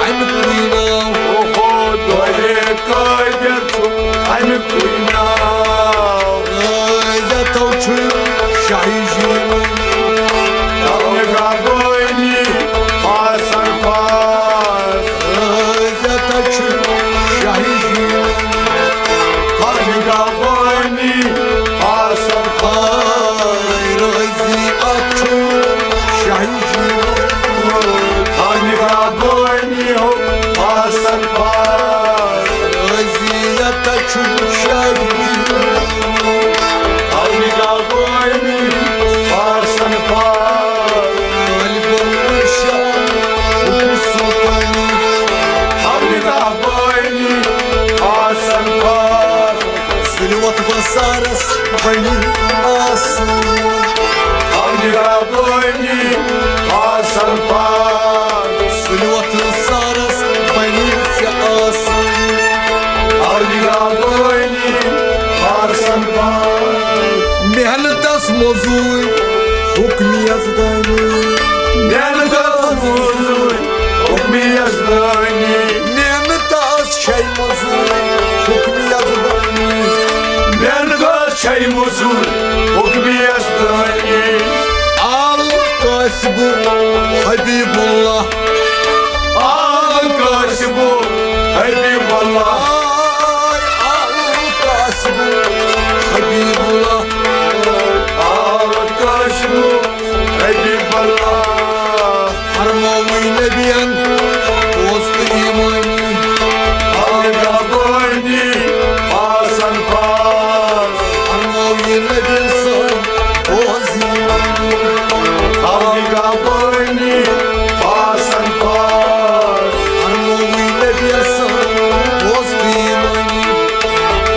اَمیُکُے ناو۔ اوہو، دورِ قادر چھُ اَمیُکُے ناو۔ رٲضۍ یتو چھُ شاہی جیٖوَن۔ تھاو نگاہ بٲنی آسن پاس۔ رٲضۍ یتو چھُ شاہی جیٖوَن۔ تھاو نگاہ بٲنی آسن پاس۔ رٲضۍ اتھ چھُ شاہی جیٖوَن۔ تھاو نگاہ بٲنی ہو آسن پاس۔ رٲضۍ یتو چھُ شاہی جیٖوَن۔ تھاو نگاہ بٲنی آسن پاس۔ طالبن ارشاد حکم سلطانی۔ تھاو نگاہ بٲنی آسن پاس۔ صلوت بسارس بنی آسن۔ تھاو نگاہ بٲنی آسن پاس۔ صلوت سارس بنی ژےٚ آسن۔ تھاو نگاہ بٲنی آسن پاس۔ محنتس مزوٗرۍ حُکمِ یزدانی۔ محنتس مزوٗرۍ حُکمِ یزدانی۔ محنتس چھے مزوٗرۍ حُکمِ یزدانی۔ محنتس چھے مزوٗرۍ حُکمِ یزدانی۔ آل کاسبُ حبیب اللہ۔ آل کاسبُ حبیب اللہ۔ آل کاسبُ حبیب اللہ۔ آل کاسبُ حبیب اللہ۔ فرمووٕے نبیَن پوٚز تہٕ ایٖمٲنی۔ تھاو نگاہ بٲنی آسن پاس۔ فرمووٕے نبیَن سۭتۍ پوٚز ایٖمٲنی۔ تھاو نگاہ بٲنی آسن پاس۔ فرمووٕے نبیَن سۭتۍ پوٚز تہٕ ایٖمٲنی۔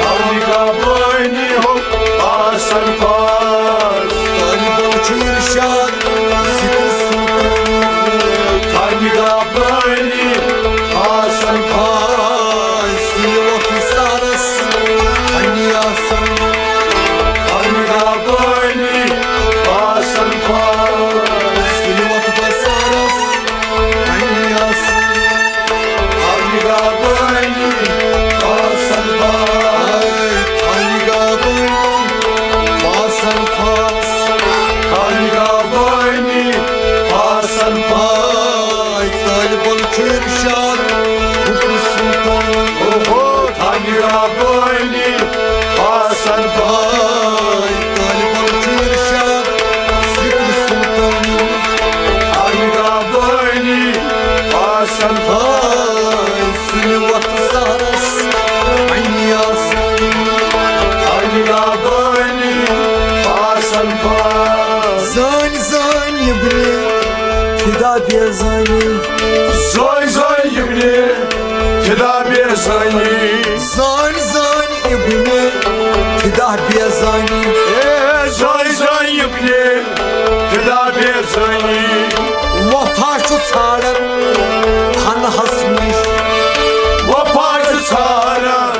تھاو نگاہ بٲنی ہو آسن پاس۔ طالبن چھُ ارشاد ذکر سلطان۔ تھاو نگاہ بٲنی آسن پاس۔ صلوت سارس بنی آسن۔ تھاو نگاہ بٲنی آسن پاس۔ صلوت بسارس بنی آسن۔ تھاو نگاہ بٲنی آسن پاس۔ تھاو نگاہ بٲنی آسن پاس۔ تھاو نگاہ بٲنی آسن پاس۔ طالبن چھُ ارشاد حکم سلطان۔ اوہو، تھاو نگاہ بٲنی آسن پاس۔ طالبن چھُ ارشاد ذکر سلطان۔ تھاو نگاہ بٲنی آسن پاس۔ صلوت سارس بنی آسن۔ فدا بیزانی۔ زٲنۍ زٲنۍ ابنِ فدا بیزانی۔ زٲنۍ زٲنۍ ابنِ فدا بیزانی۔ اے زٲنۍ زٲنۍ ابنِ فدا بیزانی۔ وفا چھُ ژھانڈان فناہس نِش۔ وفا چھُ ژھانڈان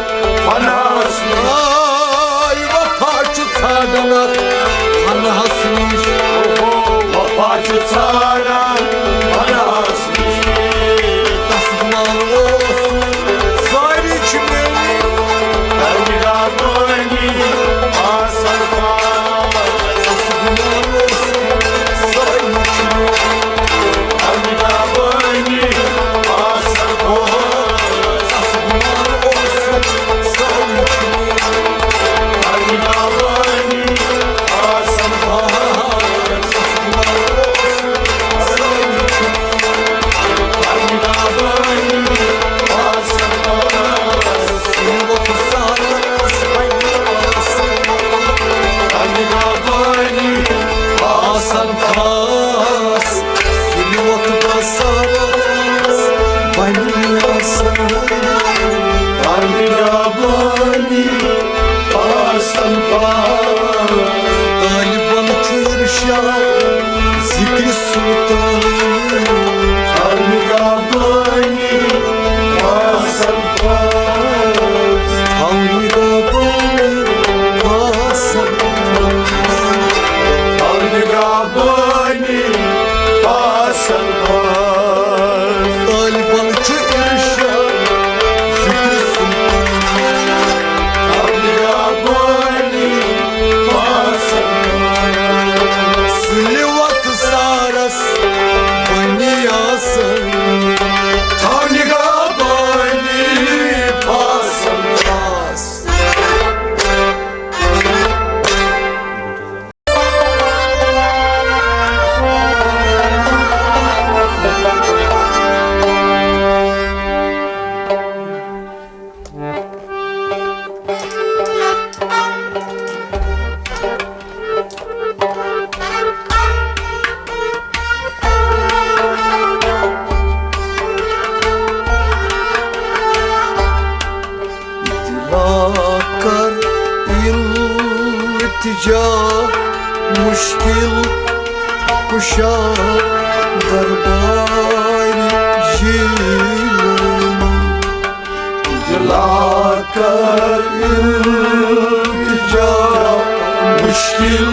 فناہس نِش۔ آے وفا چھُ ژھانڈان فناہس نِش۔ وفا چھُ ژھانڈان فناہس نِش۔ تس گُمان اوس سٲری چھِ میٲنۍ۔ تس گُمان اوس سٲری چھِ میٲنۍ۔ آسان خاص، سُہ لوٚت بسر بنی آسان۔ پنجابانی آسان خاص۔ طالبن چھُ ارشاد ذکر سلطان۔ پنجابانی آسان خاص۔ پنجابانی آسان خاص۔ پنجابانی آسان خاص۔ طالبن چھُ ارشاد ذکر سلطان۔ پنجابانی آسان خاص۔ سُلہِ وقت سارس بنی آسان۔ پنجابانی آسان خاص۔ دِلا کر التجا مشکل کشا دربار جیلانی۔ دِلا کر التجا مشکل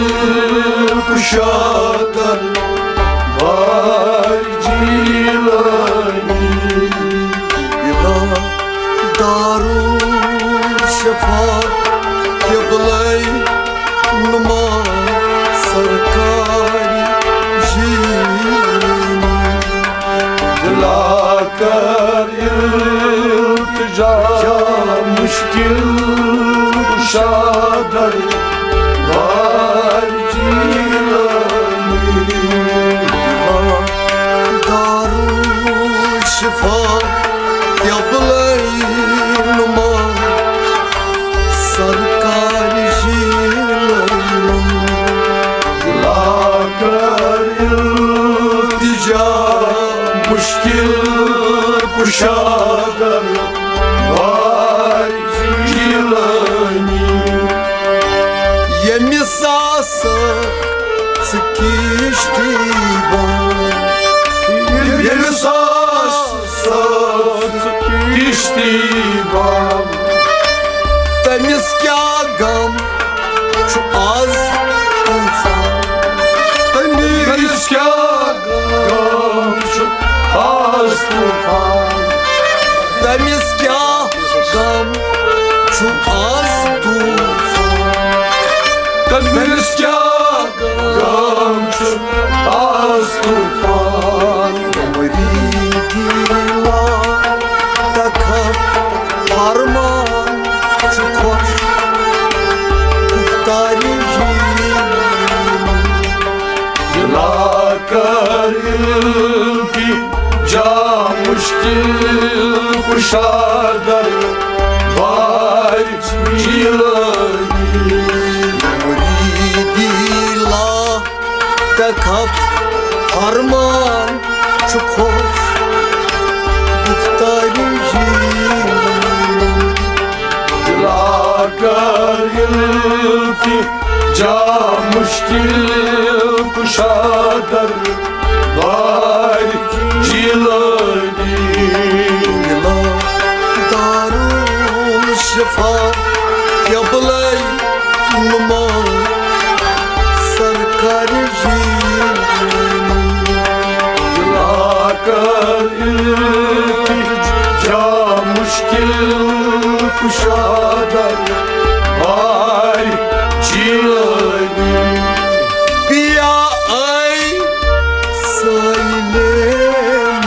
کشا دربار جیلانی۔ بلا دارالشفا قبلہ نما سرکار جیلانی۔ دِلا کر التجا مشکل کشا دربار جیلانی۔ دارالشفا قبلہ نما سرکار جیلانی۔ دِلا کر التجا مشکل کشا دربار جیلانی۔ ییٚمِس آسکھ ژٕ کِشتی بان۔ ییٚمِس آسکھ ژٕ کِشتی بان۔ تٔمِس کیٛاہ غم چھُ آز طوفان؟ تٔمِس کیٛاہ غم چھُ آز طوفان؟ تٔمِس کیٛاہ غم چھُ آز طوفان؟ تٔمِس کیٛاہ غم چھُ آز طوفان؟ مریدی لا تخف فرمان چھُ خۄش مختاری جیلانی۔ دِلا کر التجا مشکل کشا دربار جیلانی۔ مریدی لا تخف فرمان چھُ خۄش گُفتارِ جیٖلٲنی۔ دِلا کر التجا مشکل کشا در بار جیلانی۔ دِلا دارالشفا قبلہ نما سرکار جیلانی۔ دِلا کر التجا مشکل کشا در بار جیلانی۔ بیا اے سائل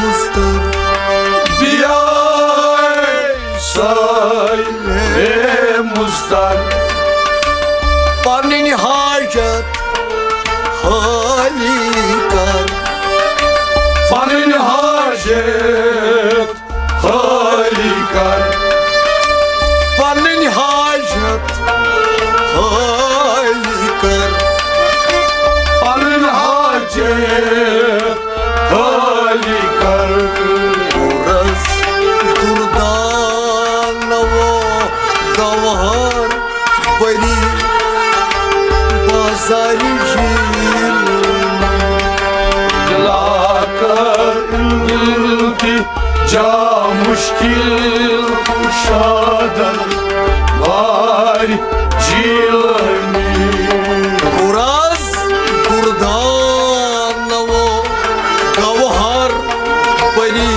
مضطر، بیا اے سائل مضطر، پنٕنۍ حاجت حٲلی کر، پنٕنۍ حاجت حٲلی کر، پنٕنۍ حاجت حٲلی کر، پنٕنۍ حاجت حٲلی کر۔ گُرس دُردانو گوہر بری بازار جیلانی۔ دِلا کر التجا مشکل کشا در بار جیلانی۔ گُرس دُردانو گوہر پری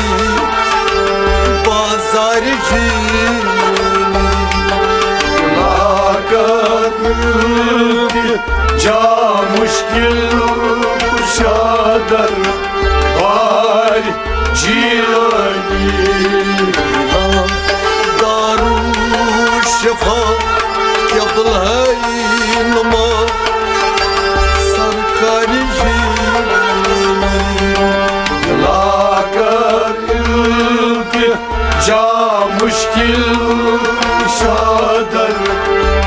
بازار جیلانی۔ دِلا کر التجا مشکل کشا در بار جیلانی۔ دارالشفا قبلہ نما سرکار جیلانی۔ دِلا کر التجا مشکل کشا در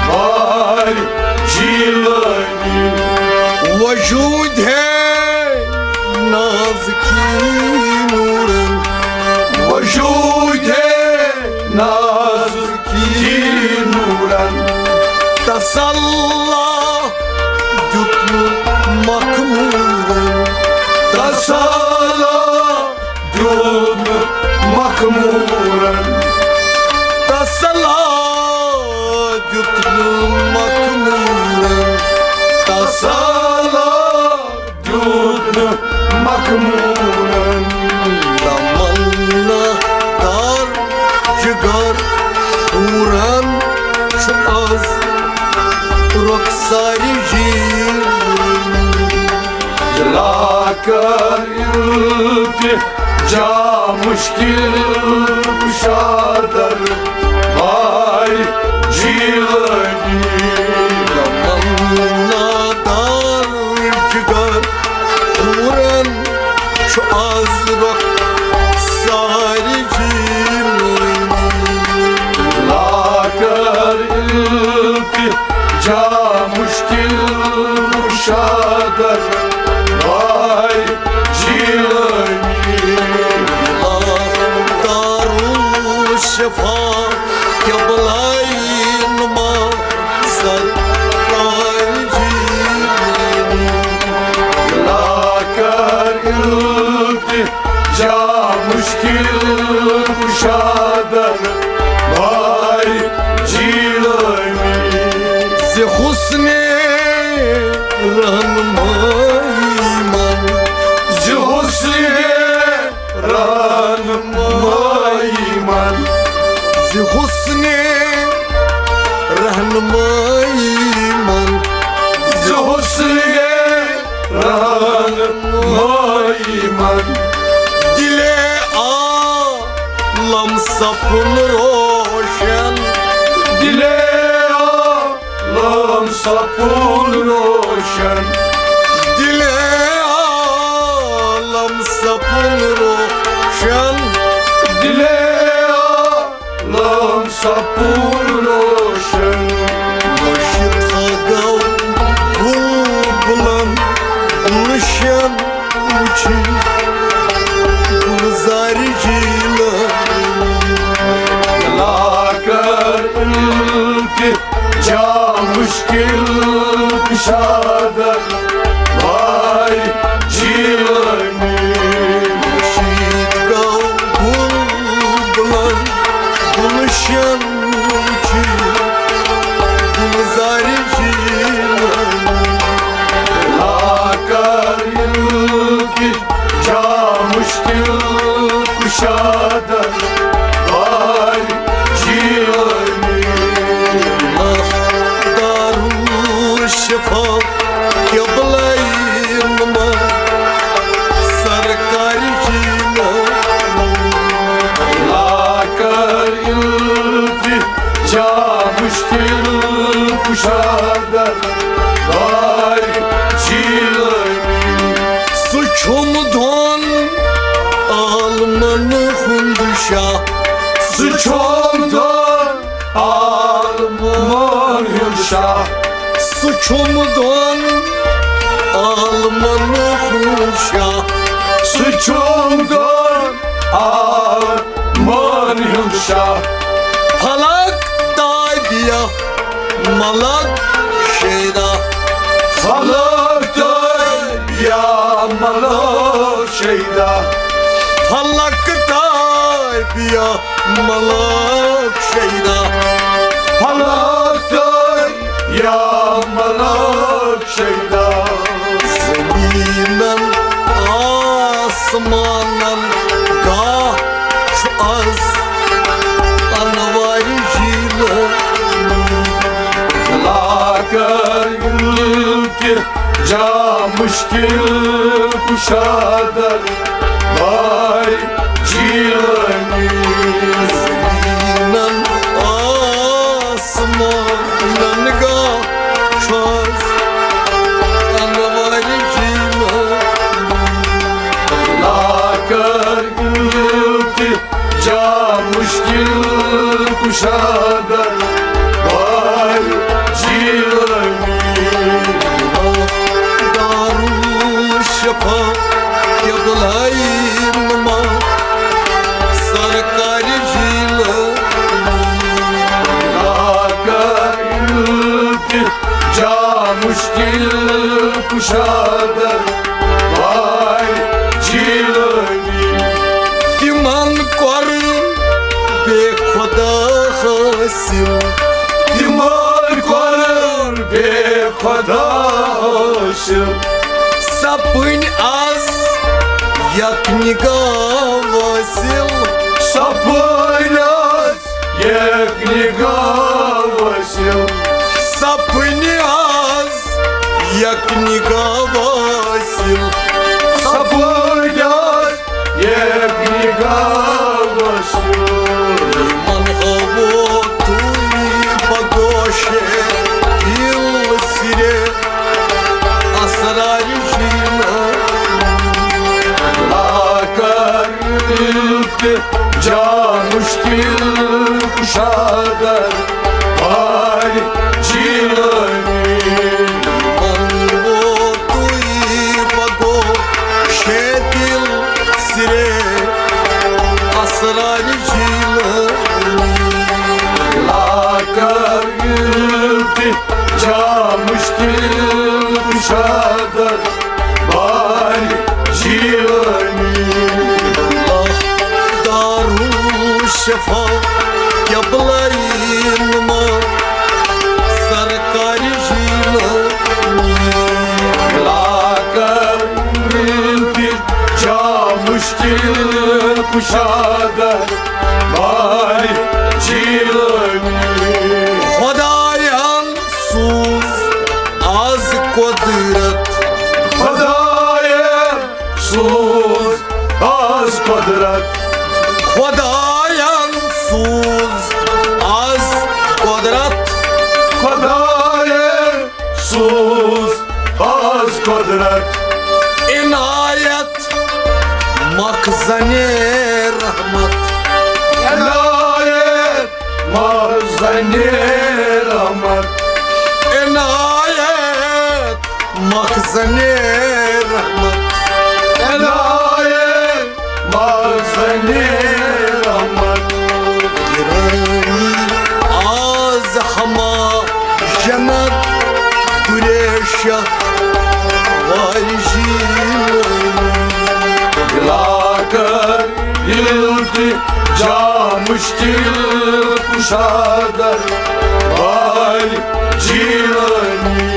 بار جیلانی۔ وجود ہے ناز کی نورن، وجود ہے ناز کی نورن، تسلا دیُت نہٕ مخمورن، تسلا دیُت نہٕ مخمورن، تسلا دیُت نہٕ مخمورن، تسلا دیُت نہٕ مخمورن۔ تمنا دار جگر پھوران چھُ از رۄخسارِ جیلانی۔ دِلا کر التجا مشکل کشا در بار جیلانی۔ تمنا دار جگر پھوران چھُ از رۄخسارِ جیلانی۔ دِلا کر التجا مشکل کشا در بار جیلانی۔ دارالشفا قبلہ نما سرکار جیلانی۔ دِلا کر التجا مشکل کشا در بار جیلانی۔ ز حسن رہنمائی من، ز حسن رہنمائی من، ز حسن رہنمائی من، ز حسن رہنمائی من۔ دلِ عالم سپُن روشن، دلِ عالم سپُن روشن، دلِ عالم سپُن روشن، دلِ عالم سپُن روشن۔ مٔشِتھ گوٚو بُلبُلن گُلشن وٕچھِتھ۔ شادر بھائی جیلانی۔ خورشید گوٚو بُلبُلن گُلشن وُچھِتھ گُلزارِ جیلانی۔ لاکر ییٚلہِ تہِ جا مشکل کشادر بھائی جیلانی۔ دارالشفا قبلہ نما سرکار جیلانی۔ لاکر ییٚلہِ تہِ جا مشکل کشادر بھائی جیلانی۔ سُہ چھُم دۄن عالمن ہُنٛد شاہ۔ سُہ چھُم دۄن عالمن ہُنٛد شاہ۔ سُہ چھُم دۄن عالمن ہُنٛد شاہ۔ سُہ چھُم دۄن عالمن ہُنٛد شاہ۔ فلک تابیا ملک شیدا۔ فلک تابیا ملک شیدا۔ فلک تابیا ملک شیدا۔ فلک تابیا ملک شیدا۔ زمینن آسمانن گاہ چھُ از انوارِ جیلانی۔ لاکر ییٚلہِ تہِ جا مشکل کشادر بھائی جیلانی۔ زمینن آسمانن گاہ چھُ از انوارِ جیلانی۔ لاکر ییٚلہِ تہِ جا مشکل کشادر بھائی جیلانی۔ دارالشفا قبلہ نما سرکار جیلانی۔ لاکر ییٚلہِ تہِ جا مشکل کشادر بھائی جیلانی۔ تِمن کوٚر بے خدا حٲصِل۔ تِمن کوٚر بے خدا حٲصِل۔ سپٕنۍ از یک نگاہ وٲصِل۔ سپٕنۍ از یک نگاہ وٲصِل۔ سپٕنۍ از یک نگاہ وٲصِل۔ سپٕنۍ از یک نگاہ وٲصِل۔ یِمن ہٲوو تُہۍ بگوشے دِل سِرے اسرار جیلانی۔ لاکر ییٚلہِ تہِ جا مشکل کشادر بھائی جیلانی۔ منگو تُہۍ بگوشے دِل سِرے اسرار جیلانی۔ لاکر ییٚلہِ تہِ جا مشکل کشادر بھائی جیلانی۔ دارالشفا قبلہ نما سرکار جیلانی۔ لاکر ییٚلہِ تہِ جا مشکل کشادر بھائی جیلانی۔ خدایان سوز از قدرت۔ خدایان سوز از قدرت۔ خدایان سوز از قدرت۔ خدایان سوز از قدرت۔ عنایت مخزن رحمت۔ عنایت مخزن رحمت۔ عنایت مخزن رحمت۔ عنایت مخزن رحمت۔ گرانی از ہما جنت گریش شاہ وارِ جیلانی۔ لاکر التجا مشکل کشا در وارِ جیلانی۔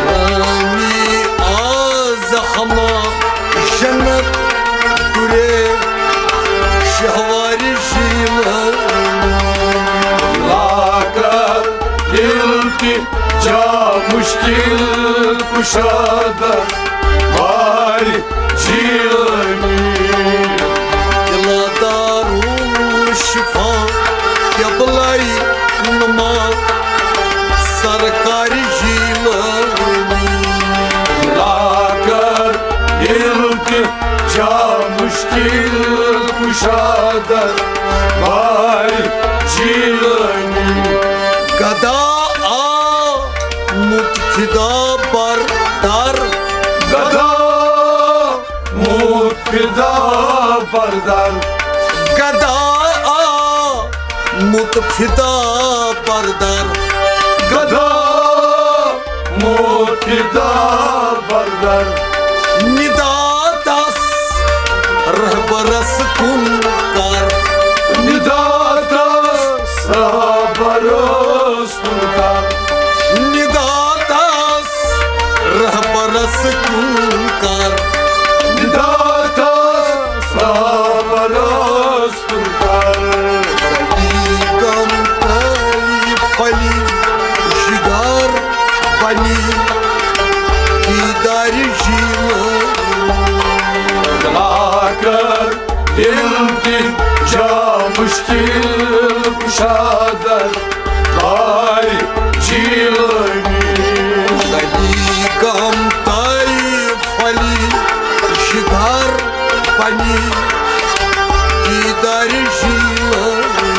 جیلانی آز ہما جنت گُرے شاہ وارِ جیلانی۔ لاکر التجا مشکل کشا در وارِ جیلانی۔ دِلا دارالشفا قبلہ نما سرکارِ جیلانی۔ لاکر التجا مشکل کشا در وارِ جیلانی۔ گدا آ مقتدا بردر۔ گدا مقتدا بردر۔ گدا آ مقتدا بردر۔ گدا مقتدا بردر۔ ندا تس رہبرس کُن کر۔ ندا تس رہبرس کُن کر۔ ندا تس رہبرس کُن کر۔ ندا تس رہبرس کُن کر۔ غم تلی پھلی شِگار بنی دیدارِ جیلانی۔ لاکر التجا مشکل کشا در وارِ جیلانی۔ غم تلی پھلی شِگار بنی دیدارِ جیلانی۔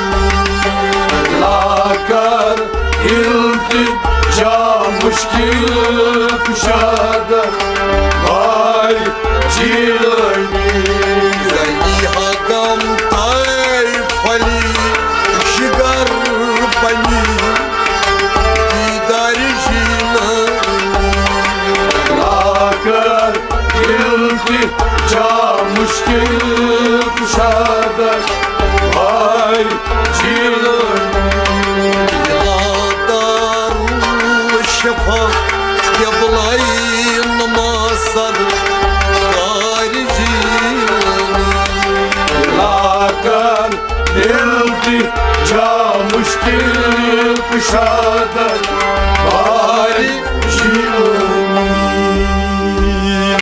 لاکر التجا مشکل کشا در وارِ جیلانی۔ زنی ہا غم تلی پھلی شِگار بنی دیدارِ جیلانی۔ لاکر التجا مشکل کشا در وارِ جیلانی۔ دِلا دارالشفا قبلہ نما سرکارِ جیلانی۔ لاکر التجا مشکل کشا در